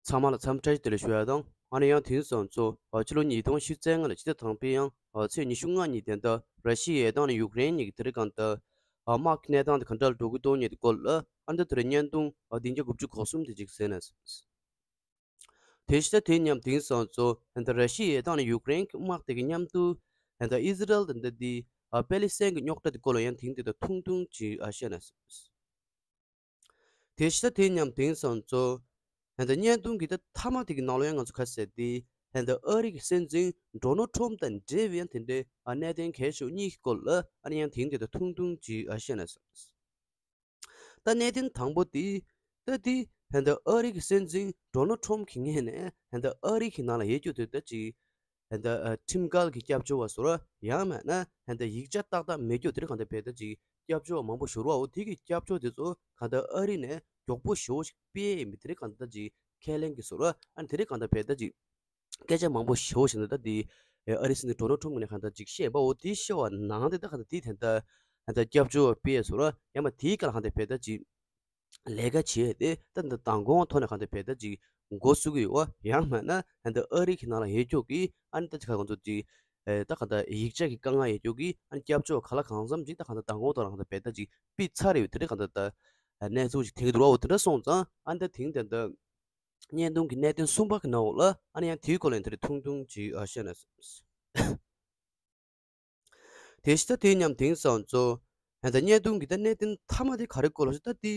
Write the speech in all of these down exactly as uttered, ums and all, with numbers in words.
ཚང་མ་ལ་འཚམས་འདྲི་བཀྲ་ཤིས་བདེ་ལེགས་ཞུ་ཡ་དང་། ཨ་ནི་ཡང་དེང་སང་ཚོ་ཕྱི་ལོ་ཉིས་སྟོང་ཉི་ཤུ་རྩ་ལྔ་ལ་ཕྱི་ཟླ་དང་པོའི་ཡང་ཚེས་ཉི་ཤུ་ལྔ་ཉིན་དེ་འདྲ་ར་ཤི་ཡའི་ཡས་དང་ནི་ཡུཀ་རེན་གཉིས་ཀྱི་དེ་རིང་གང་ལྟར་དམག་གནས་སྟངས་དེ་ག་འདྲ་འགྲོ་གི་འདུག་མིན་དེ་སྐོར་ལ་ཨ་འདི་དེར་བརྙན་ཐུང་བདུན་བརྒྱ་དགུ་བཅུ་གོ་གསུམ་དེ་ཅིག་གསན་ན། དེ་ཕྱི་ཟླ་དེ་མཉམ་དེང་སང་ཚོ་ད་ར་ཤི་ཡའི་ཡས་དང་ནི་ཡུཀ་རེན་གྱི་དམག་དེ་གི་མཉམ་དུ་ད་ཨི་ཟི་རལ་དང་འདི་དེ་པེ་ལི་སི་ཐན་གྱི་རྙོག་དྲ་དེ་སྐོར་ལ་ཡང་དེང་དེ་ད་ཐུང་ཐུང་ཅིག་བཤད་ན། དེ་ཕྱི་ཟླ་དེ་མཉམ་དེང་སང་ཚོ་ད་བརྙན་ཐུང་གི་ད་མཐའ་མ་དེ་གི་ནང་ལ་ཡང་ང་ཚོ་ག་ཟེར་དེ་ད་ཨ་རི་གི་སྲིད་འཛིན་ཌོ་ནལ་ཊམ་དང་འབྲེལ་བའི་ཡང་དེ་འདྲའི་གནད་དོན་གལ་ཆེ་བ་གཉིས་ཀྱི་སྐོར་ལ་ཨ་ནི་ཡང་དེང་དེ་ད་ཐུང་ཐུང་ཅིག་བཤད་ན། ད་གནད་དོན་དང་པོ་དེ་ད་དེ་ད་ཨ་རི་གི་སྲིད་འཛིན་ཌོ་ནལ་ཊམ་གྱི་ངོས་ནས་ད་ཨ་རི་གི་ནང་ལ་ཡོད་རྒྱུ་དེ་ད་ཅིག་ད་ཁྲིམས་འགལ་གྱི་སྐྱབས་བཅོལ་བ་ཟེར་བ་ཡང་མིན་ན་ད་ཡིག་ཆ་ཏག་ཏག་མེད་རྒྱུ་དེ་རིགས་གང་ལྟར་བས་ད་ཅིག་སྐྱབས་བཅོལ་བ་མང་པོ་ཞིག་ཡོད་རེད་བ། འོ་དེ་གི་སྐྱབས་བཅོལ་དེ་ཚོ་གང་ལྟར་ཨ་རི་ནས་མགྱོགས་པོ་ཞེ་པོ་ཞིག་སྤེལ་ཡས་ཡིན་པའི་དེ་རིགས་གང་ལྟར་ད་ཅིག་ཁས་ལེན་གྱི་ཟེར་བ་ཨ་ནི་དེ་རིགས་གང་ལྟར་བས་ད་ཅིག་སྐད་ཆ་མང་པོ་ཞེ་པོ་ཞིག་ནི་ད་དེ་ཨ་རི་སྲིད་འཛིན་ཌོ་ནལ་ཊམ་ནས་གང་ལྟར་ཅིག་བཤད་པ། འོ་དེ་བཤད་པ་ནང་དེ་ད་གང་ལྟར་དེ་དེ་འདྲ་གང་ལྟར་སྐྱབས་བཅོལ་བ་སྤེལ་ཟེར་བ་ཡང་མ་དེའི་སྐབས་ལ་གང་ལྟར་བས་ད་ཅིག་ལས་ཀ་བྱས་ཏེ་ད་འདི་མདང་དགོང་ཐོག་ནས་གང་ལྟར་བས་ད་ཅིག་འགོ་བཙུགས་ཀྱི་ཡོད་བ། ཡང་མིན་ན་ད་འདི་ཨ་རི་གི་ནང་ལ་ཡོད་རྒྱུ་གི་ཨ་ནི་ད་ཅིག་ག་ང་ཚོ་ཅིག་ད་གང་ལྟར་ཡིག་ཆ་གི་དཀའ་ངལ་ཡོད་རྒྱུ་གི་ཨ་ནི་སྐྱབས་བཅོལ་བ་གང་ལ་གང་འཚམ་ཅིག་ད་གང་ལྟར་མདང་དགོང་ཐོག་ལ་གང་ལྟར་བས་ད་ཅིག་ཕུད་ཚར་ཡོད་དེ་འདྲ་གང་ལྟར་ད་གནས་ཚུལ་ཅིག་ཐོན་གྱི་འདུག་ར། འོ་དེ་འདྲ་སོང་ཙང་ཨ་ནི་ད་དེང་དེ་འདྲ་བརྙན་ཐུང་གི་གནད་དོན་གསུམ་པ་གི་ནང་འོག་ལ་ཨ་ནི་ཡང་དེའི་སྐོར་ལ་ཡང་དེ་རིང་ཐུང་ཐུང་ཅིག་ཨ་བཤད་ན། དེ་ཕྱི་ཟླ་དེ་མཉམ་དེང་སང་ཚོ་ད་བརྙན་ཐུང་གི་ད་གནད་དོན་མཐའ་མ་དེ་ག་རེ་སྐོར་ལ་ཞུ་ད་དེ་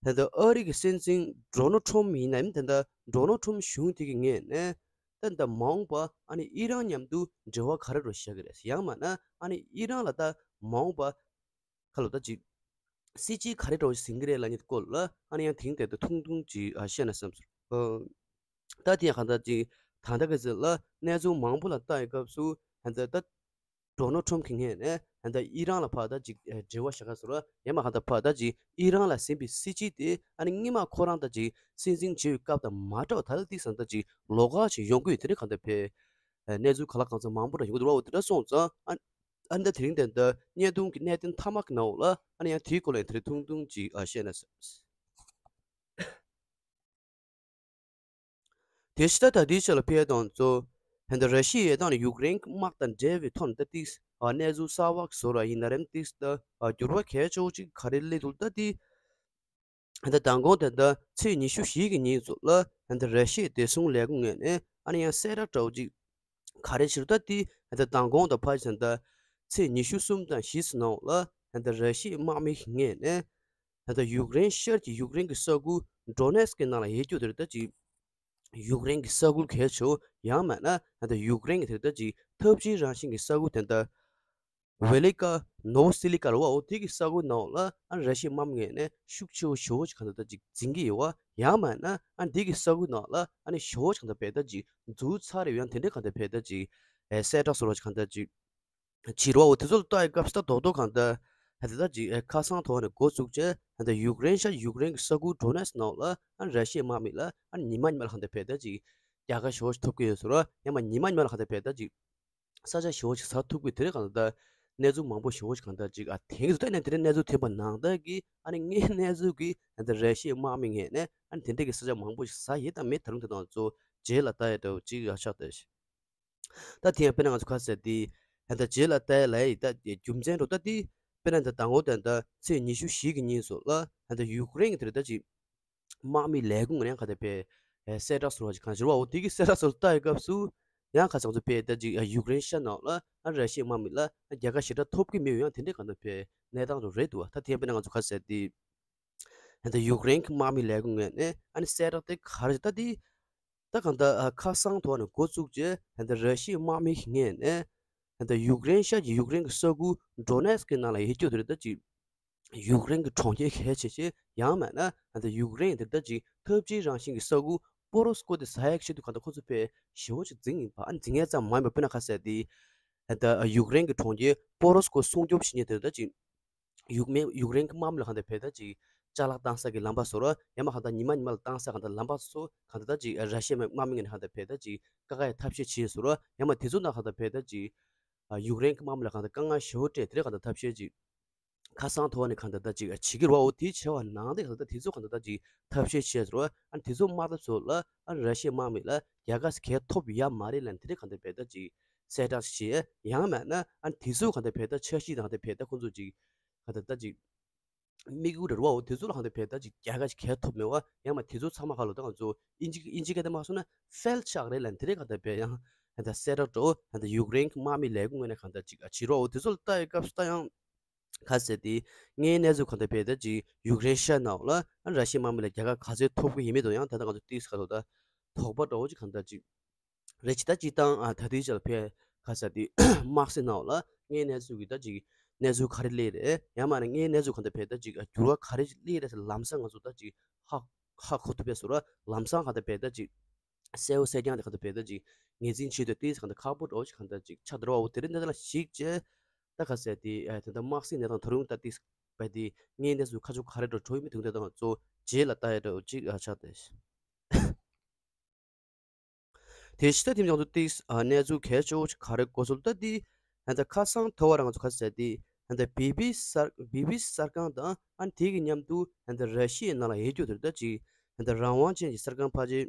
ད་ལྟ་ཨ་རི་གི་སྲིད་འཛིན་ཌོ་ནལ་ཊམ་ཡིན་ན་ཡང་ད་ལྟ་ཌོ་ནལ་ཊམ་གཞུང་དེ་གི་ངོས་ནས་ད་ལྟ་མ་འོངས་པ་ཨ་ནི་ཨི་རན་མཉམ་དུ་འབྲེལ་བ་ག་རེ་འགྲོ་བཞག་གི་རེད། ཡང་མིན་ན་ཨ་ནི་ཨི་རན་ལ་ད་མ་འོངས་པ་ཁ་ལོ་ད་ཅིག་སྲིད་ཇུས་ག་རེ་འདྲ་བོ་ཟིན་གྱི་རེད་ལབ་མཁན་སྐོར་ལ་ཨ་ནི་ཡང་དེང་དེ་ད་ཐུང་ཐུང་ཅིག་ཨ་བཤད་ན་བསམ་སོང་། ཨ་ད་དེ་ཡང་གང་ལྟར་ཅིག་ད་ལྟ་གི་ཟེར་ལ་གནས་ཚུལ་མང་པོ་ལ་ལྟ་ཡི་སྐབས་སུ་ད་ལྟ་ད་ཌོ་ནལ་ཊམ་གྱི་ངོས་ནས་ད་ལྟ་ཨི་རན་ལ་ཕར་ད་ཅིག་འབྲེལ་བ་བཞག་ག་ཟེར་བ་ཡང་མ་གང་ལྟར་ཕར་ད་ཅིག་ཨི་རན་ལ་ཟིན་པའི་སྲིད་ཇུས་དེ་ཨ་ནི་སྔོན་མ་ཁོ་རང་ད་ཅིག་སྲིད་འཛིན་བྱེད་པའི་སྐབས་དང་མ་འདྲ་བ་ད་ལྟ་དེ་སང་ད་ཅིག་ལོགས་ཀ་ཞིག་ཡོང་གི་ཡོད་དེ་རེད། གང་ལྟར་བས་གནས་ཚུལ་ག་ལ་གང་འཚམ་མང་པོ་ར་ཡོང་གི་འདུག་ར། འོ་དེ་འདྲ་སོང་ཙང་ཨ། ཨ་ནི་ད་དེ་རིང་དེ་འདྲ་བརྙན་ཐུང་གི་གནད་དོན་མཐའ་མ་གི་ནང་འོག་ལ་ཨ་ནི་ཡང་དེའི་སྐོར་ལ་ཡང་དེ་རིང་ཐུང་ཐུང་ཅིག་ཨ་བཤད་ན་བསམ། དེ་ཕྱི་ད་ད་ལྟའི་ཆ་ལ་ཕེབས་དང་ཚོ་ད་ལྟ་ར་ཤི་ཡའི་དང་ནི་ཡུཀ་རེན་གྱི་དམག་དང་འབྲེལ་བའི་ཐོག་ནས་ད་ཏིག་ཨ་གནས་ཚུལ་གསར་བ་བཟོ་ར་ཡིན་ན་རེམ་ཏིག་ད་ཨ་འགྱུར་བ་གལ་ཆེ་བོ་ཅིག་ག་རེ་སླེབས་འདུག་ད་ཏིག་ད་ལྟ་མདང་དགོང་དེ་འདྲ་ཚེས་ཉི་ཤུ་བཞི་གི་ཉིན་ཚོ་ལ་ད་ལྟ་ར་ཤི་ཡའི་བདེ་སྲུང་ལས་ཁུངས་ངོས་ནས་ཨ་ནི་ཡང་གསལ་བསྒྲགས་འདྲ་བོ་ཅིག་ག་རེ་བྱས་རེད། ད་དེ་ད་ལྟ་མདང་དགོང་དང་ཕར་ཕྱིན་ད་ཚེས་ཉི་ཤུ་གསུམ་དང་བཞི་ཚོ་ནང་ལ་ད་ལྟ་ར་ཤི་ཡའི་དམག་མི་ཞིག་ངོས་ནས་ད་ལྟ་ཡུཀ་རེན་ཤར་གྱི་ཡུཀ་རེན་གྱི་ས་ཁུལ་ཌོ་ནེ་སི་ཀི་ནང་ལ་ཡོད་རྒྱུ་དེ་རེད། ད་ཅིག་ཡུཀ་རེན་གྱི་ས་ཁུལ་གལ་ཆེ་བོ་ཡང་མིན་ན་ད་ལྟ་ཡུཀ་རེན་གྱི་དེ་རེད། ད་ཅིག་འཐབ་ཇུས་རང་བཞིན་གྱི་ས་ཁུལ་དེ་འདྲ། ཝེ་ལི་ཀ་ནོ་ཝོ་སི་ལི་ཀ་རེད་བ། འོ་དེ་གི་ས་ཁུལ་ནང་ལ་ཨ་ནི་ར་ཤི་ཡའི་དམག་མི་ངོས་ནས་ཤུགས་ཆེ་བོ་ཞེ་པོ་ཅིག་གང་ལྟར་ད་ཅིག་འཛིང་གི་ཡོད་བ། ཡང་མིན་ན་ཨ་ནི་དེ་གི་ས་ཁུལ་ནང་ལ་ཨ་ནི་ཞེ་པོ་ཅིག་གང་ལྟར་བས་ད་ཅིག་འཛུལ་ཚར་ཡོད། ཡང་དེ་འདྲའི་གང་ལྟར་བས་ད་ཅིག་ཨེ་གསལ་བསྒྲགས་སོགས་ཅིག་གང་ལྟར་ཅིག་བྱེད་རོགས། འོ་དེ་ཚོ་ལ་ལྟ་ཡི་སྐབས་སུ་ད་རྡོག་རྡོག་གང་ལྟར་ད་ད་ཅིག་ཨེ་ཁ་སང་ཐོག་ནས་འགོ་བཙུགས་བྱས་ད་ཡུཀ་རེན་ཤར་ཡུཀ་རེན་གི་ས་ཁུལ་ཌོ་ནེ་སི་ནང་ལ་ཨ་ནི་ར་ཤི་ཡའི་དམག་མི་ལ་ཨ་ནི་ཉི་མ་ཉི་མ་ལ་གང་ལྟར་བས་ད་ཅིག་རྒྱལ་ཁ་ཞེ་པོ་ཅིག་ཐོབ་ཀྱི་ཡོད་ཟེར་བ། ཡང་མ་ཉི་མ་ཉི་མ་ལ་གང་ལྟར་བས་ད་ཅིག་ས་ཆ་ཞེ་པོ་ཅིག་ཟ་ཐུབ་ཀྱི་དེ་རིང་གང་ལྟར་གནས་ཚུལ་མང་པོ་ཞེ་པོ་ཅིག་གང་ལྟར་ཅིག་ཨ་དེང་གི་ད་ནས་དེ་རིང་གནས་ཚུལ་ཐོན་པ་ནང་ལྟར་གྱི་ཨ་ནི་དངོས་གནས་ཚུལ་གྱི་ཨ་ད་ར་ཤི་ཡའི་དམག་མི་ངོས་ནས་ཨ་ནི་དེ་འདྲ་གི་ས་ཆ་མང་པོ་ཞིག་ཟ་ཡི་དང་མེད་ད་རུང་དེ་དང་ཚོ་རྗེས་ལ་ལྟ་ཡ་འདྲ་བོ་ཅིག་ཨ་ཆགས་ད་ཤི། ད་དེ་ཡང་དཔེར་ན་ང་ཚོ་ཁ་གསལ་དེ་ཨ་ད་རྗེས་ལ་ལྟ་ཡ་ལ་ཡི་ད་རྒྱུ་མཚན་འགྲོ་ད་དེ་དཔེར་ན་ད་དང་པོ་དེ་ད་ཚེས་ཉི་ཤུ་བཞི་གི་ཉིན་སོ་ལ་ཨ་ད་ཡུཀ་རེན་གྱི་དེ་རེད་ད་ཅིག་དམག་མི་ལས་ཁུངས་ནས་གང་ལྟར་བས་གསལ་བསྒྲགས་སོགས་ཅིག་གང་ཞིག་རེད་བ། འོ་དེ་གི་གསལ་བསྒྲགས་སོགས་ལྟ་ཡི་སྐབས་སུ་ཡང་ཁ་སང་ཚོ་བས་ད་ཅིག་ཡུཀ་རེན་ཤར་ནང་ལ་ཨ་ར་ཤི་ཡའི་དམག་མི་ལ་རྒྱལ་ཁ་ཞེ་དྲག་ཐོབ་ཀྱི་མེད་ཡང་དེ་འདྲའི་གང་ལྟར་བས་གནས་སྟངས་རུ་རེད་འདུག་བ། ད་དེ་ཡང་དཔེར་ན་ང་ཚོ་ཁ་གསལ་དེ་ད་ཡུཀ་རེན་གྱི་དམག་མི་ལས་ཁུངས་ངོས་ནས་ཨ་ནི་གསལ་བསྒྲགས་དེ་ག་རེ་ད་དེ་ད་གང་ལྟར་ཨ་ཁ་སང་ཐོག་ནས་འགོ་བཙུགས་རྗེས་ད་ར་ཤི་ཡའི་དམག་མི་ཞིག་ངོས་ནས་ད་ཡུཀ་རེན་ཤར་གྱི་ཡུཀ་རེན་གྱི་ས་ཁུལ་ཌོ་ནེ་སི་ཀི་ནང་ལ་ཡོད་རྒྱུ་དེ་རེད་ད་ཅིག་ཡུཀ་རེན་གྱི་གྲོང་ཁྱེར་གལ་ཆེ་ཆེ་ཡང་མིན་ན་ད་ལྟ་ཡུཀ་རེན་དེ་ལྟ་ཅིག་འཐབ་ཇུས་རང་བཞིན་གྱི་ས་ཁུལ་པོ་རོ་སི་ཀོ་དེ་ཟ་ཡག་ཆེད་དུ་གང་ལྟར་ཁོ་ཚོ་ཕར་ཞེ་པོ་ཅིག་འཛིང་ཡིན་པ། ཨ་འཛིང་ཡས་ཙམ་མ་ཡིན་པ་དཔེར་ན་ཁ་གསལ་དེ་ད་ལྟ་ཡུཀ་རེན་གྱི་གྲོང་ཁྱེར་པོ་རོ་སི་ཀོ་སྲུང་སྐྱོབ་བྱེད་མཁན་དེ་ལྟ་ཅིག་ཡུཀ་མེ་ཡུཀ་རེན་གྱི་དམག་མི་ལ་གང་ལྟར་ཕར་ད་ཅིག་ཅ་ལག་བཏང་ས་གི་ལམ་པ་བཟོ་ར་ཡང་མ་གང་ལྟར་ཉི་མ་ཉི་མ་ལ་བཏང་ས་གང་ལྟར་ལམ་པ་ཚོ་གང་ལྟར་ད་ཅིག་ར་ཤི་ཡའི་དམག་མི་ངོས་ནས་གང་ལྟར་ཕར་ད་ཅིག་དཀའ་ཁག་ཡང་ཐབས་ཤེས་བྱས་བཟོ་ར་ཡང་མ་དེ་ཚོ་ནང་གང་ལྟར་ཕར་ད་ཅིག་ཡུཀ་རེན་གྱི་དམག་མི་ལ་གང་ལྟར་དཀའ་ངལ་ཞེ་པོ་སྤྲད་དེ་རེད་གང་ལྟར་ཐབས་ཤེས་ཅིག་ཁ་སང་ཐོག་ནས་གང་ལྟར་ད་ཅིག་བྱེད་ཀྱི་རེད་བ། འོ་དེ་བྱས་པ་ནང་དེ་གང་ལྟར་ད་དེ་ཚོ་གང་ལྟར་ད་ཅིག་ཐབས་ཤེས་བྱས་ཟེར་བ། ཨ་ནི་དེ་ཚོ་མ་ཐབས་ཚོ་ལ་ཨ་ནི་ར་ཤི་ཡའི་དམག་མི་ལ་རྒྱལ་ཁ་ཞིག་གང་ཐོབ་ཡ་མ་རེད་ལབ་ནས་དེ་འདྲ་གང་ལྟར་བས་ད་ཅིག་གསལ་བསྒྲགས་བྱས། ཡང་མིན་ན་ཨ་ནི་དེ་ཚོ་གང་ལྟར་བས་ད་འཆར་གཞི་དང་དེ་བས་ད་ཁོང་ཚོ་ཅིག་གང་ལྟར་ད་ཅིག་དམིགས་ཡུལ་རེད་བ། འོ་དེ་ཚོ་ལ་གང་ལྟར་བས་ད་ཅིག་རྒྱལ་ཁ་ཞིག་གང་ཐོབ་མེད་བ། ཡང་མ་དེ་ཚོ་ཚང་མ་ག་ལོ་ད་ང་ཚོ་ཨིན་ཇི་ཨིན་ཇི་སྐད་དེ་མ་སོང་ན་ཧྥེལ་ཆགས་རེད་ལབ་ནས་དེ་འདྲ་གང་ལྟར་བས་ཡང་གང་ལྟར་གསལ་བསྒྲགས་འགྲོ་གང་ལྟར་ཡུཀ་རེན་གྱི་དམག་མི་ལས་ཁུངས་ངོས་ནས་གང་ལྟར་ཅིག་བྱེད་རོགས། འོ་དེ་ཚོ་ལ་ལྟ་ཡི་སྐབས་སུ་ད་ཡང་ག་ཟེར་ཏེ། དངོས་གནས་ཚུལ་གང་ལྟར་བས་ད་ཅིག་ཡུཀ་རེན་ཤར་ནང་ལ་ཨ་ར་ཤི་ཡའི་དམག་མི་ལ་རྒྱལ་ཁ་ག་ཚོད་ཐོབ་ཀྱི་ཡིན་མིན་དང་ཡང་ད་ལྟ་ང་ཚོ་ཏིས་ཁ་ཐོག་ད་དོགས་པ་འདྲ་བོ་ཅིག་གང་ལྟར་ཅིག་རེད། ཇི་ལྟ་ཇི་ལྟར་ཨ་ད་ལྟའི་ཆ་ལ་ཕེ་ག་ཟེར་ཏེ་དམག་སའི་ནང་ལ་དངོས་གནས་ཚུལ་གྱི་ད་ཅིག་གནས་ཚུལ་ག་རེ་སླེབས་རེད། ཡང་མིན་ན་དངོས་གནས་ཚུལ་གང་ལྟར་བས་ད་ཅིག་འགྱུར་བ་ག་རེ་སླེབས་རེད་ཟེར་ལམ་སང་ང་ཚོ་ད་ཅིག་ཧ་ཧ་གོ་ཐུབ་པའི་བཟོ་འདྲ། ལམ་སང་གང་ལྟར་བས་ད་ཅིག་གསལ་བོ་གསལ་རྐྱང་དེ་གང་ལྟར་བས་ད་ཅིག་ངེས་འཛིན་བྱེད་དུས་ཏིས་གང་ལྟར་ཁག་པོ་འདྲ་བོ་ཅིག་གང་ལྟར་ཅིག་ཆགས་འགྲོ་བ། འོ་དེ་རིང་འདི་ལ་གཞིགས་བྱས་ད་ག་ཟེར་ཏེ་ཨ་དེ་འདྲ་དམག་སའི་གནས་སྟངས་ད་རུང་ད་ཏིས་བས་ཏེ་དངོས་གནས་ཚུལ་ཁ་ཕྱོགས་ག་རེ་འགྲོ་འགྲོ་ཡིན་མིན་དེ་འདྲ་དང་གཙོ་རྗེས་ལ་ལྟ་ཡ་འདྲ་བོ་ཅིག་ཨ་ཆགས་ཏེ། དེ་ཕྱི་ད་དེ་ཡང་དུ་ཏིས་ཨ་གནས་ཚུལ་གལ་ཆེ་བོ་ཅིག་ག་རེ་གོ་སོང་ད་དེ་ཧན་ད་ཁ་སང་ཐོ་བ་རང་ཚོ་ག་ཟེར་ཏེ་ཧན་ད་བི་བི་སར་བི་བི་སར་ཁང་དང་ཨ་ནི་དེ་གི་མཉམ་དུ་ཧན་ད་ར་ཤི་ཡའི་ནང་ལ་ཡོད་རྒྱུ་དེ་ད་ཅིག་ཧན་ད་རང་དབང་ཅན་གྱི་གསར་ཁང་ཕལ་ཆེར་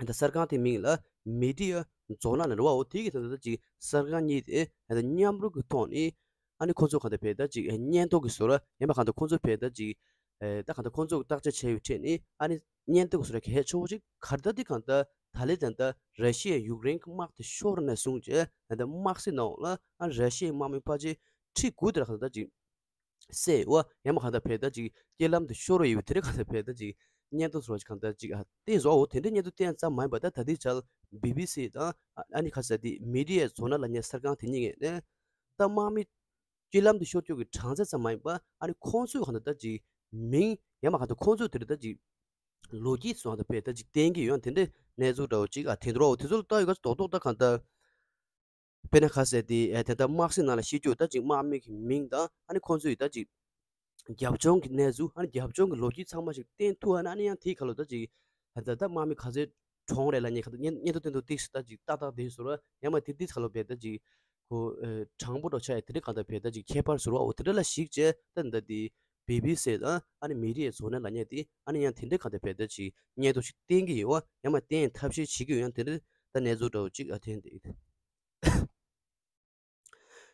ད་གསར་ཁང་དེའི་མིང་ལ་མི་ཌི་ཡ་རྫོང་ལ་ནི་རེད་བ། འོ་དེ་གི་ད་ད་ཅིག་གསར་ཁང་གཉིས་དེ་ད་མཉམ་རུབ་ཀྱི་ཐོག་ནས་ཨ་ནི་ཁོ་ཚོ་གང་ལྟར་བས་ད་ཅིག་སྙན་ཐོ་གི་བཟོ་འདྲ་ཡིན་པ་གང་ལྟར་ཁོ་ཚོ་བས་ད་ཅིག་ད་གང་ལྟར་ཁོ་ཚོ་བརྟག་དཔྱད་བྱས་ཡོད་ཁྲིད་ནས་ཨ་ནི་སྙན་ཐོ་གི་བཟོ་འདྲ་གལ་ཆེ་བོ་ཅིག་ག་རེ་ད་དེ་གང་ལྟར་ད་ལས་ད་ལྟ་ར་ཤི་ཡ་ཡུཀ་རེན་གྱི་དམག་དེ་ཤོར་ནས་བཟུང་བྱས་ད་ལྟ་དམག་སའི་ནང་ལ་ཨ་ནི་ར་ཤི་ཡའི་དམག་མི་ཕལ་ཆེར་ཁྲི་དགུ་དེ་ལ་གང་ལྟར་ཅིག་བསད་ཡོད་པ། ཡང་མ་གང་ལྟར་བས་ད་ཅིག་རྐྱེན་ལམ་དུ་ཤོར་ཡོད་པ་དེ་རེད། གང་ལྟར་བས་ད་ཅིག་སྙན་ཐོ་སོགས་གང་ལྟར་ཅིག་ཨ་བསྟན་སོང་། འོ་དེ་འདྲའི་སྙན་ཐོ་བསྟན་ཙམ་མ་ཡིན་པ་ད་ད་ལྟའི་ཆར་བི་བི་སི་དང་ཨ་ནི་ག་ཟེར་ཏེ་མི་ཌི་ཡ་རྫོང་ལ་ལབ་མཁན་གསར་ཁང་དེ་གཉིས་ངོས་ནས་ད་དམག་མི་རྐྱེན་ལམ་དུ་ཤོར་རྒྱུ་གི་གྲངས་ཚད་ཙམ་མ་ཡིན་པ་ཨ་ནི་ཁོང་ཚོས་གང་ལྟར་ད་ཅིག་མིང་ཡང་མ་གང་ལྟར་ཁོང་ཚོས་དེ་རེད་ད་ཅིག་ལོ་རྒྱུས་སུ་གང་ལྟར་བས་ད་ཅིག་བསྟན་གྱི་ཡོད། དེ་འདྲའི་གནས་ཚུལ་འདྲ་བོ་ཅིག་ཨ་དེ་འདྲ་བོ་དེ་ཚོ་ལ་ལྟ་ཡོད་ག་རྡོག་རྡོག་ད་གང་ལྟར། དཔེར་ན་ག་ཟེར་ཏེ་ཨེ་དེ་ལྟར་དམག་སའི་ནང་ལ་ཤི་རྒྱུ་ད་ཅིག་དམག་མི་གི་མིང་དང་ཨ་ནི་ཁོང་ཚོའི་ད་ཅིག་རྒྱབ་ལྗོངས་ཀྱི་གནས་ཚུལ་ཨ་ནི་རྒྱབ་ལྗོངས་ཀྱི་ལོ་རྒྱུས་ཚང་མ་ཞིག་བསྟན་ཐུབ་ཨ་ནི་ཨ་ནི་ཡང་དེའི་ཁ་ལོ་ད་ཅིག་ད་ད་དམག་མི་ག་ཚོད་གྲོངས་རེད་ལབ་མཁན་ག་ད་སྙན་སྙན་ཐོ་སྟོན་ཐོག་ཏིག་ད་ཅིག་ཏག་ཏག་དེ་བཟོ་འདྲ་ཡང་མ་དེ་ཏིག་ཁ་ལོ་བས་ད་ཅིག་ཁོ་ཨེ་དྲང་པོ་འདྲ་ཆགས་ཡ་དེ་འདྲ་གང་ལྟར་བས་ད་ཅིག་ཁྱད་པར་བཟོ་འདྲ་བ། འོ་དེ་འདྲ་ལ་གཞིགས་བྱས་ད་ད་དེ་བི་བི་སི་དང་ཨ་ནི་མི་ཌི་ཡ་རྫོང་ནས་ལབ་མཁན་དེ་ཨ་ནི་ཡང་དེ་འདྲ་གང་ལྟར་བས་ད་ཅིག་སྙན་ཐོ་ཞིག་བསྟན་གྱི་ཡོད་པ། ཡང་མ་བསྟན་ཐབས་ཤེས་བྱེད་ཀྱི་ཡོད། ཡང་དེ་འདྲ་ད་གནས་ཚུལ་འདྲ་བོ་ཅིག་ཨ་ཐོན་ཏེ།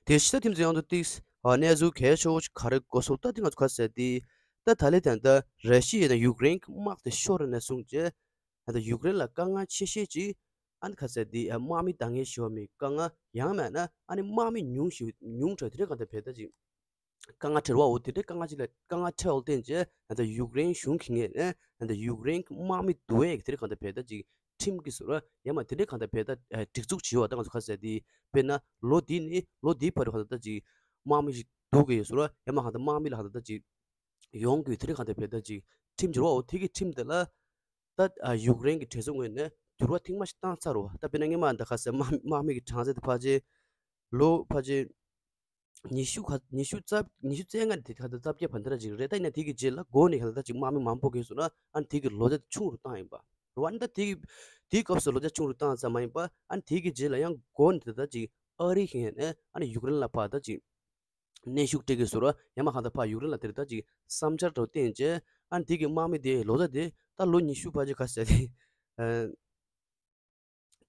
དེ་ཕྱི་ད་ཐིམ་ཚོ་ཡང་དུ་ཏིག་ཨ་གནས་ཚུལ་གལ་ཆེ་བོ་ཞིག་ག་རེ་གོ་སོང་ད་དེ་ང་ཚོ་ག་ཟེར་ཏེ། ད་ད་ལས་ད་ལྟ་ར་ཤི་ཡ་དང་ཡུཀ་རེན་གྱི་དམག་དེ་ཤོར་ནས་བཟུང་བྱས་ད་ལྟ་ཡུཀ་རེན་ལ་དཀའ་ངལ་ཆེ་ཤོས་ཅིག་ཨ་ནི་ག་ཟེར་ཏེ་དམག་མི་འདང་ངེས་ཤོར་མི་དཀའ་ངལ་ཡང་མིན་ན་ཨ་ནི་དམག་མི་ཉུང་ཤོས་ཉུང་དྲགས་དེ་འདྲ་གང་ལྟར་བས་ད་ཅིག་དཀའ་ངལ་འཕྲད་པ། འོ་དེ་འདྲའི་དཀའ་ངལ་ཅིག་ལ་དཀའ་ངལ་འཕྲད་འོག་བརྟེན་བྱས་ད་ལྟ་ཡུཀ་རེན་གཞུང་གི་ངོས་ནས་ད་ལྟ་ཡུཀ་རེན་གྱི་དམག་མི་བསྡུ་ཡས་ཀྱི་དེ་འདྲ་གང་ལྟར་བས་ད་ཅིག་ཁྲིམས་ཀྱི་བཟོ་འདྲ་ཡང་མ་དེ་འདྲའི་གང་ལྟར་བས་ད་ཨ་སྒྲིག་འཛུགས་བྱས་པ་ད་ང་ཚོ་ག་ཟེར་ཏེ་དཔེར་ན་ལོ་འདི་ནས་ལོ་འདིའི་བར་དུ་གང་ལྟར་ད་ཅིག་དམག་མི་ཞིག་བསྡུ་དགོས་ཡོད་བཟོ་འདྲ་ཡང་མ་གང་ལྟར་དམག་མི་ལ་གང་ལྟར་ད་ཅིག་ཡོང་དགོས་དེ་འདྲའི་གང་ལྟར་བས་ད་ཅིག་ཁྲིམས་བྱས་པ། འོ་དེ་གི་ཁྲིམས་དེ་ལ་ད་ཨ་ཡུཀ་རེན་གྱི་གྲོས་ཚོགས་ངོས་ནས་འགྱུར་བ་ཐེངས་མ་ཞིག་བཏང་ཚར་བ། ད་དཔེར་ན་སྔོན་མ་ད་ག་ཟེར་དམག་དམག་མི་གི་གྲངས་ཚད་དེ་ཕལ་ཆེར་ལོ་ཕལ་ཆེར་ཉི་ཤུ་ག་ཉི་ཤུ་རྩ་ཉི་ཤུ་རྩ་ལྔ་དེ་ག་ད་རྩ་བརྒྱད་བར་འདི་ར་ཅིག་རེད། ད་ཡིན་ན་དེ་གི་རྗེས་ལ་འགོ་ནས་ག་ད་ཅིག་དམག་མི་མང་པོ་གིས་སོང་ན་ཨ་ནི་དེ་གི་ལོ་ཚད་ཆུང་རུ་བཏང་ཡིན་པ་རེད་བ། ཨ་ནི་ད་དེ་གི་དེའི་སྐབས་སུ་ལོ་ཚད་ཆུང་རུ་བཏང་ཙམ་མ་ཡིན་པ་ཨ་ནི་དེ་གི་རྗེས་ལ་ཡང་འགོ་ནས་ད་ད་ཅིག་ཨ་རི་གི་ངོས་ནས་ཨ་ནི་ཡུཀ་རེན་ལ་ཕར་ད་ཅིག་གནོན་ཤུགས་སྤྲད་ཀྱི་བཟོ་འདྲ་ཡང་མ་གང་ལྟར་ཕར་ཡུཀ་རེན་ལ་དེར་ད་ཅིག་བསམ་འཆར་འདྲ་བོ་བསྟན་བྱས་ཨ་ནི་དེ་གི་དམག་མི་དེ་ལོ་ཚད་དེ་ད་ལོ་ཉི་ཤུ་ཕལ་ཆེར་ག་ཟེར་ཏེ་ཨ།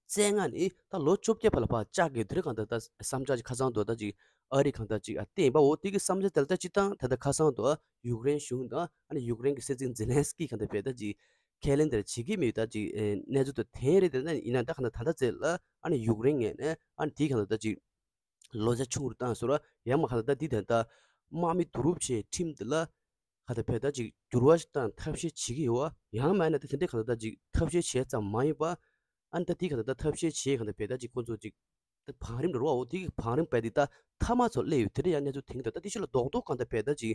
བཙན་ང་ནི་ད་ལོ་བཅོ་བརྒྱད་བར་ལ་ཕར་བཅག་གི་དེ་རིང་གང་ལྟར་ད་བསམ་འཆར་ཅིག་ཁ་སང་དུ་ད་ཅིག་ཨ་རི་གང་ལྟར་ཅིག་ཨ་བསྟན་པ། འོ་དེ་གི་བསམ་འཆར་དེ་ལ་ད་སྤྱིར་བཏང་ད་ལྟ་ཁ་སང་དུ་ཡུཀ་རེན་གཞུང་དང་ཨ་ནི་ཡུཀ་རེན་གྱི་སྲིད་འཛིན་ཛེ་ལན་སི་ཀི་གང་ལྟར་བས་ད་ཅིག་ཁས་ལེན་དེར་བྱེད་ཀྱི་མེད་ད་ཅིག་གནས་ཚུལ་དུ་ཐོན་རེད། དེ་ན་ཡིན་ན་ད་གང་ལྟར་ད་ལྟ་ཚེ་ལ་ཨ་ནི་ཡུཀ་རེན་ངོས་ནས་ཨ་ནི་དེ་གང་ལྟར་ད་ཅིག་ལོ་ཚད་ཆུང་རུ་བཏང་ཟེར་བ། ཡང་མ་གང་ལྟར་ད་འདི་ད་ལྟ་དམག་མི་བསྡུ་རུབ་བྱས་ཁྲིམས་འདི་ལ་གང་ལྟར་བས་ད་ཅིག་འགྱུར་བ་ཞིག་བཏང་ཐབས་ཤེས་བྱེད་ཀྱི་ཡོད་བ། ཡང་མིན་ན་ད་དེ་འདྲའི་གང་ལྟར་ད་ཅིག་ཐབས་ཤེས་བྱས་ཙམ་མ་ཡིན་པ། ཨ་ནི་ད་འདི་གང་ལྟར་ད་ཐབས་ཤེས་བྱས་གང་ལྟར་བས་ད་ཅིག་ཁོང་ཚོ་ཅིག་ད་བང་རིམ་འགྲོ་བ། འོ་དེ་གི་བང་རིམ་བས་འདི་ད་མཐའ་མ་ཚོ་སླེབས་ཡོད་དེ་འདྲ་ཡང་གནས་ཚུལ་དེང་ད་ད་དེ་ཤུ་ལ་རྡོག་རྡོག་གང་ལྟར་བས་ད་ཅིག་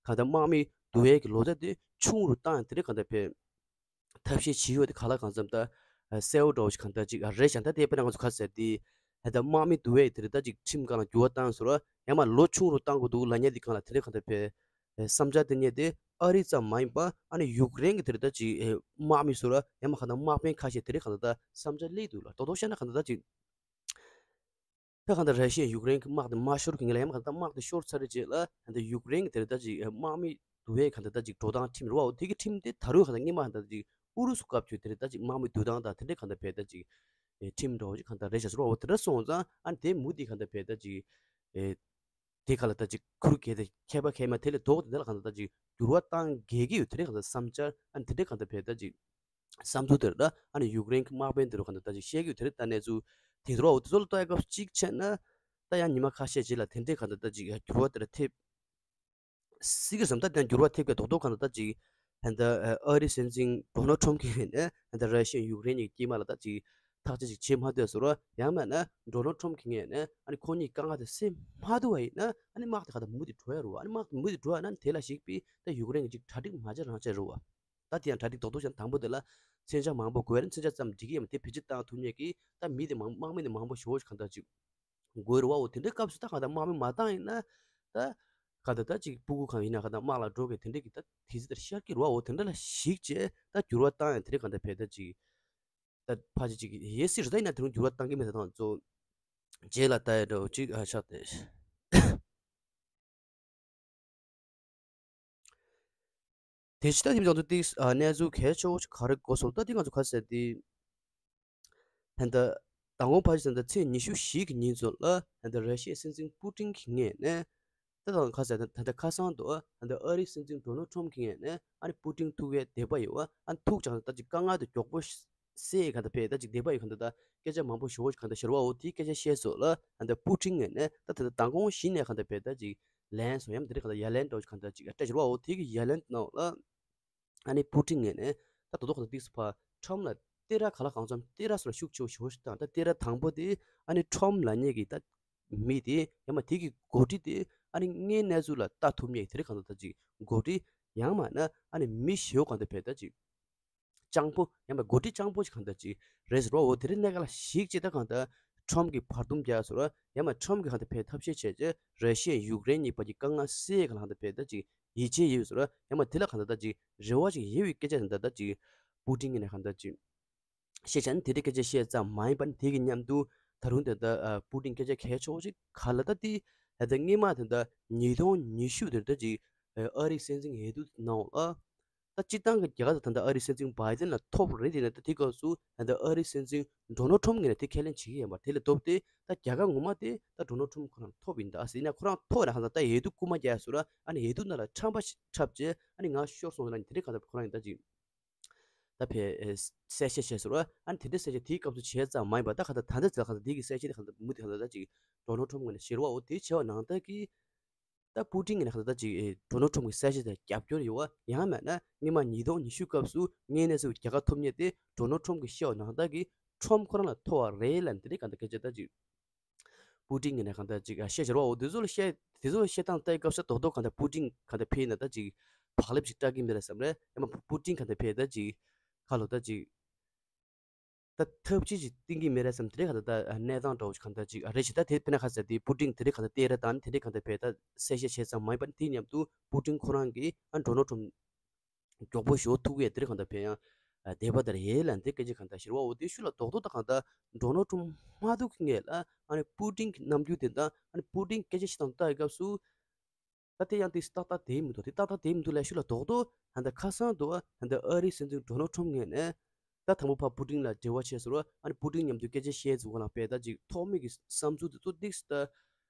གང་ལྟར་དམག་མི་བསྡུ་ཡས་ཀྱི་ལོ་ཚད་དེ་ཆུང་རུ་བཏང་ཡང་དེ་འདྲ་གང་ལྟར་བས། ཐབས་ཤེས་བྱེད་ཡོད་དེ་ག་ལ་གང་འཚམ་ད་གསལ་བོ་འདྲ་བོ་ཞིག་གང་ལྟར་ཅིག་རེད་ཤག་ད་དེ་དཔེར་ན་ང་ཚོ་ག་ཟེར་དེ་ད་དམག་མི་བསྡུ་བའི་དེ་རེད། ད་ཅིག་ཁྲིམས་སྒང་ལ་འགྱུར་བ་བཏང་ཟེར་བ་ཡང་མ་ལོ་ཆུང་རུ་བཏང་དགོས་འདུག་ལབ་མཁན་དེ་སྒང་ལ་དེ་རེད། གང་ལྟར་བས་བསམ་འཆར་དེ་རྙེད་དེ་ཨ་རི་ཙམ་མ་ཡིན་པ་ཨ་ནི་ཡུཀ་རེན་གྱི་དེ་རེད། ད་ཅིག་དམག་མི་ཟེར་བ་ཡང་མ་གང་ལྟར་དམག་དཔོན་ཁ་ཤས་དེ་རེད། གང་ལྟར་ད་བསམ་འཆར་སླེབས་འདུག་ལ་རྡོག་རྡོག་བཤད་ན་གང་ལྟར་ད་ཅིག་ད་གང་ལྟར་ར་ཤི་ཡ་ཡུཀ་རེན་གྱི་དམག་དེ་མ་ཤོར་གྱི་ངེས་ལ་ཡང་གང་ལྟར་དམག་དེ་ཤོར་ཚར་རེད་རྗེས་ལ་གང་ལྟར་ཡུཀ་རེན་གྱི་དེ་རེད་ད་ཅིག་དམག་མི་བསྡུ་བའི་གང་ལྟར་ད་ཅིག་འགྲོ་སྟངས་ཁྲིམས་རེད་བ། འོ་དེ་གི་ཁྲིམས་དེ་ད་རུང་གང་ལྟར་སྔོན་མ་གང་ལྟར་ཅིག་ཨུ་རུ་སུ་སྐབས་ཀྱི་དེ་རེད་ད་ཅིག་དམག་མི་བསྡུ་སྟངས་དང་དེ་འདྲའི་གང་ལྟར་བས་ད་ཅིག་ཨེ་ཁྲིམས་འདྲ་བོ་ཅིག་གང་ལྟར་རེད་བྱ་ཟེར་བ། འོ་དེ་འདྲ་སོང་ཙང་ཨ་ནི་དེ་མུ་དེ་གང་ལྟར་བས་ད་ཅིག་ཨེ་དེ་ག་ལ་ད་ཅིག་ཁུར་གེ་དེ་ཁྱད་པར་ཁྱད་མ་དེ་ལས་ལྡོག་དེ་ལ་གང་ལྟར་ད་ཅིག་འགྱུར་བ་བཏང་གེ་གི་ཡོད་དེ་རེད་གང་ལྟར་བསམ་འཆར་ཨ་ནི་དེ་འདྲའི་གང་ལྟར་བས་ད་ཅིག་བསམ་ཚུལ་དེར་ད་ཨ་ནི་ཡུཀ་རེན་གྱི་དམག་དཔོན་དེ་རུ་གང་ལྟར་ད་ཅིག་བཤད་ཀྱི་ཡོད་དེ་རེད། ད་གནས་ཚུལ་དེ་ཚོ་ལ་ལྟོས་སྐབས་གཅིག་བྱས་ན་ད་ཡང་ཉི་མ་ཁ་ཤས་རྗེས་ལ་དེ་འདྲའི་གང་ལྟར་ད་ཅིག་འགྱུར་བ་དེ་ལ་ཐེབས་སྲིད་ཀྱི་བསམ། ད་དེ་འགྱུར་བ་ཐེབས་ཀྱི་རྡོག་རྡོག་གང་ལྟར་ད་ཅིག་ད་ལྟ་ཨ་རིའི་སྲིད་འཛིན་ཌོ་ནལ་ཁྲོམ་གྱི་ངོས་ནས་ད་ལྟ་ར་ཤི་ཡ་ཡུཀ་རེན་གྱི་དཀྱིལ་མ་ལ་ད་ཅིག་ཐག་གཅོད་ཅིག་བྱེད་མ་ཐུབ་ཟེར་བ། ཡང་མིན་ན་ཌོ་ནལ་ཁྲོམ་གྱི་ངོས་ནས་ཨ་ནི་ཁོ་གཉིས་དཀའ་ངལ་དེ་སེལ་མ་ཐུབ་པ་ཡིན་ན་ཨ་ནི་དམག་དེ་གང་ལྟར་མུ་མཐུད་འགྲོ་ཡ་རེད་བ། ཨ་ནི་དམག་དེ་མུ་མཐུད་འགྲོ་ཡ་ན་དེ་ལ་གཞིགས་པའི་ད་ཡུཀ་རེན་གྱི་ཅིག་གྲ་སྒྲིག་མ་བྱས་རང་བྱས་རེད་བ། ད་དེ་ཡང་གྲ་སྒྲིག་རྡོག་རྡོག་བྱས་ན་དང་པོ་དེ་ལ་མཚོན་ཆ་མང་པོ་དགོས་རེད། མཚོན་ཆ་ཙམ་འགྲིག་གི་ཡོད་མ་རེད། དེ་བེད་སྤྱོད་བཏང་ཐུབ་མཁན་གྱི་ད་མི་དེ་མང་དམག་མི་དེ་མང་པོ་ཞེ་པོ་ཞིག་གང་ལྟར་ཅིག་དགོས་རེད་བ། འོ་དེ་འདྲའི་སྐབས་སུ་ད་གང་ལྟར་དམག་མི་མ་བཏང་ཡིན་ན་ད་གང་ལྟར་ད་ཅིག་སྤུ་གུ་གང་ཡིན་ན་གང་ལྟར་དམག་ལ་འགྲོ་གི་དེ་འདྲའི་གི་ད་དུས་ཚོད་དེར་ཤར་གི་རེད་བ། འོ་དེ་འདྲ་ལ་གཞིགས་བྱས་ད་འགྱུར་བ་བཏང་ཡང་དེ་རིང་གང་ལྟར་བས་ད་ཅིག་ད་ཕལ་ཆེར་ཅིག་ཡེ་སི་རེད། ད་ཡིན་ན་དེ་རིང་འགྱུར་བ་བཏང་གི་མེད་ད་དང་གཙོ་རྗེས་ལ་ད་ཡ་འདྲ་བོ་ཅིག་ཨ་ཆགས་ཏེ། དེ་ཕྱི་ད་དེ་མི་ཚང་དུ་ཏིག་ཨ་གནས་ཚུལ་གལ་ཆེ་བོ་ཞིག་ག་རེ་གོ་སོང་ད་དེ་ང་ཚོ་ག་ཟེར་དེ། ད་ལྟ་མདང་དགོང་ཕལ་ཆེར་ད་ལྟ་ཚེས་ཉི་ཤུ་བཞི་གི་ཉིན་ཚོ་ལ་ད་ལྟ་ར་ཤི་ཡའི་སྲིད་འཛིན་པུ་ཏིན་གྱི་ངོས་ནས་ད་ལྟ་ག་ཟེར་ད་ལྟ་ཁ་སང་དུ་ད་ལྟ་ཨ་རིའི་སྲིད་འཛིན་ཌོ་ནལ་ཁྲོམ་གྱི་ངོས་ནས་ཨ་ནི་པུ་ཏིན་ཐུག་ཡའི་འདོད་པ་ཡོད་བ། ཨ་ནི་ཐུག་ཀྱང་ད་ཅིག་དཀའ་ངལ་དུ་མགྱོགས་པོ་སེལ་ག་ད་བས་ད་ཅིག་འདོད་པ་ཡོད་ག་ད་ད་སྐད་ཆ་མང་པོ་ཞེ་པོ་ཞིག་ག་ད་ཤོར་བ། འོ་དེའི་སྐད་ཆ་བཤད་སོགས་ལ་ད་ལྟ་པུ་ཏིན་ངོས་ནས་ད་ད་ལྟ་མདང་དགོང་གཞི་ནས་ག་ད་བས་ད་ཅིག་ལན་སོང་ཡམ་དེ་རིང་གང་ལྟར་ཡ་ལན་འདྲ་བོ་ཞིག་གང་ལྟར་ཅིག་སྤྲད་ཤོར་བའོ། དེ་གི་ཡ་ལན་ནང་ལ་ཨ་ནི་པུ་ཏིན་ངོས་ནས་ད་དོ་དོ་གང་ལྟར་ཏིག་སུ་ཕ་ཁྲོམ་ལ་ལྟེ་ར་ག་ལ་གང་འཚམ་ལྟེ་ར་སོགས་ལ་ཤུགས་ཆེ་བོ་ཞེ་པོ་ཞིག་བཏང་། ད་ལྟེ་ར་དང་པོ་དེ་ཨ་ནི་ཁྲོམ་ལ་ཉེ་གི་ད་མི་དེ་ཡང་མ་དེ་གི་འགོ་ཁྲིད་དེ་ཨ་ནི་དངོས་གནས་ཚུལ་ལ་ལྟ་ཐུབ་ཉེ་དེ་རིང་གང་ལྟར་ད་ཅིག་འགོ་ཁྲིད་ཡང་མ་ན་ཨ་ནི་མི་ཞེ་བོ་གང་ལྟར་བས་ད་ཅིག་སྤྱང་པོ་ཡང་མ་འགོ་ཁྲིད་སྤྱང་པོ་ཞིག་གང་ལྟར་ཅིག་རེད་ཟེར་བ། འོ་དེ་རིང་གནས་སྐབས་ལ་གཞིགས་བྱས་ད་གང་ལྟར་ཁྲོམ་གྱི་བར་འདུམ་རྒྱག་ཟེར་བ། ཡང་མ་ཁྲོམ་གྱི་གང་ལྟར་བས་ཐབས་ཤེས་བྱས་རྗེས་ར་ཤི་ཡ་ཡུཀ་རེན་གཉིས་བར་གྱི་དཀའ་ངལ་སེལ་གང་ལྟར་བས་ད་ཅིག་ཡིད་ཆེས་ཡོད་ཟེར་བ། ཡང་མ་དེ་ལ་གང་ལྟར་ད་ཅིག་རེ་བ་ཞིག་ཡོད་པའི་སྐད་ཆ་གང་ལྟར་ད་ཅིག་པུ་ཏིན་གྱི་ནས་གང་ལྟར་ཅིག་བཤད་བྱས་ན་དེ་འདྲའི་སྐད་ཆ་བཤད་ཙམ་མ་ཡིན་པ་ནི་དེ་གི་མཉམ་དུ་ད་རུང་དེ་ལྟར་ཨ་པུ་ཏིན་སྐད་ཆ་གལ་ཆེ་བོ་ཞིག་ག་ལ་ད་དེ་ད་ལྟ་སྔོན་མ་དེ་ད་ཉིས་སྟོང་ཉི་ཤུ་དེར་ད་ཅིག་ཨ་རིའི་སྲིད་འཛིན་འོས་བསྡུ་ནང་ལ་ད་སྤྱིར་བཏང་གི་རྒྱ་གར་དུ་ད་ལྟ་ཨ་རིའི་སྲིད་འཛིན་བྷའི་ཏིན་ལ་ཐོབ་རེད། དེ་ནས་ད་དེ་སྐབས་སུ་ད་ལྟ་ཨ་རིའི་སྲིད་འཛིན་ཌོ་ནལ་ཁྲོམ་ངོས་ནས་དེ་ཁས་ལེན་བྱེད་ཀྱི་ཡིན་པ་དེ་ལས་ལྡོག་སྟེ་ད་རྒྱ་གར་ངོ་མ་དེ་ད་ཌོ་ནལ་ཁྲོམ་ཁོ་རང་ཐོབ་ཡིན་ད། ཨ་ཟེར་ན་ཁོ་རང་ཐོབ་ན་ཧ་ད་ད་འོས་བསྡུ་རྐུ་མ་རྒྱག་ཟེར་ར། ཨ་ནི་འོས་བསྡུ་ནང་ལ་ཁྲམ་པ་ཞིག་འཁྲབ་བྱས་ཨ་ནི་ང་ཤོར་སོང་ཟེར་ན་དེ་འདྲའི་ག་ད་ཁོ་རང་ཡིན་ད་ཅིག་ད་ཕེ་གསལ་བཤད་བྱས་ཟེར་བ། ཨ་ནི་དེ་འདྲའི་གསལ་བཤད་དེའི་སྐབས་སུ་བྱས་ཙམ་མ་ཡིན་པ་ད་ག་ད་ད་ལྟ་ཚེ་ག་ད་དེ་གི་གསལ་བཤད་དེ་ག་ད་མུ་དེ་ག་ད་ད་ཅིག་ཌོ་ནལ་ཁྲོམ་ངོས་ནས་ཤེར་བའོ། དེ་བྱས་པ་ནང་ལྟར་གྱི་ད་པུ་ཏིན་གྱི་ནས་ག་ད་ད་ཅིག་ཌོ་ནལ་ཁྲོམ་གྱི་གསལ་བཤད་དེ་རྒྱབ་སྐྱོར་ཡོད་བ། ཡང་མེད་ན་སྔོན་མ་ཉིས་སྟོང་ཉི་ཤུ་སྐབས་སུ་དངོས་གནས་སུ་རྒྱལ་ཁ་ཐོབ་མཁན་དེ་ཌོ་ནལ་ཁྲོམ་གྱི་བཤད་པ་ནང་ལྟར་གྱི་ཁྲོམ་ཁོ་རང་ལ་ཐོབ་པ་རེད་ལབ་དེ་འདྲའི་ག་ད་སྐད་ཆ་ད་ཅིག་པུ་ཏིན་གྱི་ནས་གང་ལྟར་ཅིག་བཤད་བྱ་རོགས། འོ་དེ་ཚོ་ལ་བཤད་དེ་ཚོ་ལ་བཤད་སྟངས་ལྟ་སྐབས་སུ་རྡོག་རྡོག་གང་ལྟར་པུ་ཏིན་གང་ལྟར་ཕེ་ན་ད་ཅིག་བག་ལེབ་ཅིག་སྐྲག་གི་མེད་རེད་བསམ་རེད། ཡང་མ་པུ་ཏིན་གང་ལྟར་ཕེ་ད་ཅིག་ཁ་ལོ་ད་ཅིག་ད་ཐབས་ཇུས་ཅིག་བསྟན་གི་མེད་རེད་བསམ་དེ་རེད། གང་ལྟར་ད་གནས་སྟངས་འདྲ་བོ་ཞིག་གང་ལྟར་ཅིག་རེད་ཞིག་ད་དེ་དཔེར་ན་ཁ་ཟེར་དེ་པུ་ཏིན་དེ་རེད་གང་ལྟར་ལྟས་རེད་དང་དེ་རེད་གང་ལྟར་ཕེ་ད་གསལ་བཤད་བྱས་ཙམ་མ་ཡིན་པ་དེ་མཉམ་དུ་པུ་ཏིན་ཁོ་རང་གིས་ཨ་ཌོ་ནལ་ཁྲོམ་མགྱོགས་པོ་ཞུ་ཐུག་ཡས་དེ་རིང་གང་ལྟར་ཕན་ཡང་དེ་བ་དར་ཡས་ལ་འདི་སྐད་ཆ་གང་ལྟར་ཤེར་བའོ། དེ་ཤུ་ལ་རྡོག་རྡོག་ད་གང་ལྟར་ཌོ་ནལ་ཁྲོམ་མ་ཐུག་གི་ངེས་ལ་ཨ་ནི་པུ་ཏིན་གྱི་རྣམ་འགྱུར་དེ་དང་ཨ་ནི་པུ་ཏིན་སྐད་ཆ་ཞིག་དང་ལྟ་ཡི་སྐབས་སུ་ད་དེ་ཡང་དེ་ཏག་ཏག་དེ་མི་འདུག་དེ་ཏག་ཏག་དེ་མི་འདུག་ལ་ཤུ་ལ་རྡོག་རྡོག་ད་ལྟ་ཁ་སང་དུ་ད་ལྟ་ཨ་རིའི་སྲིད་འཛིན་ཌོ་ནལ་ཁྲོམ་ངོས་ནས་ད་དང་པོ་ཕ་པུ་ཏིན་ལ་འབྲེལ་བ་བྱས་ཟེར་བ། ཨ་ནི་པུ་ཏིན་མཉམ་དུ་སྐད་ཆ་བཤད་ཟུག་ག་ལ་བས་ད་ཅིག་ཐོག་མེད་ཀྱི་བསམ་ཚུལ་དེ་ཚོ་ཏིག་ཙམ་ད།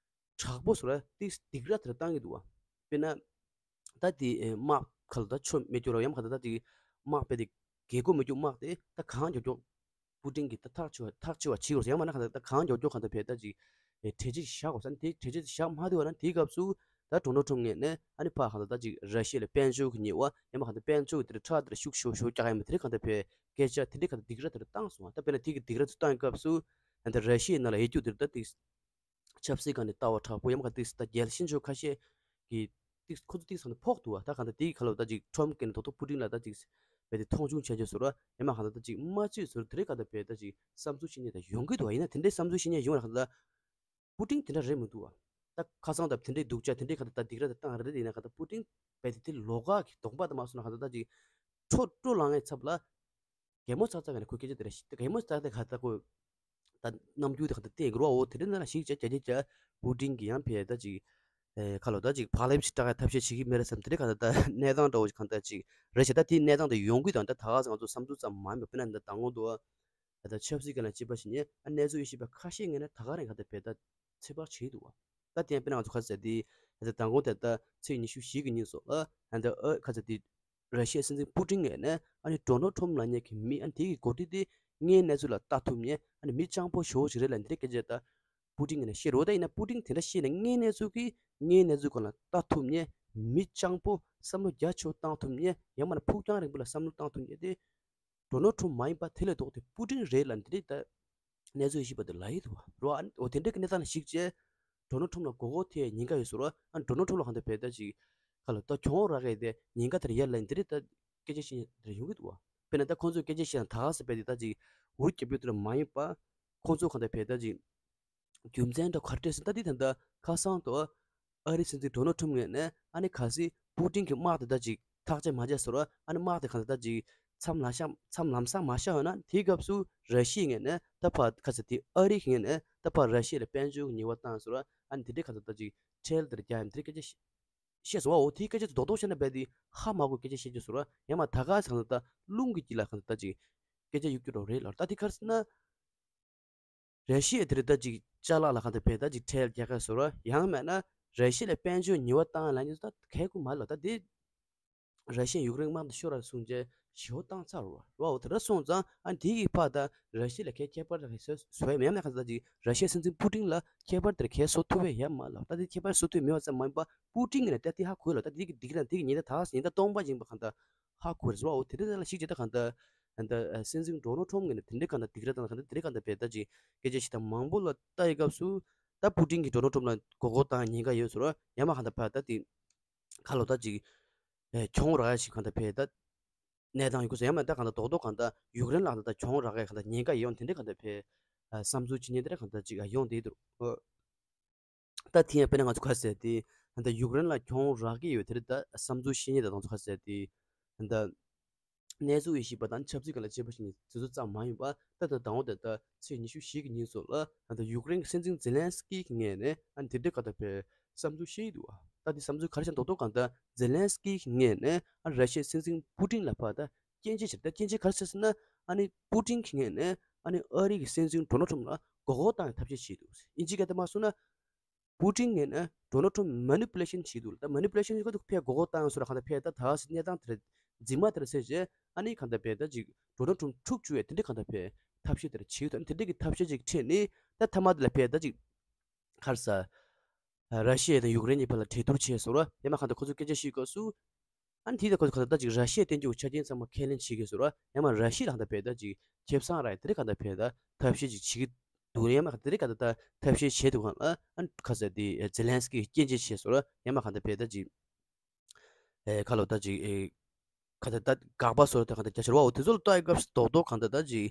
དྲག་པོ་བཟོ་ར་ཏིག་སྡིགས་ར་དེར་བཏང་གི་འདུག་བ། དཔེར་ན། ད་དེ་དམག་ཁ་ལ་ད་ཆོ་མེ་སྐྱོར་ར་ཡམ་ཁ་ད་ད་དེ་དམག་དཔེ་དེ་རྒྱལ་སྒོ་མེ་སྐྱོར་དམག་དེ་ད་གང་མགྱོགས་མགྱོགས་པུ་ཏིན་གྱིས་ད་ཐག་ཆོད་ཐག་ཆོད་པ་བྱེད་དགོས་ཡང་མ་ན་ཁ་ད་ད་གང་མགྱོགས་མགྱོགས་ཁ་ད་བས་ད་ཅིག་གྲོས་ཆོད་བཞག་དགོས་ས་ནི་དེ་གྲོས་ཆོད་བཞག་མ་ཐུབ་པ་ན་དེའི་སྐབས་སུ་ད་ཌོ་ནལ་ཁྲོམ་ངོས་ནས་ཨ་ནི་ཕ་ཁ་ད་ད་ཅིག་ར་ཤི་ཡ་ལ་དཔལ་འབྱོར་གྱི་ཉེས་པ་ཡང་མ་ཁ་ད་དཔལ་འབྱོར་གྱི་དེར་ཁྲག་དེར་ཤུགས་ཤུགས་ཤུགས་རྒྱག་ཡང་མ་དེ་རིང་ཁ་ད་བས་སྐད་ཆ་དེ་འདྲའི་ཁ་ད་སྡིགས་ར་དེར་བཏང་སོང་བ། ད་དཔེར་ན་དེ་གི་སྡིགས་ར་དེ་བཏང་སྐབས་སུ་ད་ར་ཤི་ཡའི་ནང་ལ་ཡོད་རྒྱུ་དེར་ད་ཏིག་ཆབ་སྲིད་སྒང་ནས་ལྟ་བ་དྲག་པོ་ཡང་མ་ག་ཏིག་ད་རྒྱལ་ཤན་ཕྱོགས་ཁ་ཤས་ཀྱི་ཏིག་ཁོ་ཚོ་ཏིག་ཚང་ནས་ཕོག་འདུག་བ། ད་གང་ལྟར་དེའི་ཁ་ལོ་ད་ཅིག་ཁྲོམ་སྐད་ནས་ཐོག་ཐོག་པུ་ཏིན་ལ་ད་ཅིག་བས་ཏེ་མཐོང་ཆུང་བྱས་རྗེས་སོ་ར་ཡང་མ་གང་ལྟར་ད་ཅིག་མ་བཅོས་ཟེར་དེ་རིང་གང་ལྟར་བས་ད་ཅིག་བསམ་ཚུལ་ཤེས་ཉེ་ད་ཡོང་གི་འདུག་བ། ཡིན་ན་དེ་འདྲའི་བསམ་ཚུལ་ཤེས་ཉེ་ཡོང་ན་གང་ལྟར་པུ་ཏིན་དེ་འདྲ་རེད་མི་འདུག་བ། ད་ཁ་སང་ད་དེ་འདྲའི་སྡུག་ཅག་དེ་འདྲའི་གང་ལྟར་ད་སྡིགས་ར་ད་བཏང་རེད་དེ་ཡིན་ན་གང་ལྟར་པུ་ཏིན་བས་ཏེ་དེ་ལོགས་ཀ་གི་གདོང་པ་ད་མ་སོང་ན་གང་ལྟར་ད་ཅིག་ཁྲོ་ཁྲོ་ལངས་ངའི་ཚབ་ལ། གད་མོ་ཚ་ཚ་ག་ནས་ཁོས་སྐད་ཆ་དེ་ར་ཤི་གད་མོ་ཚ་ཚ་ག་ད་ཁོས་ ད་རྣམ་འགྱུར་དེ་གང་ལྟར་བསྟན་གི་རེད་བ། འོ་དེ་འདྲ་ན་ལ་ཞིག་བྱས་རྒྱ་རྒྱ་རྒྱ་པུ་ཏིན་གྱིས་ཡང་ཕེ་ད་ཅིག་ཨེ་ཁ་ལོ་ད་ཅིག་བག་ལེབ་ཅིག་བཀྲ་ག་ཐབས་ཤེས་བྱེད་ཀྱི་མེད་རེད་བསམ། དེ་འདྲ་གང་ལྟར་ད་གནས་སྟངས་འདྲ་བོ་ཞིག་གང་ལྟར་ཅིག་རེད་བྱས། ད་དེའི་གནས་སྟངས་དེ་ཡོང་གི་དང་ད་ད་ག་ཚང་ང་ཚོ་བསམ་ཚུལ་ཙམ་མ་ཡིན་པ། དཔེར་ན་ད་ད་ངོ་འདུག་ད་ཆབ་སྲིད་ཀྱི་ལ་སྤྱི་པ་ཞིག་ནས་ཨ་གནས་ཚུལ་དབྱེ་ཞིབ་པ་ཁ་ཤས་ངོས་ནས་ད་ག་རང་གང་ལྟར་བེ་ད་ཚོད་དཔག་བྱེད་འདུག་བ། ད་དེ་ཡང་དཔེར་ན་ང་ཚོ་ཁ་ཟེར་དེ་ད་ད་ངོ་དེ་ད་ཚེས་ཉི་ཤུ་བཞི་གི་ཉིན་སོགས་ལ་ཨ་ད་ཨ་ཁ་ཟེར་དེ། ར་ཤི་ཡའི་སྲིད་འཛིན་པུ་ཏིན་ངོས་ནས་ཨ་ནི་ཌོ་ནལ་ཁྲོམ་ལབ་མཁན་གྱི་མི་ཨ་ནི་དེ་གི་འགོ་ཁྲིད་དེ་དངོས་གནས་ཚུལ་ལ་ལྟ་ཐུབ་མཁན། ཨ་ནི་མི་སྤྱང་པོ་ཞེ་པོ་ཅིག་རེད་ལབ་འདི་འདྲའི་སྐད་ཆ་ད་པུ་ཏིན་ངོས་ནས་བཤད་རེད་བ། ད་ཡིན་ན་པུ་ཏིན་དེ་འདྲ་བཤད་ནས་དངོས་གནས་ཚུལ་གྱི་དངོས་གནས་ཚུལ་སྐོར་ལ་ལྟ་ཐུབ་མཁན། མི་སྤྱང་པོ་བསམ་བློ་རྒྱ་ཆེ་བཏང་ཐུབ་མཁན། ཡང་མིན་ན་ཕུགས་རྒྱང་རིང་པོ་ལ་བསམ་བློ་བཏང་ཐུབ་མཁན་དེ་ཌོ་ནལ་ཁྲོམ་མ་ཡིན་པ། དེ་ལས་ལྡོག་སྟེ་པུ་ཏིན་རེད་ལབ་འདི་འདྲའི་ད་གནས་ཚུལ་ཞིབ་པ་དེ་ལབ་ཡི་འདུག་བ། རོ་ཨ་འོ་དེ་འདྲའི་གི་གནས་སྟངས་ལ་གཞིགས་བྱས་ཌོ་ནལ་ཁྲོམ་ལ་མགོ་སྐོར་ཐེབས་ཉེན་ཁ་ཡོད་ཟེར་བ། ཨ་ཌོ་ནལ་ཁྲོམ་ལ་གང་ལྟར་བེ་ད་ཅིག་ཁ་ལོ་ད་གྱོང་རག་གི་དེ་ཉེན་ཁ་དེར་ཡར་ལ་འདི་རེད་ད་སྐད་ཆ་བཤད་དེར་ཡོང་གི་འདུག་བ། དཔེར་ན་ད་ཁོང་ཚོས་སྐད་ཆ་བཤད་ན་ད་ག་ཟེར་བེ་དེ་ད་ཅིག་འུར་རྒྱབ་རྒྱུ་དེ་མ་ཡིན་པ། ཁོང་ཚོ་གང་ལྟར་བེ་ད་ཅིག་རྒྱུ་མཚན་འདྲ་ག་རེ་སྤྲད་སོང་ད་དེ་ད་ད་ཁ་སང་དུ་ཨ་རིའི་སྲིད་འཛིན་ཌོ་ནལ་ཁྲོམ་ངོས་ནས་ཨ་ནི་གལ་སྲིད་པུ་ཏིན་གྱི་དམག་དེ་ད་ཅིག་ཐག་གཅོད་མ་བྱས་ཟེར་བ། ཨ་ནི་དམག་དེ་གང་ལྟར་ད་ཅིག་མཚམས་ལ་བཞག་མཚམས་ལམ་སང་མ་བཞག་ཡོད་ན། དེའི་སྐབས་སུ་ར་ཤི་ཡའི་ངོས་ནས་ད་ཕར་ཁ་ཟེར་དེ་ཨ་རི་གི་ངོས་ནས་ད་ཕར་ར་ཤི་ཡ་ལ་དཔལ་འབྱོར་གྱི་ཉེས་པ་བཏང་ཟེར་བ། ཨ་ནི་དེ་འདྲའི་གང་ལྟར་ད་ཅིག་ཁྲལ་དེར་རྒྱག་ཡ་དེ་འདྲའི་སྐད་ཆ་བཤད་སོང་བ། འོ་དེའི་སྐད་ཆ་དེ་རྡོག་རྡོག་བཤད་ན་རྦད་དེ་ཧ་མ་གོ་སྐད་ཆ་བཤད་རྒྱུ་ཟེར་བ། ཡང་མ་ད་ག་ཚང་ད་རླུང་གི་དཀྱིལ་ལ་གང་ལྟར་ད་ཅིག་སྐད་ཆ་གཡུག་རྒྱུ་རོགས་རེད་ལ། ད་དེ་ག་རེ་ཟེར་ན། ར་ཤི་ཡ་དེ་རེད་ད་ཅིག་ཅ་ལག་ལ་གང་ལྟར་བེ་ད་ཅིག་ཁྲལ་རྒྱག་ག་ཟེར་བ། ཡང་མེད་ན་ར་ཤི་ཡ་ལ་དཔལ་འབྱོར་ཉེས་པ་བཏང་ལབ་མཁན་ད་གལ་ཁུ་མ་ལ། ད་དེ་ར་ཤི་ཡ་ཡུཀ་རེན་དམག་དེ་ཤོར་ར་སོང་རྗེས་ཞེ་པོ་བཏང་ཚར་བ་རེད་བ། འོ་དེ་འདྲ་སོང་ཙང་ཨ་དེ་གི་ཕར་ད་ར་ཤི་ཡ་ལ་གལ་ཁྱད་པར་དེ་གལ་བཟོ་བཟོ་ཡ་མེད་ན། གང་ལྟར་ད་ཅིག་ར་ཤི་ཡའི་སྲིད་འཛིན་པུ་ཏིན་ལ་ཁྱད་པར་དེ་གལ་བཟོ་ཐུབ་པ་ཡོད་མ་ལ། ད་དེ་ཁྱད་པར་བཟོ་ཐུབ་མེད་པ་ཙམ་མ་ཡིན་པ། པུ་ཏིན་གྱི་ནས་ད་དེ་ཧ་གོ་ལ། ད་དེ་གི་སྡིགས་ར་དེ་གི་ཉེན་བརྡ་ད་ཉེན་བརྡ་སྟོང་པ་ཡིན་པ་གང་ལྟར་ཧ་གོ་རེད་བ། འོ་དེ་འདྲ་ལ་ཞིག་བྱས་ད་གང་ལྟར་ད་སྲིད་འཛིན་ཌོ་ནལ་ཁྲོམ་གྱི་ནས་དེ་འདྲའི་གང་ལྟར་སྡིགས་ར་དང་གང་ལྟར་དེ་འདྲའི་གང་ལྟར་བེ་ད་ཅིག་སྐད་ཆ་བཤད་སྟངས་མང་པོ་ལ་ལྟ་ཡི་སྐབས་སུ་ད་པུ་ཏིན་གྱིས་ཌོ་ནལ་ཁྲོམ་ལ་མགོ་སྐོར་བཏང་ཉེན་ཁ་ཡོད་ཟེར་བ། ཡང་མ་གང་ལྟར་ཕར་ད་དེ་ཁ་ལོ་ད་ཅིག་ཨེ་གྱོང་རག་ཡ་ཞིག་གང་ལྟར་བེ་ད་གནས་སྟངས་ཡོད་གི་ཟེར། ཡང་མ་ད་གང་ལྟར་རྡོག་རྡོག་གང་ལྟར་ཡུཀ་རེན་ལ་ད་གྱོང་རག་ཡ་གང་ལྟར་ཉེན་ཁ་ཡོང་དེ་འདྲའི་གང་ལྟར་བེ་ཨ་བསམ་ཚུལ་བྱེད་མཁན་དེ་འདྲ་གང་ལྟར་ཅིག་ཨ་ཡོང་བསྡད་འདུག་ད་དེ་ཡང་དཔེར་ན་ང་ཚོ་ག་ཟེར་དེ་ད་ཡུཀ་རེན་ལ་གྱོང་རག་གི་ཡོད་དེ་རེད། ད་བསམ་ཚུལ་བཤད་མཁན་དེ་ང་ཚོ་ག་ཟེར་དེ་ད་གནས་ཚུལ་དབྱེ་ཞིབ་པ་དང་ཆབ་སྲིད་ཀྱི་ལ་དཔྱད་པ་བྱེད་མཁན་དེ་ཚོ་ཙམ་མ་ཡིན་པ། ད་ད་དང་པོ་དེ་ད་ཚེས་ཉི་ཤུ་བཞི་གི་ཉིན་སོགས་ལ་ད་ཡུཀ་རེན་གྱི་སྲིད་འཛིན་ཛེ་ལན་སི་ཀི་གི་ངོས་ནས་ཨ་དེ་འདྲའི་ག་ད་བེ་བསམ་ཚུལ་བཤད་ཀྱི་འདུག་ད་དེ་བསམ་ཚུལ་ག་རེ་བཤད་མདོག་མདོག་གང་ལྟར་ཛེ་ལན་སི་ཀི་གི་ངོས་ནས་ཨ་ར་ཤི་ཡའི་སྲིད་འཛིན་པུ་ཏིན་ལ་ཕར་ད་སྐྱོན་བརྗོད་བྱས། ད་སྐྱོན་བརྗོད་ག་རེ་བྱས་ཟེར་ན་ཨ་ནི་པུ་ཏིན་གྱི་ངོས་ནས་ཨ་ནི་ཨ་རི་གི་སྲིད་འཛིན་ཌོ་ནལ་ཁྲོམ་ལ་མགོ་སྐོར་བཏང་བའི་ཐབས་ཤེས་བྱས་འདུག་ཨིན་ཇི་སྐད་དུ་མ་སོང་ན། པུ་ཏིན་ངོས་ནས་ཌོ་ནལ་ཁྲོམ་མེ་ནི་པུ་ལེ་ཤན་བྱེད་འདུག་ད་མེ་ནི་པུ་ལེ་ཤན་བྱེད་ཀ་འདུག་ཕར་མགོ་སྐོར་བཏང་སོང་ར། གང་ལྟར་ཕར་ད་ད་གནས་སྟངས་དེར་འཛིན་མ་དེར་ཟེར་བྱས་ཨ་ནི་གང་ལྟར་ཕར་ད་ཅིག་ཌོ་ནལ་ཁྲོམ་འཁྲུག་བཅུག་ཡས་དེ་འདྲའི་གང་ལྟར་ཕར་ཐབས་ཤེས་དེར་བྱེད་འདུག་དེ་འདྲའི་གི་ཐབས་ཤེས་ཅིག་ཁྲིད་ནས་ད་མཐའ་མ་དེ་ལ་ཕར་ད་ཅིག་ག་རེ་ཟེར། ར་ཤི་ཡ་དང་ཡུཀ་རེན་གཉིས་བར་ལ་གྲོས་བསྡུར་བྱས་སོང་ར། ཡང་མ་གང་ལྟར་ཁོ་ཚོ་སྐད་ཆ་བཤད་སྐབས་སུ། ཨ་ནི་དེ་ད་ཁོ་ཚོ་གང་ལྟར་ད་ཅིག་ར་ཤི་ཡ་བསྟན་རྒྱུ་ཆ་རྐྱེན་ཚང་མ་ཁས་ལེན་བྱེད་ཀྱི་ཟེར་བ། ཡང་མ་ར་ཤི་ཡ་ལ་གང་ལྟར་ཕར་ད་ཅིག་ཁེ་བཟང་རག་ཡ་དེ་འདྲ་གང་ལྟར་ཕར་ད་ཐབས་ཤེས་ཅིག་བྱེད་ཀྱི་འདུག་ཡང་མ་གང་ལྟར་དེ་འདྲ་གང་ལྟར་ད་ཐབས་ཤེས་བྱེད་འདུག་གང་ལ་ཨ་ནི་ག་ཟེར་དེ་ཛེ་ལན་སི་ཀི་སྐྱོན་བརྗོད་བྱས་སོང་ར། ཡང་མ་གང་ལྟར་ཕར་ད་ཅིག་ཨེ་ཁ་ལོ་ད་ཅིག་ཨེ་ག་ད་ད་དགག་པ་སོགས་དེ་གང་ལྟར་རྒྱ་ཆེར་བ། འོ་དེ་ཚོ་ལ་ལྟ་ཡི་སྐབས་སུ་རྡོག་རྡོག་གང་ལྟར་ད་ཅིག་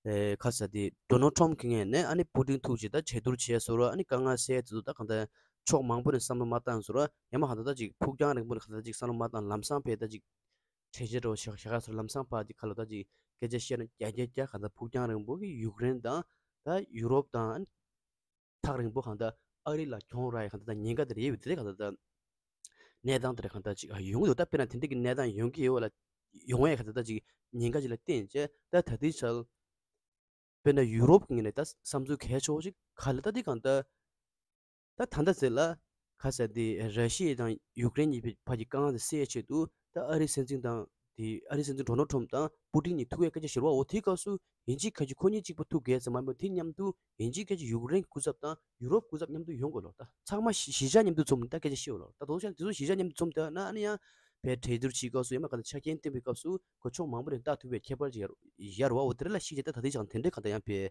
ཨེ་ག་ཟེར་དེ་ཌོ་ནལ་ཁྲོམ་གྱི་ངོས་ནས་ཨ་ནི་པུ་ཏིན་ཐུག་བྱས་ད་གྲོས་བསྡུར་བྱས་སོང་ར། ཨ་ནི་དཀའ་ངལ་སེལ་དེ་ཚོ་ད་གང་ལྟར་ཕྱོགས་མང་པོ་ནས་བསམ་བློ་མ་བཏང་སོང་ར། ཡང་མ་གང་ལྟར་ད་ཅིག་ཕུགས་རྒྱང་རིང་པོ་ནས་གང་ལྟར་ད་ཅིག་བསམ་བློ་མ་བཏང་ལམ་སང་ཕར་ད་ཅིག་གྲོས་ཆོད་འདྲ་བོ་ཞིག་བཞག་ག་ཟེར། ལམ་སང་ཕར་ཅིག་ཁ་ལོ་ད་ཅིག་སྐད་ཆ་བཤད་ན་རྒྱ་རྒྱ་རྒྱ་གང་ལྟར་ཕུགས་རྒྱང་རིང་པོ་གི་ཡུཀ་རེན་དང་ད་ཡུ་རོབ་དང་ཐག་རིང་པོ་གང་ལྟར་ཨ་རི་ལ་གྱོང་རག་ཡ་གང་ལྟར་ད་ཉེན་ཁ་དེ་རེད་ཡོད་པ་དེ་རེད། གང་ལྟར་ད་གནས་སྟངས་དེ་རེད་གང་ལྟར་ཅིག་ཡོང་གི་འདུག་ད་དཔེར་ན་དེ་འདྲ་གི་གནས་སྟངས་ཡོང་གི་ཡོད་པ་ལ་ཡོང་ཡ་གང་ལྟར་ད་ཅིག་ཉེན་ཁ་ཅིག་ལ་བརྟེན་བྱས་ད་ད་ལྟའི་ཆར་དཔེར་ན་ཡུ་རོབ་ཀྱི་ངོས་ནས་ད་བསམ་ཚུལ་གལ་ཆེ་བོ་ཞིག་ག་ལ་ད་འདི་གང་ལྟར་ད་ད་ལྟ་ཟེར་ལ་ག་ཟེར་དེ་ར་ཤི་ཡ་དང་ཡུཀ་རེན་གཉིས་བར་གྱི་དཀའ་ངལ་དེ་སེལ་ཆེད་དུ་ད་ཨ་རིའི་སྲིད་འཛིན་དང་དེ་ཨ་རིའི་སྲིད་འཛིན་ཌོ་ནལ་ཁྲོམ་དང་པུ་ཏིན་གཉིས་ཐུག་ཡས་སྐད་ཆ་བཤད་རེད་བ། འོ་དེའི་སྐབས་སུ་ཡིན་གཅིག་མིན་གཅིག་ཁོ་གཉིས་གཅིག་པ་ཐུག་དགོས་ཟེར་མ་ཡིན་པ་དེ་མཉམ་དུ་ཡིན་གཅིག་མིན་གཅིག་ཡུཀ་རེན་གྱི་སྐུ་ཚབ་དང་ཡུ་རོབ་སྐུ་ཚབ་མཉམ་དུ་ཡོང་དགོས་ལོ། ད་ཚང་མ་གཞི་གཞི་བཞག་མཉམ་དུ་འཛོམས་ད་སྐད་ཆ་བཤད་ལོ། ད་དོ་ཤག་དེ་ཚོ་གཞི་བཞག་མཉམ་དུ་འཛོམས་ད་ན་ཨ་ནི་ཡང་བས་གྲོས་བསྡུར་བྱེད་སྐབས་སུ་ཡང་མ་ག་ད་ཆ་རྐྱེན་བསྟན་པའི་སྐབས་སུ་ཁོ་ཕྱོགས་མང་པོ་ནས་ལྟ་ཐུབ་པའི་ཁྱད་པར་ཅིག་ཡར་ཡར་བ། འོ་དེ་རེད་ལ་ཤིག་ཅེ་ད་ད་དེ་ཅང་དེ་འདྲའི་ག་ད་ཡང་བས་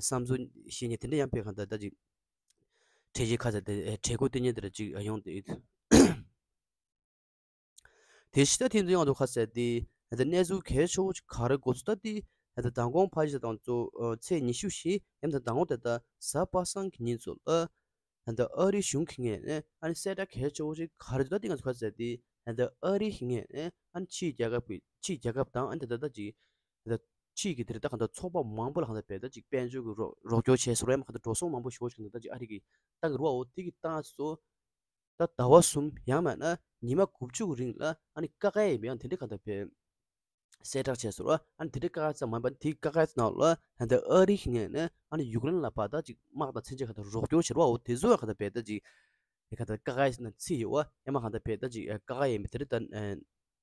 བསམ་ཚུལ་བཤད་མཁན་དེ་འདྲ་ཡང་བས་ག་ད་ད་ཅིག་གྲོས་གཞི་ཁ་ཟེར་དེ་གྲོས་འགོ་བསྟུན་མཁན་དེ་འདྲ་ཅིག་ཡོང་དེ་ཡོད། དེ་ཕྱི་ད་ཐེངས་འདི་ཡང་དུ་ཁ་ཟེར་དེ་ད་གནས་ཚུལ་གལ་ཆེ་བོ་ཅིག་ག་རེ་འགོ་ཚུགས་ད་དེ་ད་མདང་དགོང་ཕ་ཇི་དང་གཙོ་ཚེས་ཉི་ཤུ་བཞི་ཡང་ད་མདང་དགོང་དེ་ད་གཟའ་པ་སངས་ཀྱི་ཉིན་ཚོ་ལ་ད་ཨ་རི་གཞུང་གི་ངོས་ནས་ཨ་ནི་གསལ་བསྒྲགས་གལ་ཆེ་བོ་ཅིག་ག་རེ་འདུག་ད་དེ་ང་ཚོ་ཁ་ཟེར་དེ་ད་ཨ་རི་གི་ངོས་ནས་ཨ་ནི་ཕྱིའི་རྒྱལ་ཁབ་ཀྱི་ཕྱིའི་རྒྱལ་ཁབ་དང་ཨ་ནི་ད་ད་ད་ཅིག་ད་ ཕྱིའི་གི་དེ་རེད། ད་གང་ལྟར་ཚོགས་པ་མང་པོ་ལ་གང་ལྟར་བས་ད་ཅིག་དཔལ་འབྱོར་གྱི་རོགས་རོགས་སྐྱོར་བྱས་སོང་ར། ཡང་མ་གང་ལྟར་འགྲོ་སོང་མང་པོ་ཞེ་པོ་ཞིག་གང་ལྟར་ད་ཅིག་ཨ་རི་གིས་བཏང་གི་རེད་བ། འོ་དེ་གི་བཏང་སོང་། ད་ཟླ་བ་གསུམ་ཡང་མིན་ན་ཉི་མ་དགུ་བཅུ་གི་རིང་ལ་ཨ་ནི་ཀ་ཁ་ཡས་མི་ཡང་དེ་འདྲའི་གང་ལྟར་བས་གསལ་བསྒྲགས་བྱས་སོང་ར། ཨ་ནི་དེ་འདྲའི་ཀ་ཁ་ཙམ་མ་ཡིན་པ་དེ་ཀ་ཁ་ནང་ལ་ད་ལྟ་ཨ་རི་གི་ངོས་ནས་ཨ་ནི་ཡུཀ་རེན་ལ་ཕར་ད་ཅིག་དམག་དང་མཚོན་ཆ་གང་ལྟར་རོགས་སྐྱོར་བྱས་ར་བ། འོ་དེ་ཚོ་ཡང་གང་ལྟར་བས་ད་ཅིག་དེ་གང་ལྟར་ཀ་ཁ་ཡས་ཟེར་ན་ཚིག་ཡོད་བ། ཡང་མ་གང་ལྟར་བས་ད་ཅིག་ཀ་ཁ་ཡས་མི་དེ་རེད། ད་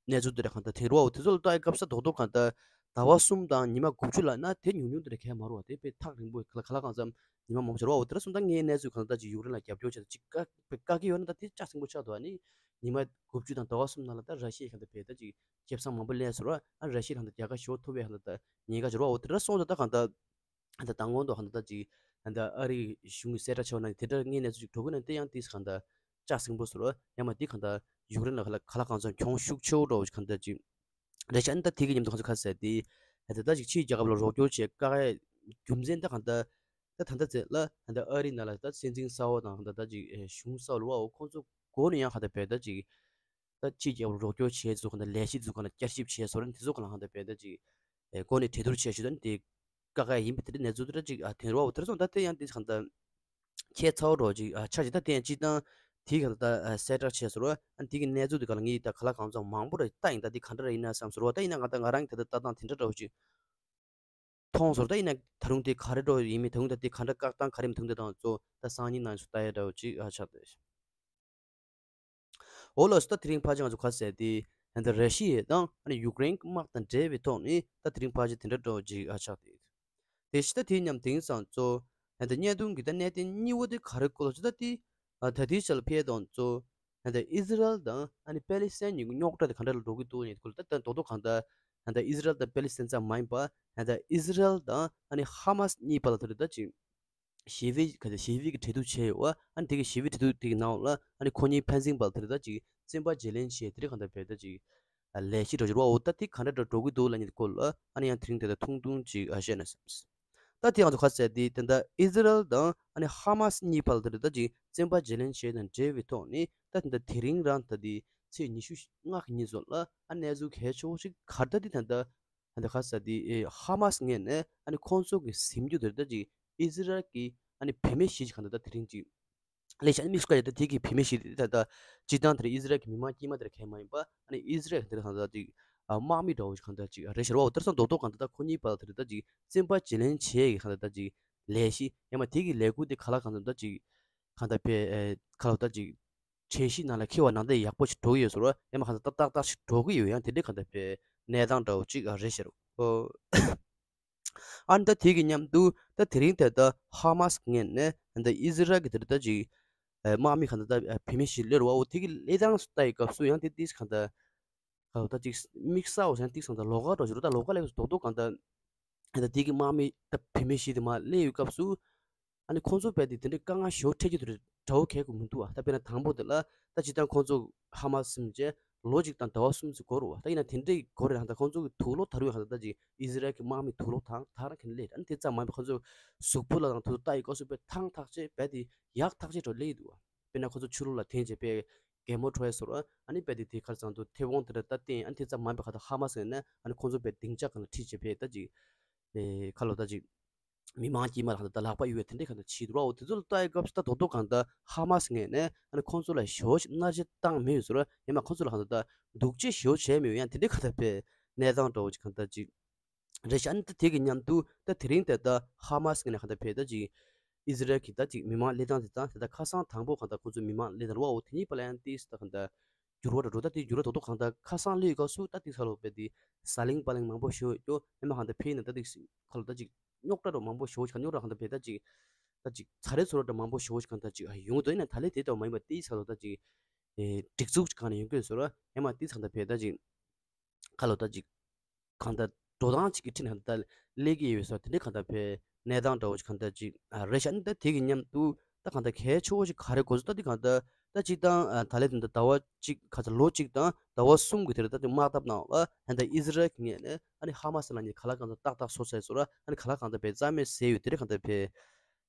གནས་ཚུལ་དེ་འདྲ་གང་ལྟར་དེ་ར་བ། འོ་དེ་ཚོ་ལ་ལྟ་ཡི་སྐབས་སུ་རྡོག་རྡོག་གང་ལྟར་ཟླ་བ་གསུམ་དང་ཉི་མ་དགུ་བཅུ་ལབ་ན་དེ་ཉུང་ཉུང་དེ་འདྲ་གང་ཡང་མ་རེད་བ། དེ་དཔེ་ཐག་རིང་པོ་ག་ལ་གང་འཚམ་ཉི་མ་མང་པོ་ཞིག་རེད་བ། འོ་དེ་འདྲ་སོང་ཙང་ངའི་གནས་ཚུལ་གང་ལྟར་ཅིག་ཡུཀ་རེན་ལ་རྒྱབ་སྐྱོར་བྱས་ཏེ་ཅིག་བཀག་བཀག་གི་ཡོད་ན་ད་དེ་ཅག་ཟིང་པོ་ཆགས་འདུག་ཨ་ནི་ཉི་མ་དགུ་བཅུ་དང་ཟླ་བ་གསུམ་ནང་ལ་ད་ར་ཤི་ཡས་གང་ལྟར་བས་ད་ཅིག་ཁེ་བཟང་མང་པོ་ལེན་སོང་ར། ཨ་ར་ཤི་ཡས་གང་ལྟར་རྒྱལ་ཁ་ཞེ་པོ་ཐོབ་པའི་གང་ལྟར་ད་ཉེན་ཁ་ཞིག་རེད་བ། འོ་དེ་འདྲ་སོང་ཙང་ད་གང་ལྟར་ད་ལྟ་མདང་དགོང་དུ་གང་ལྟར་ད་ཅིག་ད་ལྟ་ཨ་རིའི་གཞུང་གི་གསལ་བསྒྲགས་བྱས་པ་ན་དེ་འདྲ་ངའི་གནས་ཚུལ་ཅིག་འགྲོ་གི་ན་དེ་ཡང་དེ་གང་ལྟར་ཅག་ཟིང་པོ་ཟེར་བ། ཡང་མ་དེ་གང་ལྟར་ཡུཀ་རེན་ལ་ག་ལ་གང་འཚམ་གྱོང་ཤུགས་ཆེ་བོ་འགྲོ་བ་ཅིག་གང་ལྟར་ཅིག་རེད་ཤག་ཨ་ནི་ད་དེ་གི་མཉམ་དུ་གང་ཚོ་ག་ཟེར་དེ་ད་ལྟ་ཅིག་ཕྱིའི་རྒྱལ་ཁབ་ལ་རོགས་སྐྱོར་བྱེད་དཀའ་ངལ་རྒྱུ་མཚན་ད་གང་ལྟར་ད་ད་ལྟ་ཚེ་ལ་ད་ལྟ་ཨ་རི་ནང་ལ་ད་སྲིད་འཛིན་གསར་བ་དང་ད་ལྟ་ཅིག་གཞུང་གསར་བ་ལ་བ་འོ་ཁོང་ཚོ་འགོ་ནས་ཡང་གང་ལྟར་བས་ད་ཅིག་ད་ཕྱིའི་རྒྱལ་ཁབ་ལ་རོགས་སྐྱོར་བྱེད་ཚུལ་གང་ལྟར་ལས་གཞི་ཚུལ་གང་ལ་བསྐྱར་ཞིབ་བྱས་སོང་ར། དེ་ཚོ་གང་ལ་གང་ལྟར་བས་ད་ཅིག་ཨེ་སྒོ་ནས་གྲོས་བསྡུར་བྱས་ཞུ་ད་ནི་དེ་ཀ་ཁ་ཡིན་པ་དེ་འདྲ་གནས་ཚུལ་དེ་འདྲ་ཅིག་ཨ་ཐོན་རོགས་དེ་སོང་ད་དེ་ཡང་དེ་གང་ལྟར་ཁྱད་མཚར་བོ་རོགས་ཅིག་ཨ་ཆགས་ཅིག་ད་དེ་ཡང་སྤྱིར་བཏང་དེ་གང་ལྟར་ཨ་གསལ་བསྒྲགས་བྱས་སོང་ར། ཨ་དེ་གི་གནས་ཚུལ་དེ་གང་ལ་ངས་ད་ག་ལ་གང་འཚམ་མང་པོ་ར་ལྟ་ཡིན། ད་དེ་ག་འདྲ་ར་ཡིན་ན་བསམ་སོང་ར། ད་ཡིན་ན་ང་ད་ང་རང་གི་ད་ལྟ་ལྟ་སྟངས་དེ་འདྲ་འདྲ་བོ་ཅིག་མཐོང་སོང་ར། ད་ཡིན་ན་ད་རུང་དེ་ག་རེ་འགྲོ་ཡིན་མིན་ད་རུང་ད་དེ་ག་འདྲ་བཀག་སྟངས་ག་རེ་མི་འདུག་ད་དང་ཚོ་ད་སང་ཉིན་ནང་ཚོ་ལྟ་ཡ་འདྲ་བོ་ཅིག་ཨ་ཆགས་ཏེ། འོ་ལགས་སོ། ད་དེ་རིང་ཕལ་ཆེར་ང་ཚོ་ག་ཟེར་དེ་ད་ལྟ་ར་ཤི་ཡ་དང་ཨ་ནི་ཡུཀ་རེན་གྱི་དམག་དང་འབྲེལ་བའི་ཐོག་ནས་ད་དེ་རིང་ཕལ་ཆེར་དེ་འདྲ་འགྲོ་ཅིག་ཨ་ཆགས་ཏེ། དེ་ཕྱི་ད་དེ་མཉམ་དེང་སང་ཚོ་ད་ལྟ་བརྙན་ཐུང་གི་ད་གནད་དོན་གཉིས་པོ་དེ་ག་རེ་སྐོར་ལ་ཅི་ད་དེ་ཨ་ད་དེའི་ཆ་ལ་ཕེ་དང་ཚོ་ད་ལྟ་ཨི་ཟི་རལ་དང་ཨ་ནི་པེ་ལི་སི་ཐན་གཉིས་ཀྱི་རྙོག་དྲ་དེ་ག་འདྲ་ལ་འགྲོ་གི་འདུག་ནས་སྐོར་ལ་ད་ད་རྡོག་རྡོག་གང་ལྟར་ད་ལྟ་ཨི་ཟི་རལ་དང་པེ་ལི་སི་ཐན་ཙམ་མ་ཡིན་པ་ད་ལྟ་ཨི་ཟི་རལ་དང་ཨ་ནི་ཧ་མ་སི་གཉིས་བར་ལ་ད་ལྟ་ཅིག་ཞི་བའི་ག་ཚོད་ཞི་བའི་གི་གྲོས་བསྡུར་བྱས་ཡོད་བ། ཨ་ནི་དེ་གི་ཞི་བའི་གྲོས་བསྡུར་དེ་གི་ནང་ལ་ཨ་ནི་ཁོ་གཉིས་ཕན་ཚུན་བར་དེར་ད་ཅིག་བཙོན་པ་བརྗེ་ལེན་བྱས་དེ་རིང་གང་ལྟར་བས་ད་ཅིག་ལས་གཞི་འགྲོ་བཞིན་རོ། འོ་ད་དེ་ག་འདྲ་འགྲོ་འགྲོ་གི་འདུག་ལབ་མཁན་གྱི་སྐོར་ལ་ཨ་ནི་ཡང་དེ་རིང་དེ་ལྟར་ཐུང་ཐུང་ཅིག་ཨ་བཤད་ན་བསམས། ད་དེ་ང་ཚོ་ག་ཟེར་དེ་དེ་འདྲ་ཨི་ཟི་རལ་དང་ཨ་ནི་ཧ་མ་སི་གཉིས་བར་དེར་ད་ཅིག་བཙོན་པ་བརྗེ་ལེན་བྱས་དང་འབྲེལ་བའི་ཐོག་ནས་ད་དེ་འདྲ་དེ་རིང་རང་ད་དེ་ཚེས་ཉི་ཤུ་ལྔ་གི་ཉིན་ཚོ་ལ་ཨ་གནས་ཚུལ་གལ་ཆེ་བོ་ཞིག་ག་རེ་ད་དེ་ད་ལྟ་ད་ལྟ་ག་ཟེར་དེ་ཨེ་ཧ་མ་སི་ངོས་ནས་ཨ་ནི་ཁོང་ཚོ་གི་ཟིན་རྒྱུ་དེ་ད་ཅིག་ཨི་ཟི་རལ་གྱི་ཨ་ནི་བུད་མེད་བཞི་ཅིག་གང་ལྟར་ད་དེ་རིང་ཅིག་ལས་བྱ་ཨ་ནི་དམིགས་སུ་བཀར་ཡ་ད་དེ་གི་བུད་མེད་བཞི་དེ་ད་ལྟ་སྤྱིར་བཏང་དེར་ཨི་ཟི་རལ་གྱི་མི་མང་དཀྱུས་མ་དེར་གང་མ་ཡིན་པ་ཨ་ནི་ཨི་ཟི་རལ་དེར་གང་ལྟར་ཅིག་ཨ་དམག་མི་འདྲ་བོ་ཞིག་གང་ལྟར་ཅིག་རེད་ཤག་རོ། དེར་སོང་རྡོག་རྡོག་གང་ལྟར་ད་ཁོ་གཉིས་བར་དེར་ད་ཅིག་བཙོན་པ་བརྗེ་ལེན་བྱེད་ཡ་གི་གང་ལྟར་ད་ཅིག་ལས་གཞི་ཡང་མ་དེ་གི་ལས་འགུལ་དེ་ག་ལ་གང་ལྟར་ད་ཅིག་གང་ལྟར་བས་ཨེ་ག་ལ་ད་ཅིག་གྲོས་གཞི་ནང་ལ་འཁྱེར་བ་ནང་དེ་ཡག་པོ་ཞིག་འགྲོ་གི་ཡོད་ཟེར་བ། ཡང་མ་གང་ལྟར་ཏག་ཏག་ཞིག་འགྲོ་གི་ཡོད། ཡང་དེ་འདྲའི་གང་ལྟར་བའི་གནས་སྟངས་འདྲ་བོ་ཅིག་རེད་ཤག་རོ། ཨ་ནི་ད་དེ་གི་མཉམ་དུ་ད་དེ་རིང་དེ་ད་ཧ་མ་སི་ངོས་ནས་ད་ཨི་ཟི་རལ་གྱི་དེ་ད་ཅིག་དམག་མི་གང་ལྟར་ད་བུད་མེད་ཞིག་གློད་བ། འོ་དེ་གི་གློད་སྟངས་སུ་ལྟ་ཡི་སྐབས་སུ་ཡང་དེ་ཏིས་གང་ལྟར་གང་ལྟར་ཅིག་དམིགས་བསལ་བ་ཡང་ཏིས་གང་ལྟར་ལོགས་ཀ་འདྲ་བོ་ཞིག་རོ། ད་ལོགས་ཀ་ལས་རྡོག་རྡོག་གང་ལྟར་ད་དེ་གི་དམག་མི་ད་བུད་མེད་ཞིག་དེ་མར་གློད་ཡོད་སྐབས་སུ། ཨ་ནི་ཁོང་ཚོ་བས་དེ་དེ་འདྲའི་དཀའ་ངལ་ཞེ་པོ་འཕྲད་རྒྱུ་དེ་འདྲ་འདྲ་བོ་གལ་དགོས་མི་འདུག་ཨ། ད་དཔེར་ན་དང་པོ་དེ་ལ་ད་སྤྱིར་བཏང་ཁོང་ཚོ་ཧ་མ་སི་ཟིན་བྱས་ལོ་གཅིག་དང་ཟླ་བ་གསུམ་ཙམ་འགོར་རོ། ད་ཡིན་ན་དེ་འདྲའི་འགོར་རེད། ད་ཁོང་ཚོ་གི་དུག་སློག་ད་རུང་ཡང་ད་ཅིག་ཨི་ཟི་རལ་གྱི་དམག་མི་དུག་སློག་ཐང་ཐང་རང་གིན་ལས། ཨ་ནི་དེ་ཙམ་མ་ཡིན་པར་ཁོང་ཚོ་གཟུགས་པོ་ལ་དང་དུ་ལྟ་ཡི་སྐབས་སུ་དཔེ་ཐང་ཐག་ཆད་བས་དེ་ཡག་ཐག་ཆད་འགྲོ་ལས་འདུག་ཨ། དཔེར་ན་ཁོང་ཚོ་ཆུ་ལོག་ལ་འཐེན་བྱས་དཔེ་གད་མོ་བྲོ་ཡ་སོར་ཨ་ནི་བས་དེ་དེ་ཁར་ཚང་དུ་མཐེ་བོང་དེ་འདྲ་ད་བསྟན། ཨ་ནི་དེ་ཙམ་མ་ཡིན་པར་ཁ་ད་ཧ་མ་སི་ནས་ཨ་ནི་ཁོང་ཚོ་བས་སྡིངས་ཆ་གང་ལ་ཁྲིད་བྱས་བས་ད་ཅིག་ཨེ་ཁ་ལོ་ད་ཅིག་མི་མང་དཀྱུས་མ་ལ་ད་ལག་པ་གཡུག་ཡ་དེ་འདྲའི་གང་ལྟར་བྱེད་འདུག་ར། འོ་དེ་ཚོ་ལ་ལྟ་ཡི་སྐབས་སུ་ད་རྡོག་རྡོག་གང་ལྟར་ཧ་མ་སི་ངོས་ནས་ཨ་ནི་ཁོང་ཚོ་ལ་ཞེ་པོ་ཞིག་མནར་གཅོད་བཏང་མེད་ཟེར་ར། ཡང་མ་ཁོང་ཚོ་ལ་གང་ལྟར་ད་སྡུག་ཅག་ཞེ་པོ་བྱས་མེད། ཡང་དེ་འདྲའི་གང་ལྟར་བའི་གནས་སྟངས་འདྲ་བོ་ཅིག་གང་ལྟར་ཅིག་རེད་ཤག་ཨ་ནི་ད་དེ་གི་མཉམ་དུ་ད་དེ་རིང་དེ་ད་ཧ་མ་སི་ངོས་ནས་གང་ལྟར་བའི་ད་ཅིག་ཨི་ཟི་རལ་གྱི་ད་ཅིག་མི་མང་གློད་སྟངས་དེ་དང་དེ་ད་ཁ་སང་དང་པོ་གང་ལྟར་ཁོང་ཚོ་མི་མང་གློད་སྟངས་ར་བ། འོ་དེ་གཉིས་བར་ལ་ཡང་ཏིས་ད་གང་ལྟར་འགྱུར་བ་འགྲོ་འགྲོ། ད་དེ་འགྱུར་བ་རྡོག་རྡོག་གང་ལྟར་ཁ་སང་ལོས་ཡོད་སྐབས་སུ་ད་དེ་ས་ལོ་བས་དེ་ཟ་ལིང་པ་ལིང་མང་པོ་ཞིག་ཡོད་སྐྱོ། ཨེ་མ་གང་ལྟར་ཕེ་ཡིན་ན་ད་དེ་ཁ་ལོ་ད་ཅིག་རྙོག་དྲ་རོ་མང་པོ་ཞིག་གང་རྙོག་དྲ་གང་ལྟར་བས་ད་ཅིག་ད་ཅིག་ཚ་རེ་ཚོར་ད་མང་པོ་ཞིག་གང་ལྟར་ཅིག་ཡོང་དོ་ཡིན་ན་ད་ལས་དེ་ལྟ་བུ་མ་ཡིན་པ་དེ་ས་ལོ་ད་ཅིག་སྒྲིག་འཛུགས་ཅིག་གང་ནས་ཡོང་གི་ཡོད་ཟེར་ར། ཨེ་མ་དེ་གང་ལྟར་བས་ད་ཅིག་ཁ་ལོ་ད་ཅིག་གང་ལྟར་འགྲོ་སྟངས་ཅིག་གི་ཁྲིད་ནས་གང་ལྟར་སླེབས་ཀྱི་ཡོད་ས་དེ་འདྲའི་གང་ལྟར་བས་གནས་སྟངས་འདྲ་བོ་ཅིག་གང་ལྟར་ཅིག་རེད་ཤག་ཨ་ནི་ད་དེ་གི་མཉམ་དུ་ད་གང་ལྟར་གལ་ཆེ་བོ་ཞིག་ག་རེ་དགོས་ཚུལ་ད་དེ་གང་ལྟར་ད་སྤྱིར་བཏང་ཨ་ད་ལས་དེ་འདྲ་ཟླ་བ་གཅིག་ག་ཚོད་ལོ་གཅིག་དང་ཟླ་བ་གསུམ་གི་དེར་ད་དེ་དམག་འཐབ་གནང་བ་ཨ་ནི་ད་ཨི་ཟི་རལ་གྱི་ངོས་ནས་ཨ་ནི་ཧ་མ་སི་ལ་ཉིད་ག་ལ་གང་ལྟར་ཏག་ཏག་སོ་སོའི་སོ་ར་ཨ་ནི་ག་ལ་གང་ལྟར་བས་རྩ་མེད་བཟོས་ཡོད་དེ་འདྲའི་གང་ལྟར་བས་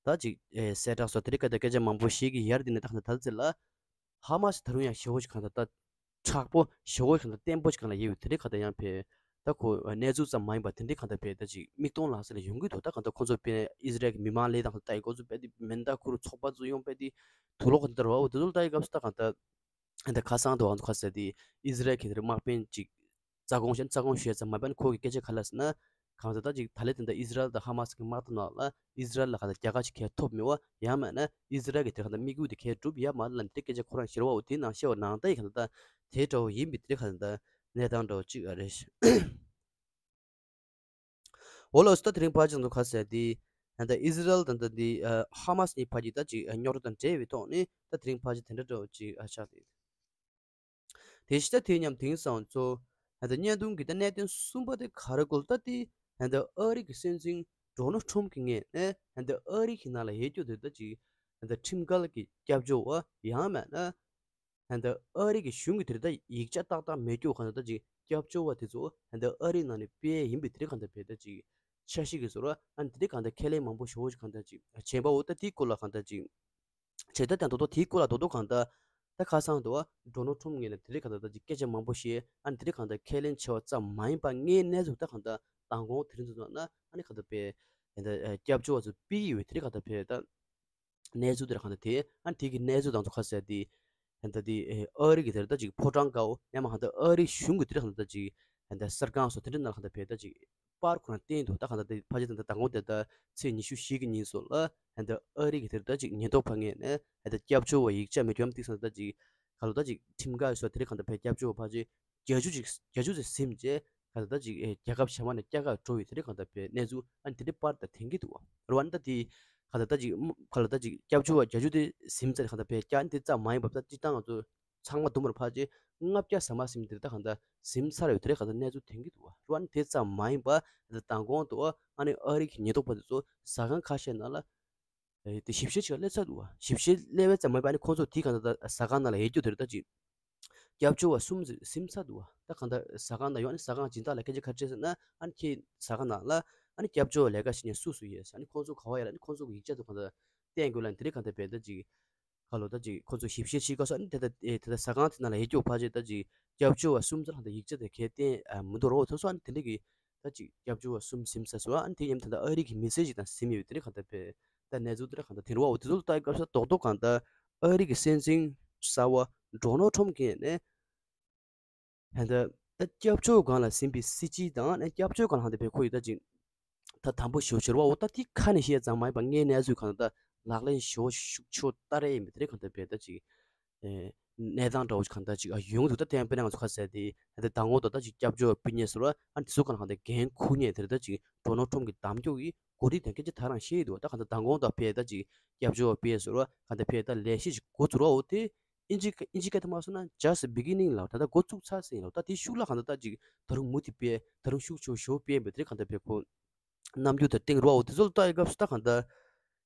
ད་ཅིག་ཨེ་གསལ་བསྒྲགས་སོགས་དེ་འདྲའི་གང་ལྟར་སྐད་ཆ་མང་པོ་ཞིག་གི་ཡར་དེ་ནས་ད་གང་ལྟར་ད་ཚེ་ལ་ཧ་མ་སི་ད་རུང་ཡང་ཞེ་བོ་ཞིག་གང་ལྟར་ད་མཁྲེགས་པོ་ཞེ་བོ་ཞིག་གང་ལྟར་བརྟན་པོ་ཞིག་གང་ལ་ཡོད་དེ་འདྲའི་གང་ལྟར་ཡང་བས་ ད་ཁོ་གནས་ཚུལ་ཙམ་མ་ཡིན་པ་དེ་འདྲའི་གང་ལྟར་བས་ད་ཅིག་མིག་མཐོང་ལག་ཟིན་ལ་ཡོང་གི་འདུག་ད་གང་ལྟར་ཁོ་ཚོ་དཔེ་ཨི་ཟི་རལ་གྱི་མི་མང་ལས་དང་ད་ཡི་ཁོ་ཚོ་དཔེ་དེ་མེ་མདའ་ཁུར་ཚོགས་པ་ཚོ་ཡོང་དཔེ་དེ་དུག་ལོག་གང་ལྟར་བ་འོ་དེ་ཚོ་ལ་ད་ཡི་སྐབས་སུ་ད་གང་ལྟར་ད་ཁ་སང་དུ་ང་ཚོ་ཁ་ཟེར་དེ་ཨི་ཟི་རལ་གྱི་དེར་དམག་དཔོན་ཅིག་རྩ་དགོངས་བཞེས་རྩ་དགོངས་བཞེས་ཙམ་མ་པན་ཁོ་གི་སྐད་ཆ་ག་ལ་ཟེར་ན། གང་ཟེར་ད་ཅིག་ད་ལེ་དེ་འདྲ་ཨི་ཟི་རལ་དང་ཧ་མ་སི་གི་དམག་དང་ནང་ལ་ཨི་ཟི་རལ་ལ་གང་ལྟར་རྒྱལ་ཁ་ཅིག་གས་ཐོབ་མེད་བ་ཡང་མེད་ན་ཨི་ཟི་རལ་གྱི་དེ་གང་ལྟར་དམིགས་ཡུལ་དེ་གས་འགྲུབ་ཡ་མ་ལ་འདི་སྐད་ཆ་ཁོ་རང་ཤེས་བ་འོ་དེ་ནང་ཤེས་བ་ནང་ད་ཡི་གང་ལྟར་དེ་འདྲ་བོ་ཡིན་པའི་དེ་གང་ལྟར་གནས་སྟངས་འདྲ་བོ་ཅིག་ཨ་རེད། འོ་ལགས་སོ། ད་དེ་རིང་ཕལ་ཆེར་ང་ཚོ་ཁ་ཟེར་དེ་ད་ལྟ་ཨི་ཟི་རལ་དང་ད་འདི་ཧ་མ་སི་གཉིས་ཕལ་ཆེར་ད་ཅིག་རྙོག་དྲ་དང་འབྲེལ་བའི་ཐོག་ནས་ད་དེ་རིང་ཕལ་ཆེར་དེ་འདྲ་འདྲ་བོ་ཅིག་ཨ་ཆགས་ཏེ། དེ་ཕྱི་ད་དེ་མཉམ་དེང་སང་ཚོ་ད་ལྟ་བརྙན་ཐུང་གི་ད་གནད་དོན་གསུམ་པ་དེ་ག་རེ་གོ་ལ་ད་དེ་ད་ལྟ་ཨ་རི་གི་སྲིད་འཛིན་ཌོ་ནལ་ཁྲོམ་གྱི་ངོས་ནས་ད་ལྟ་ཨ་རི་གི་ནང་ལ་ཡོད་རྒྱུ་དེ་ད་ཅིག་ད་ལྟ་ཁྲིམས་འགལ་གྱི་སྐྱབས་བཅོལ་བ་ཡང་མེད་ན། ད་ལྟ་ཨ་རི་གི་གཞུང་གི་དེར་ད་ཡིག་ཆ་ཏག་ཏག་མེད་རྒྱུ་གང་ལྟར་ད་ཅིག་སྐྱབས་བཅོལ་བ་དེ་ཚོ་ད་ལྟ་ཨ་རི་ནང་ནས་སྤེལ་ཡིན་པའི་དེ་རིགས་གང་ལྟར་བས་ད་ཅིག་འཆར་གཞི་གི་བཟོ་འདྲ་ཨ་ནི་དེ་རིགས་གང་ལྟར་ཁས་ལེན་མང་པོ་ཞེ་པོ་ཅིག་གང་ལྟར་ཅིག་བྱས་པ་འོ་ད་དེའི་སྐོར་ལ་གང་ལྟར་ཅིག་བྱས་ད་ད་དོ་དོ་དེའི་སྐོར་ལ་དོ་དོ་གང་ལྟར་ད་ཁ་སང་དུ་ཌོ་ནལ་ཁྲོམ་ངོས་ནས་དེ་རིགས་གང་ལྟར་ད་ཅིག་སྐད་ཆ་མང་པོ་བཤད་ཨ་ནི་དེ་རིགས་གང་ལྟར་ཁས་ལེན་བྱས་པ་ཙམ་མ་ཡིན་པ་ངའི་གནས་ཚུལ་ད་གང་ལྟར་མདང་དགོང་དེ་རིང་ཚོ་ན་ཨ་ནི་གང་ལྟར་བས་ད་ལྟ་སྐྱབས་བཅོལ་བ་ཚོ་སྤེལ་ཡོད་པའི་དེ་རིགས་གང་ལྟར་བས་ད། གནས་ཚུལ་དེར་གང་ལྟར་དེ་ཨ་དེ་གི་གནས་ཚུལ་དང་ཚོ་ཁ་གསལ་དེ་ཨ་ད་དེ་ཨ་རི་གི་དེར་ད་ཅིག་ཕོ་བྲང་དཀར་པོ་ཡང་མ་གང་ལྟར་ཨ་རི་གཞུང་གི་དེར་གང་ལྟར་ད་ཅིག་ཨ་ད་གསར་ཁང་སོགས་དེ་འདྲ་ནང་གང་ལྟར་བས་ད་ཅིག་པར་ཁོ་རང་བསྟན་འདུག་ད་གང་ལྟར་དེ་ཕལ་ཆེར་ད་ད་དང་པོ་དེ་ད་ཚེས་ཉི་ཤུ་བཞི་གི་ཉིན་སོགས་ལ་ཨ་ད་ཨ་རི་གི་དེར་ད་ཅིག་ཉེན་རྟོག་པ་ངོས་ནས་ཨ་ད་སྐྱབས་བཅོལ་བ་ཡིག་ཆ་མེད་རྒྱུ་ཡང་ཏིག་སང་ད་ཅིག་ག་ལོ་ད་ཅིག་ཁྲིམས་འགལ་སོགས་དེ་རིགས་གང་ལྟར་བས་སྐྱབས་བཅོལ་བ་ཕལ་ཆེར་བརྒྱད་ཅུ་ཅིག་བརྒྱད་ཅུ་ཙམ་ཟིན་རྗེས་ག་ད་ད་ཅིག་ཨེ་རྒྱལ་ཁབ་གཞན་མ་ནས་སྐྱ་ཀར་འགྲོ་བའི་དེ་རིགས་གང་ལྟར་བའི་གནས་ཚུལ་ཨ་ནི་དེ་འདྲའི་པར་དང་ཐོན་གྱི་འདུག་བ། རེད་བ། ཨ་ནི་ད་དེ་ག་ད་ད་ཅིག་ག་ལ་ད་ཅིག་སྐྱབས་བཅོལ་བ་བརྒྱད་ཅུ་དེ་ཟིན་ཚར་གང་ལྟར་བའི་སྐྱ་ཨ་ནི་དེ་ཙམ་མ་ཡིན་པ་ད་སྤྱིར་བཏང་ང་ཚོ་ཚང་མ་དུ་མར་ཕལ་ཆེར་ལྔ་བརྒྱ་ཟ་མ་ཟིན་དེ་ད་གང་ལྟར་ཟིན་ཚར་བའི་དེ་རིགས་གང་ལྟར་གནས་ཚུལ་ཐོན་གྱི་འདུག་བ། རེད་བ། ཨ་ནི་དེ་ཙམ་མ་ཡིན་པ་ད་མདང་དགོང་དུ་ཨ་ནི་ཨ་རི་གི་ཉེན་རྟོག་པ་དེ་ཚོ་ཟ་ཁང་ཁ་ཤས་ནང་ལ། ཨེ་དེ་ཞིབ་བཤེར་བྱེད་སླེབས་ཚར་འདུག་བ། ཞིབ་བཤེར་སླེབས་པའི་ཙམ་མ་ཡིན་པ་ཨ་ནི་ཁོང་ཚོ་དེའི་གང་ལྟར་ཟ་ཁང་ནང་ལ་ཡོད་རྒྱུ་དེ་རེད་ད་ཅིག་སྐྱབས་བཅོལ་བ་གསུམ་ཟིན་ཚར་འདུག་བ། ད་གང་ལྟར་ཟ་ཁང་ནང་ཡོད་ཨ་ནི་ཟ་ཁང་སྦྱིན་བདག་ལ་སྐད་ཆ་ག་རེ་དྲིས་ཟེར་ན་ཨ་ནི་ཁྱེད་ཟ་ཁང་ནང་ལ་ཨ་ནི་སྐྱབས་བཅོལ་བ་ལས་ཀ་བྱེད་མཁན་སུ་སུ་ཡོད་ཟེར་ཨ་ནི་ཁོང་ཚོ་ག་བ་ཡོད་ཨ་ནི་ཁོང་ཚོ་གི་ཡིག་ཆ་དེ་གང་ལྟར་བསྟན་དགོས་ལ་ཨ་ནི་དེ་རིང་གང་ལྟར་བས་ད་ཅིག་ག་ལོ་ད་ཅིག་ཁོང་ཚོ་ཞིབ་བཤེར་བྱེད་སྐབས་སུ་ཨ་ནི་དེ་ལྟར་ཨེ་དེ་ལྟར་ཟ་ཁང་དེ་ནང་ལ་ཡོད་རྒྱུ་ཕལ་ཆེར་ད་ཅིག་སྐྱབས་བཅོལ་བ་གསུམ་ཙམ་ལ་ད་ཡིག་ཆ་དེ་གས་བསྟན་ཨ་མི་འདུག་རོགས་དེ་ཚོ་ཨ་ནི་དེ་འདྲ་གི་ད་ཅིག་སྐྱབས་བཅོལ་བ་གསུམ་ཟིན་ཚར་སོང་ཨ་ནི་དེ་མཉམ་དུ་ད་ཨ་རི་གི་མི་སེར་ཞིག་དང་ཟིན་ཡོད་དེ་རིང་གང་ལྟར་བས་ད་གནས་ཚུལ་དེ་རིང་གང་ལྟར་དེ་རུ་བ་འོ་དེ་ཚོ་ལ་ལྟ་སྐབས་སུ་རྡོག་རྡོག་གང་ལྟར་ཨ་རི་གི་སྲིད་འཛིན་གསར་བ་ཌོ་ནལ་ཁྲོམ་གྱི་ནས་ད་ད་སྐྱབས་བཅོལ་སྒང་ལ་ཟིན་པའི་སྲིད་སྤྱི་དང་ནས་སྐྱབས་བཅོལ་སྒང་ལ་ཧང་དེ་བས་ཁོ་ཡི་ད་ཅིག་ད་དམ་པོ་ཞུ་ཞུ་བ་འོ་ད་དེ་ཁ་ནས་བཤད་ཙམ་མ་ཡིན་པ་ངའི་གནས་ཚུལ་གང་ལྟར་ལག་ལེན་ཞུ་ཤུགས་ཆོག་ལྟ་རེ་ཡིན་པ་དེ་རིང་གང་ལྟར་བས་ད་ཅིག་ཨེ་གནས་སྟངས་འདྲ་བོ་ཞིག་གང་ལྟར་ཅིག་ཨ་ཡོང་འདུག་ད་དེ་ཡང་དཔེར་ན་ང་ཚོ་ཁ་གསལ་དེ་ད་དང་པོ་ད་ད་ཅིག་སྐྱབས་བཅོལ་བ་སྤུན་ཉེ་ཟེར་བ་ཨ་དེ་ཚོ་གང་ལ་གང་ལྟར་འགན་འཁུར་མཁན་དེར་ད་ཅིག་ཌོ་ནལ་ཁྲོམ་གྱི་གདམ་སྐྱོ་གི་གོ་སྒྲིག་དང་སྐད་ཆ་ད་རང་བཤད་ཡི་འདུག་ད་གང་ལྟར་མདང་དགོང་ད་ཕེ་ད་ཅིག་སྐྱབས་བཅོལ་བ་སྤེལ་ཟེར་བ་གང་ལྟར་ཕེ་ད་ལས་གཞི་ཞིག་འགོ་ཚུགས་རོགས་དེ་ཨིན་ཇི་ཨིན་ཇི་སྐད་དུ་མ་སོང་ན་just beginning ལ་ད་ལྟ་འགོ་བཙུགས་ཚར་ཟིན་ལ་ད་དེ་ཤུགས་ལ་གང་ལྟར་ད་ཅིག་ད་རུང་མུ་མཐུད་སྤེལ་ད་རུང་ཤུགས་ཆེ་ཞོ་སྤེལ་འབད་དེ་གང་ལྟར་ཕེ་ཁོ་རྣམ་འགྱུར་དེ་སྟེང་རོགས་དེ་ཚོ་ལ་ལྟ་ཡི་སྐབས་སུ་ད་གང་ལྟར་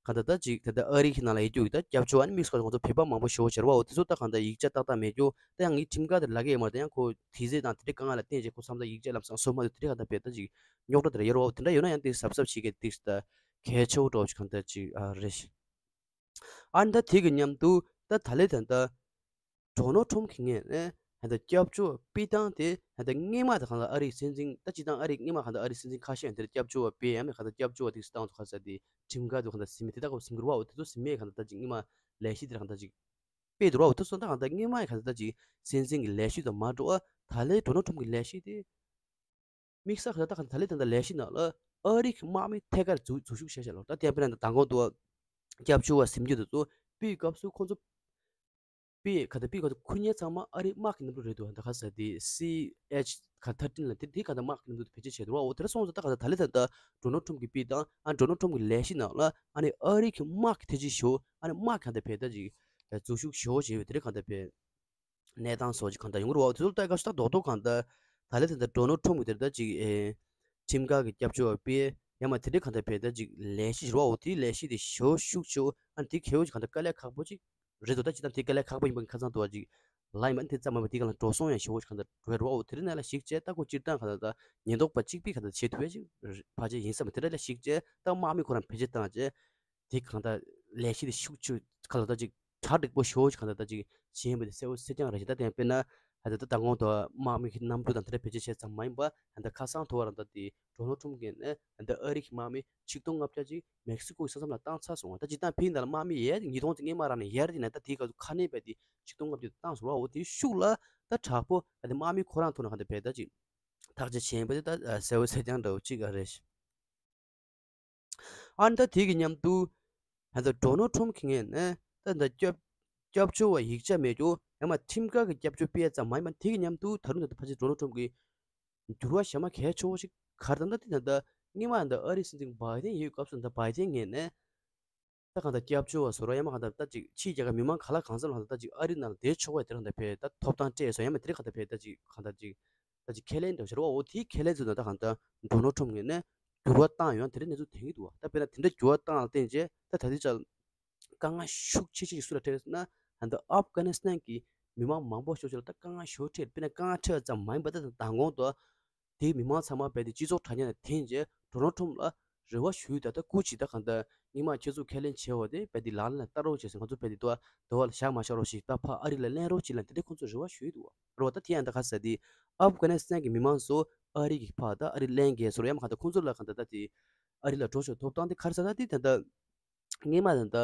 གང་ལྟར་ད་ཅིག་ད་ལྟ་ཨ་རི་གི་ནང་ལ་ཡོད་རྒྱུ་ད་སྐྱབས་བཅོལ་བ་ནི་དམིགས་སུ་ཁོང་ཚོ་བོད་པ་མང་པོ་ཞེ་པོ་ཅིག་རེད་བ། འོ་དེ་ཚོ་ད་གང་ལྟར་ཡིག་ཆ་ཏག་ཏག་མེད་རྒྱུ་ད་ཡང་ངའི་ཁྲིམས་ཁང་དེར་ལབ་ཀྱི་ཡོད་མ་རེད། ད་ཡང་ཁོ་དེ་ཚེ་དང་དེ་འདྲའི་དཀའ་ངལ་ལ་བརྟེན་བྱས་ཁོ་མཚམས་མཚམས་ཡིག་ཆ་ལམ་སང་བཟོ་མ་ཐུབ་དེ་གང་ལྟར་བས་ད་ཅིག་རྙོག་དྲ་དེ་འདྲ་ཡོད་རེད་བ། འོ་དེ་འདྲ་ཡོད་ན་ཡང་དེ་གཟབ་གཟབ་བྱེད་ཀྱི་དེ་ད་གལ་ཆེ་བོ་འདྲ་བོ་ཅིག་གང་ལྟར་ཅིག་ཨ་རེད། ཨ་ནི་ད་དེ་གི་མཉམ་དུ་ད་ད་ལེ་ད་ད། ཌོ་ནལ་ཁྲོམ་གྱི་ངོས་ནས་ཧན་ད་སྐྱབས་བཅོལ་བ་སྤེལ་སྟངས་དེ་ཧན་ད་སྔོན་མ་དེ་གང་ལ་ཨ་རིའི་སྲིད་འཛིན་ད་སྤྱིར་བཏང་ཨ་རིའི་སྔོན་མ་གང་ལྟར་ཨ་རིའི་སྲིད་འཛིན་ཁ་ཤས་དེར་སྐྱབས་བཅོལ་བ་སྤེལ་ཡང་མེད་གང་ལྟར་སྐྱབས་བཅོལ་བ་དེ་སྟངས་དུ་ག་ས་དེ་ཁྲིམས་འགལ་དུ་གང་ལྟར་ཟིན་མེད་དེ་ད་གོ་ཟིན་གི་རུ་བ་འོ་དེ་ཚོ་ཟིན་མེད་གང་ལྟར་ད་ཅིག་སྔོན་མ་ལས་གཞི་དེར་གང་ལྟར་ཅིག་སྤེལ་དུ་རུ་བ་འོ་དེ་ཚོ་ད་གང་ལྟར་སྔོན་མ་གང་ལྟར་ད་ཅིག་སྲིད་འཛིན་གྱི་ལས་གཞི་དང་མ་འགྲོ་བ་ད་ལན་ཌོ་ནལ་ཁྲོམ་གྱི་ལས་གཞི་དེ། དམིགས་བསལ་ཁ་ད་ག་ད་ལེ་ད་ད་ལས་གཞི་ནང་ལ་ཨ་རི་གི་དམག་མི་ཐད་ཀར་འཛུལ་འཛུལ་ཞུགས་བྱས་བྱས་ལོ། ད་དེ་དཔེར་ན་ད་མདང་དགོང་དུ་སྐྱབས་བཅོལ་བ་ཟིན་རྒྱུ་དེ་ཚོ་སྤེལ་སྐབས་སུ་ཁོང་ཚོ་སྤེལ་ག་ད་སྤེལ་ག་ད་ཁུར་མཁན་ཚང་མ་ཨ་རི་དམག་གི་གནམ་གྲུ་རེད་འདུག་ད་ག་ས་དེ་སི་ཨེཆ་ག་ཐར་ཊིན་ལ་དེ་དེ་ག་ད་དམག་གི་གནམ་གྲུ་དེ་བེད་སྤྱོད་བྱས་འདུག་འོ་དེ་འདྲ་སོང་ཙང་ད་ག་ད་ད་ལེ་ད་ད་ཌོ་ནལ་ཁྲོམ་གྱི་སྤེལ་དང་ཨ་ཌོ་ནལ་ཁྲོམ་གྱི་ལས་གཞི་ནང་ལ་ཨ་ནི་ཨ་རི་གི་དམག་གི་ཐེ་ཇི་ཞོ་ཨ་ནི་དམག་ག་ད་བེད་ད་ཅིག་འཛུལ་ཞུགས་ཞོ་བྱས་བའི་དེ་རེད་ག་ད་བེད། གནས་སྟངས་སོགས་ཀྱི་གང་ལྟར་ཡོང་གི་རེད་བ། དེ་ཚོ་ལྟ་སྐབས་སུ་ད་རྡོག་རྡོག་གང་ལྟར་ད་ལེ་དེ་ལྟར་ཌོ་ནལ་ཁྲོམ་གྱི་དེ་ལྟར་ཅིག་ཨེ་ཁྲིམས་འགལ་གྱི་སྐྱབས་བཅོལ་བ་སྤེལ་ཡང་མ་དེ་འདྲའི་གང་ལྟར་བས་ད་ཅིག་ལས་གཞི་རེད་བ། འོ་དེའི་ལས་གཞི་དེ་ཞེ་པོ་ཤུགས་ཆེ་བོ་ཨ་ནི་དེ་གལ་བོ་ཅིག་གང་ལྟར་དཀའ་ལས་ཁག་པོ་ཅིག་རེད་འདུག་ད་ཅི་ད་དེ་དཀའ་ལས་ཁག་པོ་ཡིན་པ་ཁ་ཚང་དུ་བ་ཅིག་ལ་ཡིན་པ་ཨ་ནི་དེ་ཙམ་མ་ཡིན་པ་དེ་གང་ལ་འགྲོ་སོང་ཡང་ཞེ་པོ་ཅིག་གང་ལྟར་འགྲོ་ཡ་རེད་བ། འོ་དེ་རིང་ནས་ལ་ཞིག་བྱས་ད་ཁོ་སྤྱིར་བཏང་གང་ལྟར་ད་ཉེན་རྟོག་པ་གཅིག་པུས་གང་ལྟར་བྱེད་ཐུབ་ཡ་ཅིག་ཕལ་ཆེར་ཡིན་ས་མ་དེ་འདྲ་ལ་ཞིག་བྱས་ད་དམག་མི་ཁོ་རང་བེད་སྤྱོད་བཏང་བྱས། དེ་གང་ལྟར་ལས་གཞི་དེ་ཤུགས་ཆེ་གང་ལ་ད་ཅིག་གྲ་འགྲིག་པོ་ཞེ་པོ་ཅིག་གང་ལ་ད་ཅིག་བྱེད་ཡིན་པ་དེ་གསལ་པོ་གསལ་རྐྱང་རེད་ཤག་ད་དེ་དཔེར་ན་ ད་ལྟ་མདང་དགོང་དུ་དམག་མི་གི་གནམ་གྲུ་དང་དེ་འདྲ་བེད་སྤྱོད་བྱས་ཙམ་མ་ཡིན་པ། ད་ལྟ་ཁ་སང་དུ་བ་རང་ད་དེ་ཌོ་ནལ་ཊམ་གྱིས་ནས་ད་ལྟ་ཨ་རི་གི་དམག་མི་ཆིག་སྟོང་ལྔ་བརྒྱ་ཅིག་མེག་སི་ཀོ་གི་ས་མཚམས་ལ་བཏང་ཚར་སོང་བ། ད་སྤྱིར་བཏང་ཕིན་ད་ལ་དམག་མི་ཡར་ཉིས་སྟོང་ཅིག་སྔོན་མ་རང་ནས་ཡར་དེ་ནས་ད་དེའི་སྐབས་སུ་ཁ་སྣོན་པས་དེ་ཆིག་སྟོང་ལྔ་བརྒྱ་བཏང་སོང་བ། འོ་དེའི་ཤུགས་ལ་ད་དྲག་པོ་ད་དེ་དམག་མི་ཁོ་རང་ཐོག་ནས་ག་འདྲ་བས་ད་ཅིག་ཐག་གཅོད་བྱས་པ་དེ་ད་གསལ་པོ་གསལ་རྐྱང་འདྲ་བོ་ཅིག་ཨ་རེད། ཨ་ནི་ད་དེ་གི་མཉམ་དུ་ད་ལྟ་ཌོ་ནལ་ཊམ་གྱི་ངོས་ནས་ད་ད་སྐྱབས་སྐྱབས་བཅོལ་བ་ཡིག་ཆ་མེད་རྒྱུ་ཡང་མ་ཁྲིམས་འགལ་གྱི་སྐྱབས་བཅོལ་སྤེལ་ཙམ་མ་ཡིན་པ། དེ་གི་མཉམ་དུ་ད་རུང་ད་ལྟ་ཕལ་ཆེར་ཌོ་ནལ་ཊམ་གྱི་འགྱུར་བ་གཞན་མ་གལ་ཆེ་བོ་ཞིག་ག་རེ་ད་ད་དེ་ད་ལྟ་སྔོན་མ་ད་ཨ་རིའི་སྲིད་འཛིན་བྷའི་ཌེན་ཡོད་སྐབས་སུ་ད་བྷའི་ཌེན་ངོས་ནས་ད་གང་ལྟར་སྐྱབས་བཅོལ་བ་བཟོ་རོགས་ཡང་མ་གང་ལྟར་ད་ཅིག་ཕྱིའི་རྒྱལ་ཁབ་མི་མང་ག་ལ་གང་འཚམ་ལ་གང་ལྟར་ད་ཅིག་ཨ་རི་ནང་ལ་བསྡད་ཆོག་པའི་དེ་རང་ད་ཕེ་ད་ཐོབ་ཐང་སྤྲད་སོང་། ཡང་མ་དེ་རིང་གང་ལྟར་ཕེ་ད་ཅིག་གང་ལྟར་ཅིག་ད་ཅིག་ཁས་ལེན་འདྲ་བོ་ཞིག་རེད་བ། འོ་དེའི་ཁས་ལེན་ཚོ་ད་ད་གང་ལྟར་ཌོ་ནལ་ཊམ་ངོས་ནས་འགྱུར་བ་བཏང་ཡོང་དེ་འདྲ་གནས་ཚུལ་ཐོན་གྱི་འདུག་བ། ད་དཔེར་ན་དེ་འདྲ་འགྱུར་བ་བཏང་ལ་བརྟེན་རྗེས་ད་ད་ལྟའི་ཆར་དཀའ་ངལ་ཤུགས་ཆེ་ཤོས་ཤིག་སུ་ལ་འཕྲད་ཟེར་ན་ད་ལྟ་ཨབ་གྷ་ནི་སི་ཐན་གྱི་མི་མང་མང་པོ་ཤོས་ཅིག་ལ་ད་དཀའ་ངལ་ཤུགས་འཕྲད། དཔེར་ན་དཀའ་ངལ་འཕྲད་པ་ཙམ་མ་ཡིན་པ་ད་ད་མདང་དགོང་དུ་དེའི་མི་མང་ཚང་མ་རྦད་དེ་སྤྱི་ཚོགས་དྲ་བརྙན་ལ་འཐེན་རྗེས་ཌོ་ནལ་ཊམ་ལ་རེ་བ་ཞུས། ད་ལྟ་སྐུ་མཁྱེན་ད་གང་ལྟར་སྔོན་མ་ཁྱེད་ཚོས་ཁས་ལེན་བྱས་པ་དེ་རྦད་དེ་ལག་ལེན་ལ་བསྟར་རོགས་བྱས་ཟེར། ང་ཚོ་རྦད་དེ་དུ་བ་དུ་བ་ལ་བཞག་མ་བཞག་རོགས་ཞེས་ད་ཕར་ཨ་རི་ལ་ལེན་རོགས་བྱེད་ལ་དེ་འདྲ་ཁོང་ཚོས་རེ་བ་ཞུས་འདུག་བ། རེད་བ། ད་དེ་ཡང་ད་ག་ཟེར་དེ་ཨབ་གྷ་ནི་སི་ཐན་གྱི་མི་མང་ཚོ་ཨ་རི་གི་ཕར་ད་ཨ་རི་ལེན་དགོས་ཟེར་ཡང་མ་གང་ལྟར་ཁོང་ཚོ་ལ་གང་ལྟར་ད་དེ་ཨ་རི་ལ་འགྲོ་ཆོག་ཐོབ་ཐང་དེ་ག་རེ་ཟེར་ད་དེ་ད་ལྟ་སྔོན་མ་ད་ལྟ་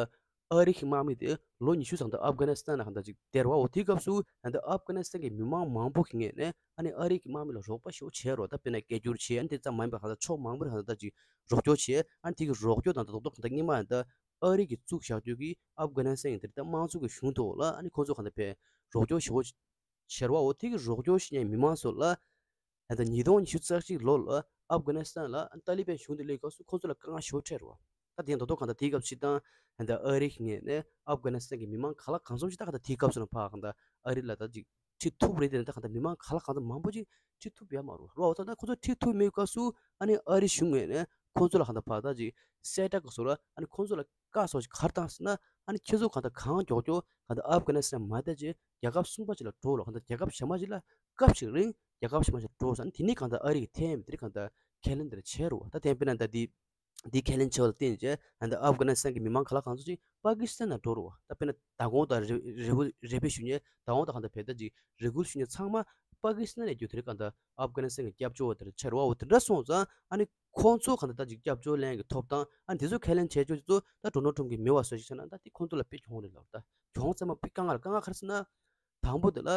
ཨ་རི་གི་དམག་མི་དེ་ལོ་ཉི་ཤུ་ཙམ་ད་ཨབ་གྷ་ནི་སི་ཐན་ལ་གང་ལྟར་ཅིག་བསྡད་རེད་བ། འོ་དེའི་སྐབས་སུ་ད་ལྟ་ཨབ་གྷ་ནི་སི་ཐན་གྱི་མི་མང་མང་པོ་གི་ངོས་ནས་ཨ་ནི་ཨ་རི་གི་དམག་མི་ལ་རོགས་པ་ཞེ་པོ་བྱས་རོགས། ད་དཔེར་ན་སྐད་སྒྱུར་བྱས། ཨ་ནི་དེ་ཙམ་མ་ཡིན་པར་གང་ལྟར་ཕྱོགས་མང་པོ་ནས་གང་ལྟར་ད་ཅིག་རོགས་སྐྱོར་བྱས། ཨ་ནི་དེ་གི་རོགས་སྐྱོར་དང་ད་རྡོག་རྡོག་གང་ལྟར་སྔོན་མ་ད་ཨ་རི་གིས་བཙུགས་བཞག་རྒྱུ་གི་ཨབ་གྷ་ནི་སི་ཐན་གྱི་དེར་ད་དམངས་གཙོ་གི་གཞུང་ཐོག་ལ་ཨ་ནི་ཁོང་ཚོ་གང་ལྟར་ཕར་རོགས་སྐྱོར་ཞེ་པོ་བྱས་རེད་བ། འོ་དེ་གི་རོགས་སྐྱོར་བྱེད་མཁན་མི་མང་ཚོ་ལ་ད་ལྟ་ཉིས་སྟོང་ཉི་ཤུ་རྩ་གཅིག་ལོ་ལ་ཨབ་གྷ་ནི་སི་ཐན་ལ་ཏཱ་ལི་བན་གཞུང་དེ་སླེབས་སྐབས་སུ་ཁོང་ཚོ་ལ་དཀའ་ངལ་ཞེ་པོ་འཕྲད་རེད་བ། ད་དེ་ཡང་རྡོག་རྡོག་གང་ལྟར་དེའི་སྐབས་སུ་སྤྱིར་བཏང་ད་ལྟ་ཨ་རི་གི་ངོས་ནས་ཨབ་གྷ་ནི་སི་ཐན་གྱི་མི་མང་ག་ལ་གང་འཚམ་ཞིག་ད་གང་ལྟར་དེའི་སྐབས་སུ་ན་ཕར་གང་ལྟར་ཨ་རི་ལ་ད་ཅིག་ཁྲིད་ཐུབ་རེད། དེ་ནས་ད་གང་ལྟར་མི་མང་ག་ལ་གང་འཚམ་མང་པོ་ཅིག་ཁྲིད་ཐུབ་ཡོད་མ་རེད་བ། འོ་ད་ད་ཁོང་ཚོ་ཁྲིད་ཐུབ་མེད་སྐབས་སུ་ཨ་ནི་ཨ་རི་གཞུང་ངོས་ནས་ཁོང་ཚོ་ལ་གང་ལྟར་ཕར་ད་ཅིག་གསལ་བསྒྲགས་གི་བཟོ་འདྲ་ཨ་ནི་ཁོང་ཚོ་ལ་བཀའ་སོགས་ཤིག་ག་རེ་བཏང་ཟེར་ན། ཨ་ནི་ཁྱེད་ཚོ་གང་ལྟར་གང་མགྱོགས་མགྱོགས་གང་ལྟར་ཨབ་གྷ་ནི་སི་ཐན་མ་བསྡད་རྗེས་རྒྱལ་ཁབ་གསུམ་པ་ཅིག་ལ་འགྲོ་རོགས། གང་ལྟར་རྒྱལ་ཁབ་གཞན་པ་ཅིག་ལ་སྐབས་ཤིག་རིང་རྒྱལ་ཁབ་གཞན་པ་ཅིག་ལ་འགྲོ་ཟེར། ཨ་ནི་དེ་ནས་གང་ལྟར་ཨ་རི་གི་ཐེམ་དེ་རིང་གང་ལྟར་ཁས་ལེན་དེ་འདྲ་བྱས་རོགས། ད་དེ་དཔེར་ན་ད་འདི་འདི་ཁས་ལེན་བྱས་པ་ལ་བརྟེན་རྗེས་ད་ལྟ་ཨབ་གྷ་ནི་སི་ཐན་གྱི་མི་མང་ག་ལ་གང་འཚམ་ཅིག་པ་ཀི་སི་ཐན་ལ་འགྲོ་རོགས། ད་དཔེར་ན་མདང་དགོང་དང་རེ་རེ་བོ་རེ་བོ་ཞུ་མཁན་མདང་དགོང་དང་གང་ལྟར་ཕར་ད་ཅིག་རེ་སྐུལ་ཞུ་མཁན་ཚང་མ་པ་ཀི་སི་ཐན་ནས་རྒྱུ་དེ་རིང་གང་ལྟར་ཨབ་གྷ་ནི་སི་ཐན་གྱི་སྐྱབས་བཅོལ་བ་དེར་ཆགས་རེད་བ། འོ་དེ་འདྲ་སོང་ཙང་ཨ་ནི་ཁོང་ཚོ་གང་ལྟར་ད་ཅིག་སྐྱབས་བཅོལ་ལེན་གྱི་ཐོབ་ཐང་ཨ་ནི་དེ་ཚོ་ཁས་ལེན་བྱས་ཆོག་ཆོག་ད་ཌོ་ནལ་ཊམ་གྱིས་མེད་པ་བཟོ་ཞིག་བྱས་ན་ད་དེ་ཁོང་ཚོ་ལ་དཔེ་གྱོང་རེད་ལབ། ད་གྱོང་ཚད་མ་དཔེ་དཀའ་ངལ་དཀའ་ངལ་ག་རེ་ཟེར་ན། དང་པོ་དེ་ལ་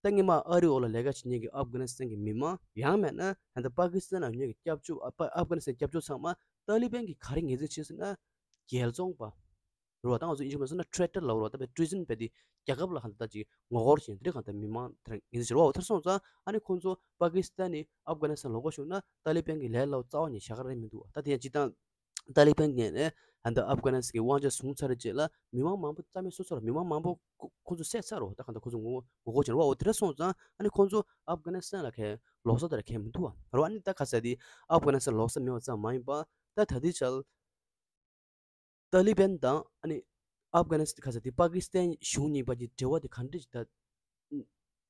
ད་སྔོན་མ་ཨ་རིའི་འོག་ལ་ལས་ཀ་བྱེད་མཁན་གྱི་ཨབ་གྷ་ནི་སི་ཐན་གྱི་མི་མང་ཡང་མིན་ན་ད་ལྟ་པ་ཀི་སི་ཐན་ནང་ཡོད་མཁན་གྱི་སྐྱབས་བཅོལ་ཨ་པ་ཨབ་གྷ་ནི་སི་ཐན་སྐྱབས་བཅོལ་ཚང་མ་ཏཱ་ལི་བན་གྱིས་ག་རེ་ངོས་འཛིན་བྱས་ཟེར་ན། རྒྱལ་བཙོང་པ་རེད་བ། ད་ང་ཚོ་ཨིན་ཇི་མ་ཟེར་ན་ཊེ་རེ་ཊར་ལབ་རེད་བ། ད་པའི་ཊི་རི་ཟན་པའི་དེ་རྒྱལ་ཁབ་ལ་གང་ལྟར་ད་ཅིག་ངོ་རྒོལ་བྱེད་འདི་གང་ལྟར་མི་མང་དེར་ངོས་འཛིན་བྱེད་རེད་བ། འོ་དེར་སོང་ཙང་ཨ་ནི་ཁོང་ཚོ་པ་ཀི་སི་ཐན་ནས་ཨབ་གྷ་ནི་སི་ཐན་ལོག་པ་བྱུང་ན་ཏཱ་ལི་བན་གྱི་ལས་སླ་པོ་རྩ་བ་ནས་བྱ་ག་རེ་མི་འདུག་བ། ད་དེ་ཡང་སྤྱིར་བཏང་ཏཱ་ལི་བན་ངོས་ནས་ད་ལྟ་ཨབ་གྷ་ནི་སི་ཐན་གྱི་དབང་ཆ་བཟུང་ཚར་རྗེས་ལ་མི་མང་མང་པོ་རྩ་མེད་སོ་སོར་མི་མང་མང་པོ་ཁོ་ཁོ་ཚོ་བསད་ཚར་རོ། ད་གང་ལྟར་ཁོ་ཚོ་ངོ་ངོ་རྒོལ་བྱེད་རོ། འོ་དེ་འདྲ་སོང་ཙང་ཨ་ནི་ཁོ་ཚོ་ཨབ་གྷ་ནི་སི་ཐན་ལ་ཁའི་ལོག་ས་དེ་ལ་ཁའི་མི་འདུག་བ་རོ། ཨ་ནི་ད་ག་ས་དེ་ཨབ་གྷ་ནི་སི་ཐན་ལོག་ས་མེད་པ་ཙམ་མ་ཡིན་པ། ད་ད་ལྟའི་ཆར་ཏཱ་ལི་བན་དང་ཨ་ནི་ཨབ་གྷ་ནི་སི་ཐན་ག་ས་དེ་པ་ཀི་སི་ཐན་གཞུང་གཉིས་བར་གྱི་འབྲེལ་བ་དེ་ག་འདྲ་ཞིག་ད་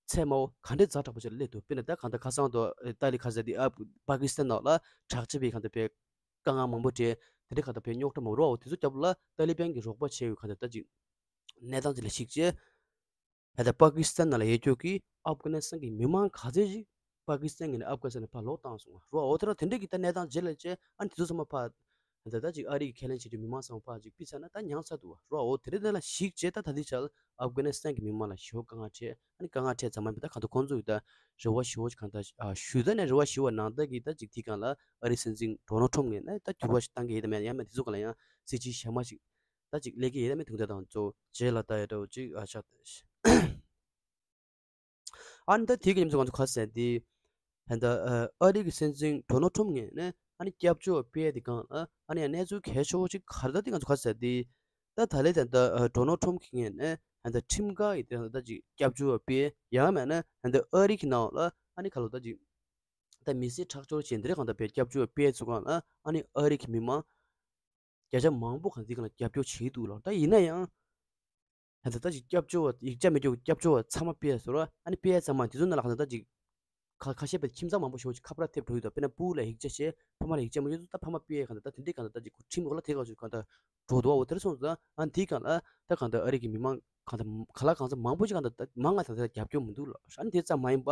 ཚད་མའོ་ག་འདྲའི་ཛ་དྲག་པོ་ཞིག་ལ་སླེབས་འདུག་དཔེར་ན་ད་གང་ལྟར་ཁ་སང་དུ་ཏཱ་ལི་ག་ས་དེ་ཨབ་པ་ཀི་སི་ཐན་ནང་ལ་དྲག་ཆས་པའི་གང་ལྟར་པའི་དཀའ་ངལ་མང་པོ་འཕྲད། དེ་འདྲའི་གང་ལྟར་པའི་རྙོག་དྲ་མང་པོ་རོ། དེ་ཚོ་རྒྱབ་ལ་ཏཱ་ལི་བན་གྱིས་རོགས་པ་བྱས་ཡོད་གང་ལྟར་ད་ཅིག་གནས་སྟངས་ཅིག་ལ་གཞིགས་བྱས། ད་ལྟ་པ་ཀི་སི་ཐན་ནང་ལ་ཡོད་ཀྱོག་གི་ཨབ་གྷ་ནི་སི་ཐན་གྱི་མི་མང་ག་ཚད་ཅིག་པ་ཀི་སི་ཐན་གྱི་ནས་ཨབ་གྷ་ནི་སི་ཐན་ནས་ཕར་ལོག་བཏང་སོང་བ་རོ། འོ་དེ་ར་དེ་འདྲ་གི་ད་གནས་སྟངས་རྗེས་ལ་བྱས་ཨ་ནི་དེ་ཚོ་ཚང་མ་ཕར་ད་ད་ཅིག་ཨ་རི་གི་ཁས་ལེན་བྱེད་རྒྱུ་མི་མང་ཚང་མ་ཕར་ཅིག་ཕུད་ཚར་ན་ད་ཉམས་ཚར་འདུག་བ་རོ། འོ་དེ་འདྲ་དེ་ལ་གཞིགས་བྱས་ད་ད་ལྟའི་ཆར་ཨབ་གྷ་ནི་སི་ཐན་གྱི་མི་མང་ལ་ཞེ་པོ་དཀའ་ངལ་འཕྲད། ཨ་ནི་དཀའ་ངལ་འཕྲད་ཙམ་མ་ཡིན་པ་ད་གང་ལྟར་ཁོང་ཚོ་གི་ད་རེ་བ་ཞེ་པོ་ཅིག་གང་ལྟར་ཞུ་ད་ནས་རེ་བ་ཞུ་བ་ནང་ལྟར་གྱི་ད་ཅིག་དེ་སྒང་ལ་ཨ་རི་སྲིད་འཛིན་ཌོ་ནལ་ཊམ་ངོས་ནས་ད་འགྱུར་བ་ཞིག་བཏང་གི་ཡོད་དམ་ཡང་མིན་དེ་ཚོ་གང་ལ་ཡང་སྲིད་ཇུས་གཞན་མ་ཞིག་ད་ཅིག་སླེབས་ཀྱི་ཡོད་དམ་མེད་དེ་འདྲ་དང་ཚོ་རྗེས་ལ་ལྟ་ཡ་འདྲ་བོ་ཅིག་ཨ་ཆགས། ཨ་ནི་ད་དེ་གི་ཉིན་མཚན་ང་ཚོ་ག་ཟེར་དེ། ད་ལྟ་ཨ་རི་གི་སྲིད་འཛིན་ཌོ་ནལ་ཊམ་ངོས་ནས་ཨ་ནི་སྐྱབས་བཅོལ་བ་སྤེལ་དེ་སྒང་ལ་ཨ་ནི་ཡང་གནས་ཚུལ་གལ་ཆེ་བོ་ཅིག་ག་རེ་ད་དེ་ང་ཚོ་ག་ཟེར་དེ། ད་ད་ལས་ད་ལྟ་ཨ་ཌོ་ནལ་ཊམ་གི་ངོས་ནས་ད་ལྟ་ཁྲིམས་འགལ་གྱི་དེ་ད་ལྟ་ཅིག་སྐྱབས་བཅོལ་བ་སྤེལ་ཡང་མེད་ན་ད་ལྟ་ཨ་རི་གི་ནང་ལ་ཨ་ནི་ག་ལོ་ད་ཅིག་ད་མི་སེར་ཁྲག་སྦྱོར་བྱས་འདི་རེད་གང་ད་བས་སྐྱབས་བཅོལ་བ་སྤེལ་ཚུལ་སྒང་ལ་ཨ་ནི་ཨ་རི་གི་མི་མང་བརྒྱ་ཆ་མང་པོ་གང་འདི་གང་ལ་རྒྱབ་སྐྱོར་བྱེད་འདུག་ལ། ད་ཡིན་ན་ཡང་ད་ལྟ་ཅིག་སྐྱབས་བཅོལ་བ་ཡིག་ཆ་མེད་རྒྱུ་སྐྱབས་བཅོལ་བ་ཚང་མ་སྤེལ་ཟེར་བ་ཨ་ནི་སྤེལ་ཚང་མ་དེ་ཚོ་ནང་ལ་གང་ད་ཅིག་ ཁ་ཁ་ཤས་པའི་ཁྱིམ་ཚང་མང་པོ་ཞེ་པོ་ཅིག་ཁ་པར་ཐེབས་འགྲོ་ཡོད་དོ། དཔེར་ན་སྤུ་གུ་ལ་ཡིག་ཆ་བྱས་ཕ་མ་ལ་ཡིག་ཆ་མ་བྱས་ད་ཕ་མ་སྤུ་གུ་གང་ལྟར་ད་དེ་འདྲའི་གང་ལྟར་ད་ཅིག་ཁྲིམས་འོག་ལ་དེ་ག་ཚོད་གང་ལྟར་འགྲོ་འདུག་བ། འོ་དེར་སོང་ཙང་ཨ་འདི་གང་ལ་ད་གང་ལྟར་ཨ་རི་གི་མི་མང་གང་ལྟར་ག་ལ་གང་ཚ་མང་པོ་ཅིག་གང་ལྟར་ད་མང་ང་ད་ལྟ་རྒྱབ་སྐྱོར་མི་འདུག་ལ། ཨ་ནི་དེ་ཙམ་མ་ཡིན་པ་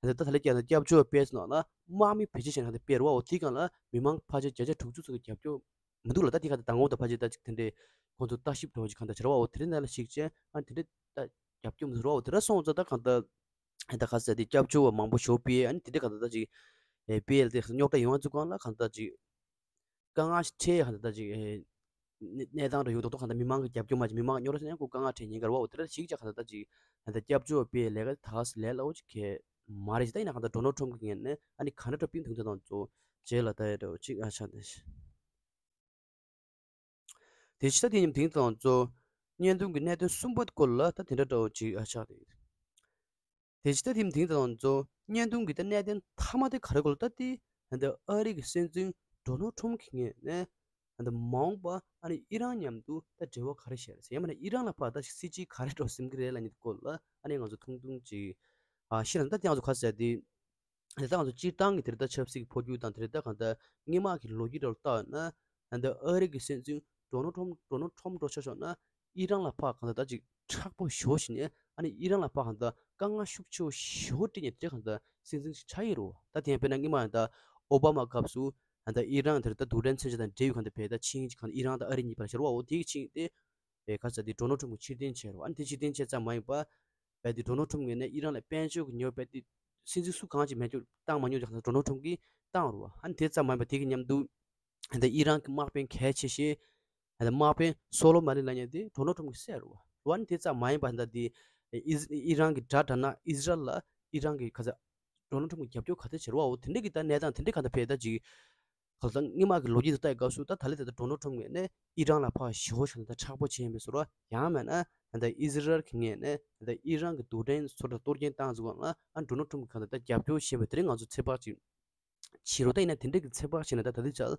ད་ལྟ་ད་ལྟ་ལས་ཀྱང་སྐྱབས་བཅོལ་བ་སྤེལ་ཚུལ་ནང་ལ་དམག་མི་བེད་སྤྱོད་བྱས་ནས་གང་ལྟར་སྤེལ་རུ་བ། འོ་དེ་གང་ལ་མི་མང་ཕལ་ཆེར་བརྒྱ་ཆ་དྲུག་ཅུ་ཚོ་གི་རྒྱབ་སྐྱོར་མི་འདུག་ལ། ད་དེ་གང་ལྟར་མདང་དགོང་ད་ཕལ་ཆེར་ད་ཅིག་དེ་འདྲའི་ཁོང་ཚོ་ལྟ་ཞིབ་འགྲོ་བ་ཅིག་གང་ལྟར་བྱ་རུ་བ། འོ་དེ་རིང་ནང་ལ་ཞིག་བྱས་ཨ་དེ་འདྲའི་ད་རྒྱབ་སྐྱོར་མི་འདུག་རུ་བ། འོ་དེ་ར་སོང་ཙང་ད་གང་ལྟར། ད་ག་ཟེར་དེ་སྐྱབས་བཅོལ་བ་མང་པོ་ཞོ་པི་ཨ་ནི་དེ་འདྲ་ག་ད་ད་ཅིག་ཨེ་པི་ཨེལ་དེ་རྙོག་དྲ་ཡོང་བ་ཚུགས་གང་ལ་གང་ད་ཅིག་དཀའ་ངལ་ཞིག་འཕྲད་གང་ད་ད་ཅིག་ཨེ་གནས་གནས་སྟངས་ར་ཡོང་དོག་དོག་གང་ད་མི་མང་གི་རྒྱབ་སྐྱོར་མ་ཅིག་མི་མང་གི་རྙོག་དྲ་ཟེར་ན་ཁོ་དཀའ་ངལ་འཕྲད་ཉེན་ཁ་ར་བ། འོ་དེ་འདྲ་ཞིག་ཅག་གང་ད་ད་ཅིག་གང་ད་སྐྱབས་བཅོལ་བ་པི་ཨེལ་ལས་ཀ་ད་ག་ཟེར་ལས་སླ་བོ་ཅིག་གས་མ་རེད་ཅིག་ད་ཡིན་ན་གང་ད་ཌོ་ནལ་ཊམ་གི་ངོས་ནས་ཨ་ནི་ག་འདྲ་འདྲ་པིན་དུང་དེ་དང་ཚོ་རྗེས་ལ་ད་ཡ་འདྲ་བོ་ཅིག་ཨ་ཆ་དེ། དེ་ཕྱི་ད་དེ་ཉིན་དེང་དང་གཙོ་བརྙན་ཐུང་གི་གནད་དོན་གསུམ་པ་སྐོར་ལ་ད་དེ་འདྲ་འདྲ་བོ་ཅིག་ཨ་ཆགས་རེད། དེ་ཕྱི་ད་དེ་ཉིན་དེང་དང་གཙོ་བརྙན་ཐུང་གི་ད་གནད་དོན་མཐའ་མ་དེ་ག་རེ་སྐོར་ལ་ད་དེ་ད་ཨ་རི་གི་སྲིད་འཛིན་ཌོ་ནལ་ཊམ་གི་ངོས་ནས་ད་མ་འོངས་པ་ཨ་ནི་ཨི་རན་མཉམ་དུ་ད་འབྲེལ་བ་ག་རེ་བྱས་རེད་ཟེར། ཡང་མིན་ན་ཨི་རན་ལ་ཕར་ད་སྲིད་ཇུས་ག་རེ་འགྲོ་སེམས་ཀྱི་རེད་ལབ་མཁན་དེ་སྐོར་ལ་ཨ་ནི་ང་ཚོ་ཐུང་ཐུང་ཅིག་ཨ་ཤེས་ན་ད་དེ་ང་ཚོ་ག་ཟེར་དེ། དེ་ལྟ་ང་ཚོ་སྤྱིར་བཏང་གི་དེ་རེད་ད་ཆབ་སྲིད་ཀྱི་འཕོ་འགྱུར་དང་དེ་རེད་ད་གང་ལྟར་སྔོན་མ་གི་ལོ་རྒྱུས་འདྲ་བོ་བལྟས་ན་ད་ལྟ་ཨ་རི་གི་སྲིད་འཛིན་ཌོ་ནལ་ཊམ་ཌོ་ནལ་ཊམ་འགྲོ་ཆ་ཤོག་ན་ཨི་རན་ལ་ཕར་གང་ལྟར་ད་ཅིག་མཁྲེགས་པོ་ཞེ་པོ་བྱས་ནས་ཨ་ནི་ཨི་རན་ལ་ཕར་གང་ལྟར་དཀའ་ངལ་ཤུགས་ཆེ་བོ་ཞེ་པོ་སྤྲད་ནས་དེ་གང་ལྟར་སྲིད་འཛིན་ཞིག་ཆགས་ཡོད་རེད་བ། ད་དེ་ཡང་དཔེར་ན་སྔོན་མ་ཡང་ད་ཨོ་བྷ་མ་སྐབས་སུ་ད་ལྟ་ཨི་རན་དེ་རེད་ད་རྡུལ་ཕྲན་མཚོན་ཆ་དང་འབྲེལ་ཡོད་གང་ལྟར་བས་ད་ཆིངས་ཀྱི་གང་ལྟར་ཨི་རན་དང་ཨ་རི་གཉིས་བར་བཞག་རེད་བ། འོ་དེ་གི་ཆིངས་དེ་ཨེ་ག་ཟེར་དེ་ཌོ་ནལ་ཊམ་གྱིས་ཕྱིར་འཐེན་བྱས་རེད་བ། ཨ་ནི་དེ་ཕྱིར་འཐེན་བྱས་ཙམ་མ་ཡིན་པ། བས་དེ་ཌོ་ནལ་ཊམ་ངོས་ནས་ཨི་རན་ལ་དཔལ་འབྱོར་གྱི་ཉོ་བས་དེ་སྲིད་འཛིན་སུ་གང་ཅིག་མེད་རྒྱུ་བཏང་མ་མྱོང་ཅིག་ཧང་སང་ཌོ་ནལ་ཊམ་གྱིས་བཏང་རུ་བ། ཨ་ནི་དེ་ཙམ་མ་ཡིན་པ་དེ་གི་མཉམ་དུ་ཨ་ནི་ཨི་རན་གྱི་དམག་དཔོན་གལ་ཆེ་ཤོས་ཨ་ནི་དམག་དཔོན་སོ་ལོ་མ་ནི་ལབ་མཁན་དེ་ཌོ་ནལ་ཊམ་གྱིས་བསད་རུ་བ། ཨ་ནི་དེ་ཙམ་མ་ཡིན་པ་ད་དེ་ཨི་ཨི་རན་གྱི་དགྲ་དྲག་ན་ཨི་ཟི་རལ་ལ་ཨི་རན་གྱི་ཁ་ཚ་ཌོ་ནལ་ཊམ་གྱི་རྒྱབ་སྐྱོར་ག་ཚད་བྱེད་རུ་བ། འོ་དེ་འདྲ་གི་ད་གནས་སྟངས་དེ་འདྲ་ག་ད་བས་ད་ཅིག་གང་ལྟར་སྔོན་མ་གི་ལོ་རྒྱུས་དེ་ལྟ་ཡི་སྐབས་སུ་ད་ད་ལྟ་ད་ལྟ་ཌོ་ནལ་ཊམ་ངོས་ནས་ཨི་རན་ལ་ཕར་ཞེ་པོ་ཞིག་ད་མཁྲེགས་པོ་བྱས་ཡིན་པའི་བཟོ་འདྲ། ཡང་མིན་ན་ད་ལྟ་ཨི་ཟི་རལ་གྱི་ངོས་ནས་ད་ལྟ་ཨི་རན་གྱི་རྡུལ་ཕྲན་བཟོ་འདྲ་གཏོར་སྐྱོན་བཏང་ཟིན་གོང་ལ་ཨ་ཌོ་ནལ་ཊམ་གྱིས་གང་ལྟར་ད་རྒྱབ་སྐྱོར་བྱས་པ་དེ་རིང་ང་ཚོ་ཚོད་དཔག་ཅིག་བྱེད་རོགས། ད་ཡིན་ན་དེ་འདྲ་གི་ཚོད་དཔག་བྱས་ན་ད་ད་ལྟའི་ཆར་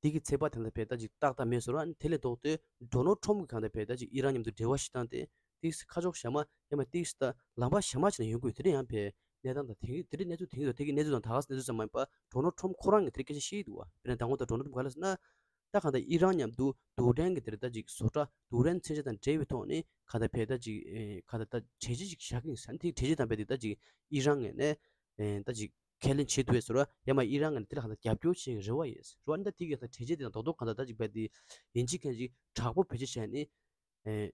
དེ་གི་ཚོད་དཔག་དེ་ལ་བས་ད་ཅིག་ཏག་ཏག་མེད་བཟོ་འདྲ། ཨ་ནི་དེ་ལས་ལྡོག་སྟེ་ཌོ་ནལ་ཊམ་གྱིས་གང་ལྟར་བས་ད་ཅིག་ཨི་རན་མཉམ་དུ་འབྲེལ་བ་ཞིག་བཏང་སྟེ་ཏིག་ཙམ་ཁ་ཕྱོགས་གཞན་མ་ཡང་མིན་ཏིག་ཙམ་ད་ལམ་པ་གཞན་མ་ཅིག་ནས་ཡོང་དགོས། དེ་འདྲ་ཡང་བས་གནས་སྟངས་དང་དེ་གི་དེ་འདྲའི་གནས་ཚུལ་དེ་གི་དེ་གི་གནས་ཚུལ་དང་ད་ག་སེ་གནས་ཚུལ་ཙམ་མ་ཡིན་པ་ཌོ་ནལ་ཊམ་ཁོ་རང་གིས་དེ་འདྲའི་སྐད་ཆ་བཤད་ཀྱི་འདུག་བ། དཔེར་ན་མདང་དགོང་ད་ཌོ་ནལ་ཊམ་ག་ལ་ཟེར་ན་ད་གང་ལྟར་ཨི་རན་མཉམ་དུ་རྡུལ་ཕྲན་གྱི་དེ་རེད་ད་ཅིག་བཟོ་གྲྭ་རྡུལ་ཕྲན་མཚོན་ཆ་དང་འབྲེལ་བའི་ཐོག་ནས་གང་ལྟར་བས་ད་ཅིག་ཨེ་གང་ལྟར་ད་གྲོས་གཞི་ཅིག་བཞག་གི་ཡིན་ཟེར། ཨ་ནི་དེ་གྲོས་གཞི་དང་བས་དེ་ད་ཅིག་ཨི་རན་ངོས་ནས་ཨེ་ད་ཅིག་ཁས་ལེན་བྱེད་ཐུབ་པའི་བཟོ་འདྲ། ཡང་མིན་ཨི་རན་ངོས་ནས་དེ་ལ་གང་ལྟར་རྒྱབ་སྐྱོར་བྱེད་ཀྱི་རེ་བ་ཡོད་བཟོ་འདྲ། ཨ་ནི་ད་དེ་གི་ད་གྲོས་གཞི་དེ་དང་རྡོག་རྡོག་གང་ལྟར་ད་ཅིག་བས་དེ་ཡིན་གཅིག་མིན་གཅིག་དྲག་པོ་བེད་སྤྱོད་བྱས་ནས་ཨེ་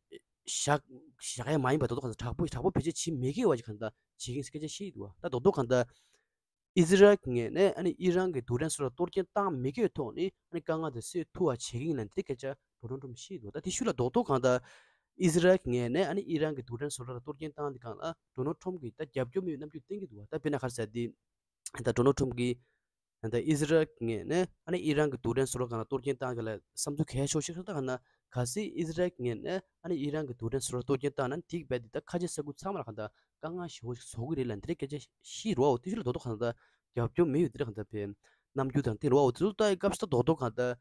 བཞག་བཞག་ཡ་མ་ཡིན་པ་རྡོག་རྡོག་གང་ལྟར་དྲག་པོ་དྲག་པོ་བེད་སྤྱོད་བྱེད་མི་དགོས་པ་ཅིག་གང་ལྟར་བྱེད་ཀྱི་ཡིན་ཟེར་སྐད་ཆ་བཤད་ཀྱི་འདུག་བ། ད་རྡོག་རྡོག་གང་ལྟར་ཨི་ཟི་རལ་གྱི་ངོས་ནས་ཨ་ནི་ཨི་རན་གྱི་རྡུལ་ཕྲན་སོགས་ལ་གཏོར་སྐྱོན་བཏང་མི་དགོས་ཐོག་ནས་ཨ་ནི་དཀའ་ངལ་དེ་སེལ་ཐུབ་པ་བྱེད་ཀྱི་ཡིན་ལབ་འདི་སྐད་ཆ་ཌོ་ནལ་ཊམ་བཤད་འདུག་ད་དེ་ཤུལ་ལ་རྡོག་རྡོག་གང་ལྟར་ཨི་ཟི་རལ་གྱི་ངོས་ནས་ཨ་ནི་ཨི་རན་གྱི་རྡུལ་ཕྲན་སོགས་ལ་གཏོར་སྐྱོན་བཏང་འདི་སྒང་ལ་ཌོ་ནལ་ཊམ་གྱིས་ད་རྒྱབ་སྐྱོར་མེད་པའི་རྣམ་འགྱུར་བསྟན་གྱི་འདུག་ད་དཔེར་ན་ག་རེ་ཟེར་དེ་ད་ཌོ་ནལ་ཊམ་གྱིས་ད་ཨི་ཟི་རལ་གྱི་ངོས་ནས་ཨ་ནི་ཨི་རན་གྱི་རྡུལ་ཕྲན་སོགས་ལ་གང་ལ་གཏོར་སྐྱོན་བཏང་གི་ལ་བསམ་ཚུལ་གལ་ཆེ་ཤོས་ཤིག་ད་ག་ན་གལ་སྲིད་ཨི་ཟི་རལ་གྱི་ངོས་ནས་ཨ་ནི་ཨི་རན་གྱི་རྡུལ་ཕྲན་སོགས་ལ་གཏོར་སྐྱོན་བཏང་ན་དེ་གི་རྦད་དེ་ད་ཁ་ཆེ་ས་ཁུལ་ཚང་མ་ལ་གང་ལྟར་དཀའ་ངལ་ཞེ་པོ་ཞིག་བཟོ་གི་རེད་ལབ་འདི་འདྲའི་སྐད་ཆ་བཤད་རོགས། དེ་ཤུལ་ལ་རྡོག་རྡོག་གང་ལྟར་རྒྱབ་སྐྱོར་མེད་ཡོད་འདི་འདྲ་གང་ལྟར་བས་རྣམ་འགྱུར་དང་བསྟན་རོགས། དེ་ཚོ་ལྟ་ཡི་སྐབས་སུ་ད་རྡོག་རྡོག་གང་ལྟར་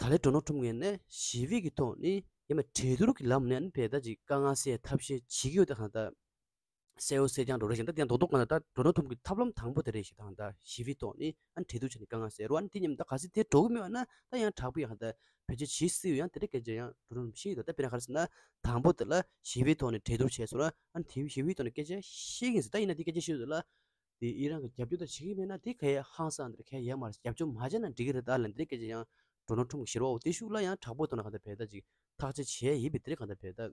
ད་ལན་ཌོ་ནལ་ཊམ་ངོས་ནས་ཞི་བའི་གི་ཐོག་ནས་ཡང་མ་གྲོས་བསྡུར་གྱི་ལམ་ནས་ཨ་ནི་བས་ད་ཅིག་དཀའ་ངལ་སེལ་ཐབས་ཤེས་བྱེད་ཀྱི་ཡོད་ད་གང་ལྟར་གསལ་བོ་གསལ་རྐྱང་འགྲོ་རེད་ཤག་ད་དེ་ཡང་རྡོག་རྡོག་གང་ལྟར་ད་ཌོ་ནལ་ཊམ་གྱི་ཐབས་ལམ་དང་པོ་དེ་རེད་ཤག་ད་གང་ལྟར་ཞི་བའི་ཐོག་ནས་ཨ་ནི་གྲོས་བསྡུར་བྱས་ནས་དཀའ་ངལ་སེལ་རོགས། ཨ་ནི་དེ་མཉམ་ད་གལ་སྲིད་དེ་འགྲོ་གི་མེད་པ་ན་ད་ཡང་དྲག་པོ་ཡང་གང་ལྟར་བེད་སྤྱོད་བྱེད་སྲིད་ཡོད། ཡང་དེ་འདྲའི་སྐད་ཆ་ཡང་ཌོ་ནལ་ཊམ་བཤད་ཡོད། ད་དཔེར་ན་ག་རེ་ཟེར་ན་དང་པོ་དེ་ལ་ཞི་བའི་ཐོག་ནས་གྲོས་བསྡུར་བྱས་སོང་ར་ཨ་ནི་དེ་ཞི་བའི་ཐོག་ནས་སྐད་ཆ་བཤད་ཀྱི་ཡིན་ཟེར། ད་ཡིན་ན་དེ་སྐད་ཆ་བཤད་ཡོད་ལ། དེ་ཨི་རན་གྱི་རྒྱབ་སྐྱོར་དང་བྱེད་ཀྱི་མེད་ན་དེ་ག་ཡ་ཧང་སང་འདིར་ག་ཡ་ཡ་མ་རེད། རྒྱབ་སྐྱོར་མ་བྱས་ན་འགྲིག་གི་རེད་ད་ལབ་འདིར་སྐད་ཆ་ཡང་ཌོ་ནལ་ཊམ་གྱིས་བཤད་རོགས། དེ་ཤུགས་ལ་ཡང་དྲག་པོ་ཐོག་ནས་གང་ལྟར་བས་ད་ཅིག་ཐག་གཅོད་བྱས་ཡིན་པའི་དེ་རེད། གང་ལྟར་བས་ད་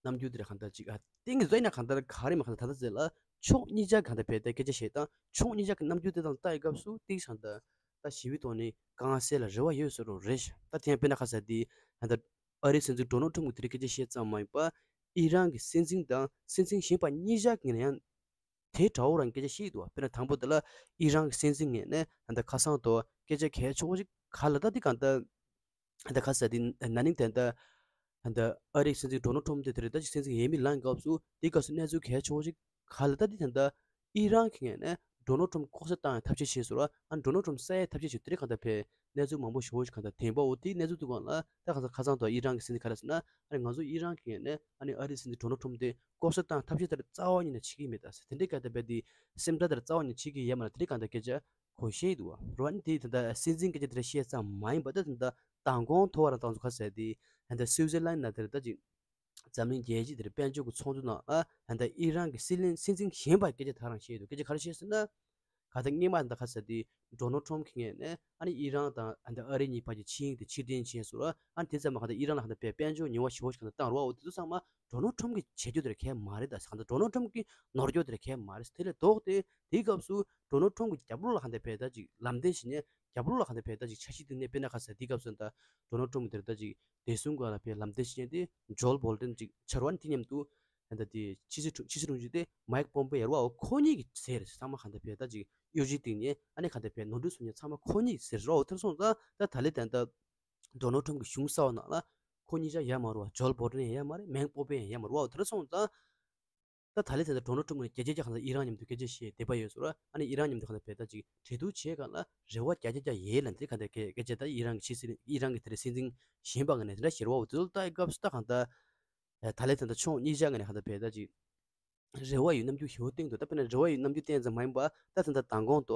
རྣམ་འགྱུར་དེ་རེད། གང་ལྟར་ཅིག་ཨ་ཏིང་གི་བཟོ་ཡིན་ན་གང་ལྟར་ག་རེ་མ་གང་ལྟར་ད་ལྟ་ཟེར་ལ་ཕྱོགས་གཉིས་ཆ་གང་ལྟར་བས་ད་སྐད་ཆ་བཤད་སྟངས་ཕྱོགས་གཉིས་ཆ་གི་རྣམ་འགྱུར་དེ་དང་ལྟ་ཡི་སྐབས་སུ་ཏིག་གང་ལྟར་ད་ཞི་བའི་ཐོག་ནས་དཀའ་ངལ་སེལ་ལ་རེ་བ་ཡོད་ཟེར་རོགས་རེད་ཤག་ད་དེ་ཡང་དཔེར་ན་ཁ་ས་དེ་གང་ལྟར་ཨ་རིའི་སྲིད་འཛིན་ཌོ་ནལ་ཊམ་གྱིས་དེ་རིང་སྐད་ཆ་བཤད་ཙམ་མ་ཡིན་པ་ཨི་རན་གྱི་སྲིད་འཛིན་དང་སྲིད་འཛིན་གཞན་པ་གཉིས་ཆ་གིས་ཡང་དེ་འདྲ་བོ་རང་སྐད་ཆ་བཤད་འདུག་དཔེར་ན་དང་པོ་དེ་ལ་ཨི་རན་གྱི་སྲིད་འཛིན་ངོས་ནས་ད་ལྟ་ཁ་སང་དུ་སྐད་ཆ་གལ་ཆེ་བོ་ཞིག་ག་ལ་ད་དེ་གང་ལྟར་ད་ལྟ་ཁ་ས་དེ་ན་ནིང་དེ་ལྟ་ད་ལྟ་ཨ་རིའི་སྲིད་འཛིན་ཌོ་ནལ་ཊམ་དེ་དེ་རེད། ད་ཅིག་སྲིད་འཛིན་ཡས་མས་ལངས་སྐབས་སུ་དེ་སྐབས་སུ་གནས་ཚུལ་གལ་ཆེ་བོ་ཞིག་ག་ལ་ད་དེ་ད་ལྟ་ཨི་རན་གྱི་ངོས་ནས་ ཌོ་ནལ་ཊམ་ལྐོག་ཟ་བཏང་ཡ་ཐབས་ཤེས་བྱས་སོང་ར། ཨ་ནི་ཌོ་ནལ་ཊམ་བསད་ཡ་ཐབས་ཤེས་བྱས། དེ་རིང་གང་ལྟར་བས་གནས་ཚུལ་མང་པོ་ཞེ་པོ་ཞིག་གང་ལྟར་ཐོན་པ། འོ་དེའི་གནས་ཚུལ་དེ་སྒང་ལ་ད་གང་ལྟར་ཁ་སང་དུ་ཨི་རན་གྱི་སྲིད་འཛིན་ག་རེ་ཟེར་ན། ཨ་ནི་ང་ཚོ་ཨི་རན་གྱི་ནས་ཨ་ནི་ཨ་རིའི་སྲིད་འཛིན་ཌོ་ནལ་ཊམ་དེ་ལྐོག་ཟ་བཏང་ཐབས་ཤེས་དེ་རྩ་བ་ཉིད་ནས་བྱེད་ཀྱི་མེད་ད་ཟེར། དེ་འདྲའི་སྐད་ཆ་བས་དེ་སེམས་ཁྲལ་དེ་རྩ་བ་ཉིད་ནས་བྱེད་ཀྱི་ཡོད་མ་རེད། དེ་འདྲའི་སྐད་ཆ་བས་དེ་གང་ལྟར་སྐད་ཆ་ཁོ་བཤད་ཡི་འདུག་བ། རོ་ཨ་ནི་དེ་ད་ལྟ་སྲིད་འཛིན་སྐད་ཆ་དེ་འདྲ་བཤད་ཙམ་མ་ཡིན་པ། ད་ད་ལྟ་མདང་དགོང་ཐོག་བར་དང་ཚོ་ག་ཟེར་དེ་ད་ལྟ་སུའི་ཛར་ལན་ན་དེར་ད་ཅིག་འཛམ་གླིང་རྒྱལ་སྤྱི་དེར་དཔལ་འབྱོར་གྱི་ཚོགས་འདུ་ནང་ཨ་ད་ལྟ་ཨི་རན་གྱི་སྲིད་བློན་སྲིད་འཛིན་གཞོན་པ་སྐད་ཆ་དེ་རང་བཤད་ཡོད་འདུག་སྐད་ཆ་ག་རེ་བཤད་ཟེར་ན། ག་ད་སྔོན་མ་ད་ག་ཟེར་དེ་ཌོ་ནལ་ཊམ་གྱི་ངོས་ནས་ཨ་ནི་ཨི་རན་དང་ད་ལྟ་ཨ་རི་གཉིས་བར་གྱི་ཆིངས་ཡིག་དེ་ཕྱིར་འཐེན་བྱས་སོང་ར། ཨ་ནི་དེ་ཙམ་མ་ག་ད་ཨི་རན་ལ་ག་ད་དཔེ་དཔལ་འབྱོར་ཉེས་པ་ཞེ་པོ་ཞིག་ག་ད་བཏང་ར། འོ་དེ་ཚོ་ཚང་མ་ཌོ་ནལ་ཊམ་གྱིས་བྱེད་རྒྱུ་དེར་གལ་མ་རེད་ད་ཟེར། ག་ད་ཌོ་ནལ་ཊམ་གྱིས་ནོར་རྒྱུ་དེར་གལ་མ་རེད་ཟེར། དེ་ལས་ལྡོག་སྟེ་དེའི་སྐབས་སུ་ཌོ་ནལ་ཊམ་གྱི་རྒྱབ་ལོགས་ལ་ག་ད་དཔེ་ད་ཅིག་ལམ་སྟོན་བྱེད་མཁན། རྒྱབ་ལོགས་ལ་ག་ད་དཔེ་ད་ཅིག་འཆར་གཞི་བཏིང་མཁན། དཔེར་ན་ག་ཟེར་དེའི་སྐབས་སུ་ད་ལྟ་ཌོ་ནལ་ཊམ་དེར་ད་ཅིག་བདེ་སྲུང་སྒང་ལ་དཔེ་ལམ་སྟོན་བྱེད་མཁན་དེ་ཇོལ་བྷོལ་ཊོན་ཅིག་ཆགས་ར། ཨ་ནི་དེ་མཉམ་དུ་ད་ལྟ་དེ་ཕྱི་སྲིད་དྲུང་ཕྱི་སྲིད་དྲུང་ཆེ་དེ་མའིག་པོམ་པེ་ཡོ་ར། འོ་ཁོ་གཉིས་ཀྱིས་ཟེར་ཚང་མ་ག་ད་དཔེ་ད་ཅིག་གཡོ་ཇུས་བཏིང་མཁན། ཨ་ནི་ག་ད་དཔེ་ནོར་འཁྲུལ་བཟོ་མཁན་ཚང་མ་ཁོ་གཉིས་ཀྱིས་ཟེར་ར། འོ་དེར་སོང་ཙང་ད་ད་ལྟའི་ད་ལྟ་ཌོ་ནལ་ཊམ་གྱི་གཞུང་གསར་བ་ནང་ལ་ཁོ་གཉིས་ཆ་ཡོད་མ་རེད་བ། ཇོལ་བྷོལ་ཊོན་ཡང་ཡོད་མ་རེད། མའིག་པོམ་པེ་ཡང་ཡོད་མ་རེད་བ། འོ་དེར་སོང་ཙང་ད་ད་ལྟའི་ད་ལྟ་ཌོ་ནལ་ཊམ་གྱིས་བརྒྱ་ཆ་བརྒྱ་གང་ལྟར་ཨི་རན་མཉམ་དུ་སྐད་ཆ་བཤད་བསྡད་པ་ཡོད་ཟེར་ར། ཨ་ནི་ཨི་རན་མཉམ་དུ་གང་ལྟར་དཔེ་ད་ཅིག་གྲོས་བསྡུར་བྱེད་སྒང་ལ་རེ་བ་བརྒྱ་ཆ་བརྒྱ་ཡོད་ལབ་ནས་གང་ལྟར་སྐད་སྐད་ཆ་ད་ཨི་རན་གྱི་ཕྱི་སྲིད་ཨི་རན་གྱི་དེ་རིང་སྲིད་འཛིན་གཞོན་པ་ངོས་ནས་དེ་འདྲ་ཟེར་བ། འོ་དེ་ཚོ་ལ་ལྟ་ཡི་སྐབས་སུ་ད་གང་ལྟར་ད་ལྟའི་ད་ལྟ་ཕྱོགས་གཉིས་ཆ་ངོས་ནས་གང་ལྟར་དཔེ་ད་ཅིག་རེ་བ་ཡོད་རྣམ་འགྱུར་ཞེ་པོ་བསྟན་འདུག་ད་དཔེར་ན་རེ་བ་ཡོད་རྣམ་འགྱུར་བསྟན་ཙམ་མ་ཡིན་པ། ད་ད་ལྟ་མདང་དགོང་དུ་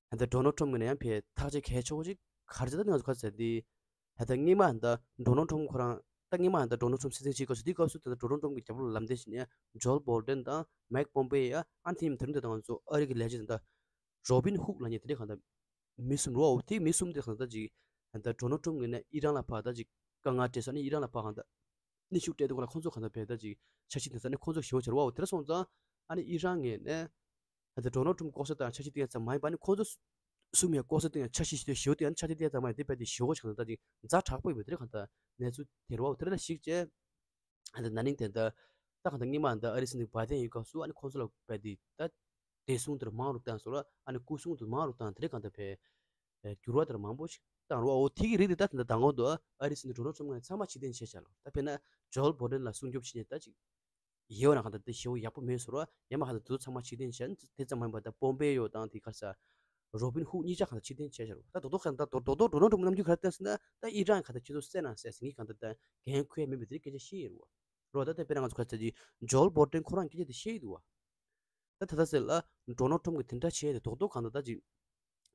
ད་ལྟ་ཌོ་ནལ་ཊམ་ངོས་ནས་ཡང་ཕར་ཐག་གཅོད་གལ་ཆེ་བོ་ཅིག་ག་རེ་བྱས། ད་ང་ཚོ་ག་ཟེར་དེ་ད་ལྟ་སྔོན་མ་ད་ལྟ་ཌོ་ནལ་ཊམ་ཁོ་རང་ད་སྔོན་མ་ད་ལྟ་ཌོ་ནལ་ཊམ་སྲིད་འཛིན་བྱེད་སྐབས་སུ་དེའི་སྐབས་སུ་ད་ལྟ་ཌོ་ནལ་ཊམ་གྱི་རྒྱབ་ལོགས་ལ་ལམ་སྟོན་བྱེད་མཁན་ཇོལ་བྷོལ་ཊོན་དང་མའིག་པོམ་པེ་ཡོ། ཨ་ནི་དེ་མཉམ་དུ་དེ་རིང་ད་ང་ཚོ་ཨ་རི་གི་ལས་བྱེད་ད་ལྟ་རོ་བིན་ཧུག་ལབ་མཁན་དེ་འདྲ་གང་ལྟར་མི་གསུམ་རེད་བ། འོ་དེ་མི་གསུམ་དེ་གང་ལྟར་ཅིག་ད་ལྟ་ཌོ་ནལ་ཊམ་ངོས་ནས་ཨི་རན་ལ་ཕར་ད་ཅིག་དཀའ་ངལ་སྤྲད་སོང་། ཨ་ནི་ཨི་རན་ལ་ཕར་གང་ལྟར་གནོན་ཤུགས་སྤྲད་དུས་སྒང་ལ་ཁོང་ཚོ་གང་ལྟར་དཔེ་ད་ཅིག་འཆར་གཞི་དེ་ཚོ་ཨ་ནི་ཁོང་ཚོ་ཞེ་པོ་ཅིག་རེད་བ། འོ་དེ་འདྲ་སོང་ཙང་ཨ་ནི་ཨི་རན་ངོས་ནས་ད་ལྟ་ཌོ་ནལ་ཊམ་ལྐོག་ཟ་བཏང་འཆར་གཞི་བཏིང་ཡ་ཙམ་མ་ཡིན་པ། ཨ་ནི་ཁོང་ཚོ་གསུམ་ཡང་ལྐོག་ཟ་བཏང་ཡ་འཆར་གཞི་ཞིག་ཞེ་པོ་བཏིང་ཡ། འཆར་གཞི་བཏིང་ཡ་ཙམ་མ་ཡིན་པ། དེ་དཔེ་དེ་ཞེ་པོ་ཅིག་གང་ལྟར་ད་ཅིག་ཛ་དྲག་པོ་ཡིན་པ་དེ་འདྲ་གང་ལྟར་གནས་ཚུལ་དེ་རེད་བ། འོ་དེ་འདྲ་ལ་གཞིགས་བྱས་ཨ་ནི་ན་ནིང་དེ་ད་ད་གང་ལྟར་སྔོན་མ་ད་ཨ་རིའི་སྲིད་འཛིན་བྷའི་ཌེན་ཡོད་སྐབས་སུ་ཨ་ནི་ཁོང་ཚོ་ལ་དཔེ་དེ་ད་བདེ་སྲུང་དེར་མང་རུ་བཏང་སོང་ར། ཨ་ནི་སྐུ་སྲུང་དེ་མང་རུ་བཏང་། དེ་འདྲ་གང་ལྟར་དཔེ་འགྱུར་བ་དེར་མང་པོ་ཞིག་བཏང་ར། འོ་དེ་གི་རིགས་དེ་ད་ད་ལྟ་མདང་དགོང་དུ་ཨ་རིའི་སྲིད་འཛིན་ཌོ་ནལ་ཊམ་ངོས་ནས་ཚང་མ་ཕྱིར་འཐེན་བྱས་བཞག་ལོ། ད་དཔེར་ན་ཇོལ་བྷོལ་ཊོན་ལ་སྲུང་སྐྱོབ་བྱེད་མཁན་ད་ཅིག་ཡོད་ན་གང་ལྟར་དེ་ཞེ་པོ་ཡག་པོ་མེད་ཟེར་བ། ཡང་མ་གང་ལྟར་དེ་ཚོ་ཚང་མ་ཕྱིར་འཐེན་བྱས། དེ་ཙམ་མ་ཡིན་པར་ད་པོམ་པེ་ཡོ་དང་དེ་ག་རེ་ཟེར་རོ་བིན་ཧུག་གཉིས་ཆ་གང་ལྟར་ཕྱིར་འཐེན་བྱས་བཞག་རེད། ད་རྡོག་རྡོག་གང་ལྟར་རྡོག་རྡོག་རྡོག་རྡོག་རྡོག་རྣམ་འགྱུར་ག་རེ་བསྟན་ཟེར་ན། ད་ཨི་རན་གང་ལྟར་ཁྱེད་ཚོ་བསད་ན་བསད་ཟེར། ངས་གང་ལྟར་ད་འགན་འཁུར་ཡ་མེད་པའི་དེ་རིགས་སྐད་ཆ་བཤད་ཡོད་རེད་བ། རེད་བ། ད་དཔེར་ན་ང་ཚོ་ག་རེ་ཟེར་གྱི་ཇོལ་བྷོལ་ཊོན་ཁོ་རང་སྐད་ཆ་དེ་བཤད་ཡོད་འདུག་བ། ད་ད་ལྟ་ཟེར་ལ་ཌོ་ནལ་ཊམ་གྱིས་དེ་འདྲ་བྱས་ཏེ་རྡོག་རྡོག་གང་ལྟར་ད་ཅིག་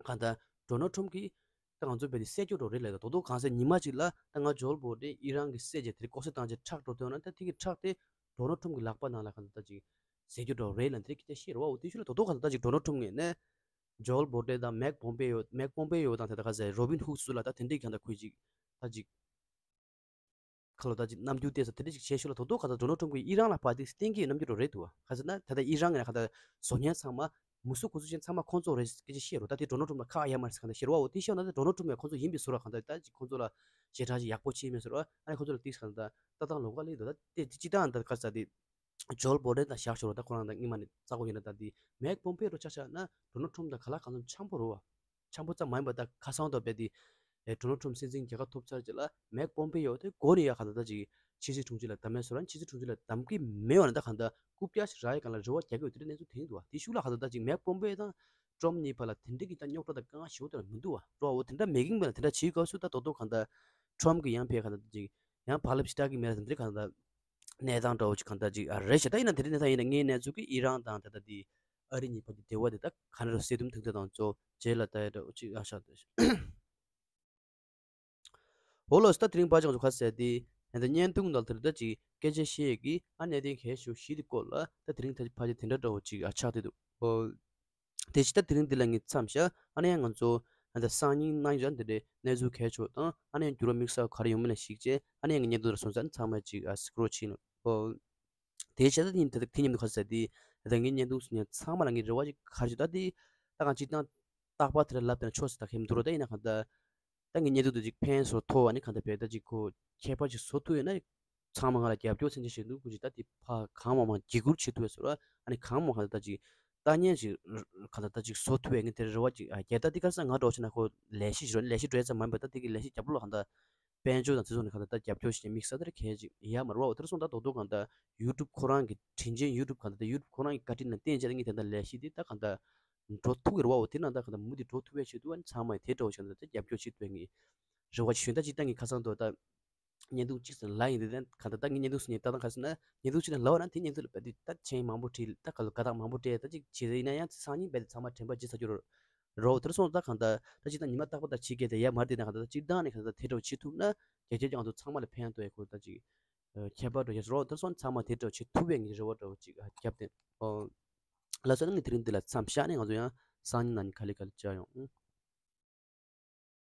གང་ལྟར་ཌོ་ནལ་ཊམ་གྱིས་ད་ང་ཚོ་བས་དེ་བསད་རྒྱུ་འདྲ་རེད་ལབ། རྡོག་རྡོག་གང་ཟེར་ཉི་མ་གཅིག་ལ་ད་ང་ཇོལ་བྷོལ་ཊོན་ཨི་རན་གྱིས་བསད་བྱས་དེ་ལྐོག་ཟ་བཏང་བྱས་ཁྲག་འགྲོ་དོན་ན་ད་དེ་གི་ཁྲག་དེ་ཌོ་ནལ་ཊམ་གྱི་ལག་པ་ནང་ལ་གང་ལྟར་ད་ཅིག་བཟོ་རྒྱུ་འདྲ་རེད་ལབ་དེ་སྐད་ཆ་བཤད་རེད་བ། འོ་དེ་ཤུལ་ལ་རྡོག་རྡོག་གང་ལྟར་ད་ཅིག་ཌོ་ནལ་ཊམ་ངོས་ནས་ཇོལ་བྷོལ་ཊོན་དང་མེག་པོམ་པེ་ཡོ་མེག་པོམ་པེ་ཡོ་དང་དེ་ད་ག་ཟེར་རོ་བིན་ཧུག་སུ་ལ་ད་དེ་འདྲས་ཀྱང་ད་ཁོས་ཅིག་ད་ཅིག་ཁ་ལོ་ད་ཅིག་རྣམ་འགྱུར་བསྟན་ས་དེ་འདྲས་ཅིག་བྱས་ཤུལ་ལ་རྡོག་རྡོག་གང་ལྟར་ཌོ་ནལ་ཊམ་གྱིས་ཨི་རན་ལ་ཕར་དེ་སྟོན་གྱི་རྣམ་འགྱུར་རེད་འདུག་བ། ག་ཟེར་ན་ད་ལྟ་ཨི་རན་ངོས་ནས་གང་ལྟར་བཟོ་མཁན་ཚང་མ་མུ་སུ་ཁུ་སུ་ཅན་ཚང་མ་ཁོང་ཚོ་རེད་སྐད་ཆ་བཤད་རོ། ད་དེ་ཌོ་ནལ་ཊམ་ལ་ཁག་ཡོད་མ་རེད་ཟེར་གང་ལྟར་བཤད་རོ། འོ་དེ་བཤད་ན་ད་ཌོ་ནལ་ཊམ་ཡང་ཁོང་ཚོ་ཡིན་པའི་བཟོ་འདྲ་གང་ལྟར་ད་ཅིག་ཁོང་ཚོ་ལ་ཞེ་དྲག་ཅིག་ཡག་པོ་བྱས་མེད་བཟོ་འདྲ། ཨ་ནི་ཁོང་ཚོ་ལ་ཏིག་གང་ལྟར་ལྟ་སྟངས་ལོགས་ཀ་སླེབས་འདུག་ད་དེ་སྤྱིར་བཏང་ད་ག་ཟེར་དེ་ཇོལ་བྷོལ་ཊོན་དང་བཞག་ཤོག་རོགས། ད་ཁོ་རང་དང་སྔོན་མ་ནས་རྩ་གོ་ཡིན་ན་ད་དེ་མེག་པོམ་པེ་ཡོ་ཆ་བཞག་ན་ཌོ་ནལ་ཊམ་དང་ག་ལ་གང་འཚམ་འཆམ་པོ་རེད་བ། འཆམ་པོ་ཙམ་མ་ཡིན་པ་ད་ཁ་སང་དུ་བས་དེ་ཨེ་ཌོ་ནལ་ཊམ་སྲིད་འཛིན་རྒྱལ་ཁ་ཐོབ་ཚར་རྗེས་ལ་མེག་པོམ་པེ་ཡོ་དེ་མགོ་ནས་ཡར་གང་ལྟར་ད་ཅིག་ཕྱི་སྲིད་དྲུང་ཆེ་ལ་གདམ་མེད་བཟོ་ར། ཕྱི་སྲིད་དྲུང་ཆེ་ལ་གདམ་གི་མེད་པ་ན་ད་གང་ལྟར་རྐུབ་བཀྱག་ཞིག་རག་ཡ་གང་ལ་རེ་བ་རྒྱག་གི་ཡོད་དེ་འདྲའི་གནས་ཚུལ་ཐོན་འདུག་བ། དེ་ཤུལ་ལ་གང་ལྟར་ད་ཅིག་མེག་པོམ་པེ་དང་ཊམ་གཉིས་བར་ལ་དེ་འདྲའི་གི་ད་རྙོག་དྲ་དང་དཀའ་ངལ་ཞེ་པོ་དེ་འདྲ་མི་འདུག་བ། རོ་འོ་དེ་འདྲ་མེད་ཀིན་པ་ལ་དེ་འདྲ་བྱེད་སྐབས་སུ་ད་རྡོག་རྡོག་གང་ལྟར་ཊམ་གི་ཡང་ཕེ་གང་ལྟར་ཅིག་ཡང་བག་ལེབ་ཞིག་སྤྲད་ཀྱི་མེད་ལ་དེ་འདྲའི་གང་ལྟར་གནས་སྟངས་འདྲ་བོ་ཅིག་གང་ལྟར་ཅིག་ཨ་རེད་ཤག་ད་ཡིན་ན་དེ་འདྲའི་གནས་སྟངས་ཡིན་ན་ངའི་གནས་ཚུལ་གི་ཨི་རན་དང་ད་ལྟ་དེ་ཨ་རི་གཉིས་བར་གྱི་འབྲེལ་བ་དེ་ད་ག་ནས་རུ་སེ་དུམ་ཐུང་ཐུང་དང་ཚོ་རྗེས་ལ་ད་ཡ་འདྲ་བོ་ཅིག་ཨ་ཤག་ད་ཤག་འོ་ལགས་སོ། ད་དེ་རིང་ཕལ་ཆེར་ང་ཚོ་ག་ཟེར་དེ་ད་ལྟ་བརྙན་ཐུང་ནང་དེར་ད་ཅིག་སྐད་ཆ་བཤད་ཀྱི་ཨ་གནད་དོན་གལ་ཆེ་བཞི་དེ་སྐོར་ལ་ད་དེ་རིང་ད་ཕལ་ཆེར་དེ་འདྲ་འདྲ་བོ་ཅིག་ཨ་ཆགས་བསྡད་འདུག་འོ། དེ་ཕྱི་ད་དེ་རིང་འདི་ལ་ངས་མཚམས་བཞག་ཨ་ནི་ཡང་ང་ཚོ་ད་སང་ཉིན་གནངས་ཉིན་འདི་འདྲའི་གནས་ཚུལ་གལ་ཆེ་བ་དང་ཨ་ནི་ཡང་འགྱུར་བ་དམིགས་བསལ་ག་རེ་ཡོང་མིན་ལ་གཞིགས་བྱས་ཨ་ནི་ཡང་ངས་བརྙན་ཐུང་འདི་སོང་ཙང་ཚང་མ་ཅིག་ཨ་སི་ཀྲོལ་བྱས་ནས་ཨོ། དེ་ཕྱི་ད་དེ་ཉིན་དེ་དེ་མཉམ་དུ་ག་ཟེར་དེ་ད་ངས་བརྙན་ཐུང་སོང་ཉིན་ཚང་མ་ལ་ངས་རེ་བ་ཅིག་ག་རེ་ཅིག་ད་དེ་ད་གང་ཅིག་ད་རྟག་པར་དེ་ལ་ལབ་དེ་ན་ཆོག་ཟེར་ད་ཁེམ་འདུག་རོ། ད་ཡིན་ན་གང་ད། ད་ངས་བརྙན་ཐུང་དེ་ཅིག་ཕན་སོ་ཐོག་ཨ་ནི་གང་ལྟར་བས་ད་ཅིག་ཁོ་ཁྱད་པར་ཅིག་བཟོ་ཐུབ་ཡོད་ན་ཚང་མ་ང་ལ་རྒྱབ་སྐྱོར་མཚན་ཆ་ཞིག་འདུག་ཀུན་གྱིས་ད་དེ་ཕ་གང་མང་མང་བརྒྱུད་བསྐུར་བྱེད་ཐུབ་ཡོད་ཟེར་བ་ཨ་ནི་གང་མང་གང་ལྟར་ད་ཅིག་ལྟ་ཉན་ཅིག་གང་ལྟར་ད་ཅིག་བཟོ་ཐུབ་ཡོད་ངས་དེར་རེ་བ་ཅིག་ཨ་རྒྱལ་ད་དེ་ག་ས་ང་འགྲོ་ཕྱིན་ན་ཁོ་ལས་གཞི་ཞིག་རོ་ལས་གཞི་འགྲོ་ཡ་ཙམ་མ་ཡིན་པ་ད་དེ་གི་ལས་གཞི་རྒྱབ་ལོགས་གང་ལྟར་དཔལ་འབྱོར་དང་དེ་ཚོ་ནས་གང་ལྟར་ད་རྒྱབ་སྐྱོར་ཞིག་དམིགས་བསལ་དེར་གལ་ཅིག་ཡ་མ་རེད་བ། འོ་དེར་སོང་ད་རྡོག་རྡོག་གང་ལྟར་ཡུ་ཊུབ་ཁོ་རང་གི་དྲིན་ཅན་ཡུ་ཊུབ་གང་ལྟར་ད་ཡུ་ཊུབ་ཁོ་རང་གི་བཀའ་དྲིན་ལ་བརྟེན་བྱས་ད་ངས་དེ་ལྟར་ལས་གཞི་དེ་ད་གང་ལྟར། འགྲོ་ཐུབ་ཀྱི་རེད་བ། འོ་དེ་ནང་ད་གང་ལྟར་མུ་མཐུད་འགྲོ་ཐུབ་པའི་ཆེད་དུ་ཨ་ནི་ཚང་མས་དེ་འདྲ་བོ་བྱས་ན་ད་རྒྱབ་སྐྱོར་བྱེད་ཐུབ་ངེས་རེ་བ་ཞུ། ད་ཅིག་ད་ངས་ཁ་སང་དུ་ད་བརྙན་ཐུང་གཅིག་ཟེར་ལབ་ཡིན། དེ་ད་གང་ལྟར་ད་ངས་བརྙན་ཐུང་ཟེར་ནས་ད་ད་ག་ཟེར་ན་བརྙན་ཐུང་ཅིག་ལ་ལབ་པ་ན་དེ་བརྙན་ཐུང་ལ་རྦད་དེ་ད་མཆན་མང་པོ་བྲིས། ད་ག་ལ་དགའ་རྟགས་མང་པོ་སྤྲད། ད་ཅིག་བྱས་ཡིན་ན་ཡང་སང་ཉིན་རྦད་དེ་ཚང་མ་དྲན་པ་བརྗེད་ཚར་རྒྱུ་རེད། རོ། དེར་སོང་ཙང་ད་གང་ལྟར་ད་ཅིག་ད་ཉི་མ་རྟག་པར་ད་བྱེད་མཁན་དེ་ཡར་མར་བསྡད་ན་གང་ལྟར་ད་སྤྱིར་བཏང་ནས་གང་ལྟར་ད་དེ་འདྲ་བོ་བྱེད་ཐུབ་ན་རྒྱལ་ཁབ་ཀྱི་ང་ཚོ་ཚང་མ་ལ་ཕན་ཐོགས་ཡག་ཁོ་ད་ཅིག་ཨ་ཁྱད་པར་འགྲོ་ཡག་རོ། དེར་སོང་ཚང་མ་དེ་འདྲ་བོ་བྱེད་ཐུབ་པའི་ངས་རེ་བ་འདྲ་བོ་ཅིག་ཨ་བརྒྱབ་སྟེ། ཨོ། ལགས་སོ། ད་ངས་དེ་རིང་འདི་ལ་མཚམས་བཞག་ནས་ང་ཚོ་ཡང་སང་ཉིན་གནངས་ཉིན་ག་ལེ་ག་ལེ་བཅར་ཡོང་།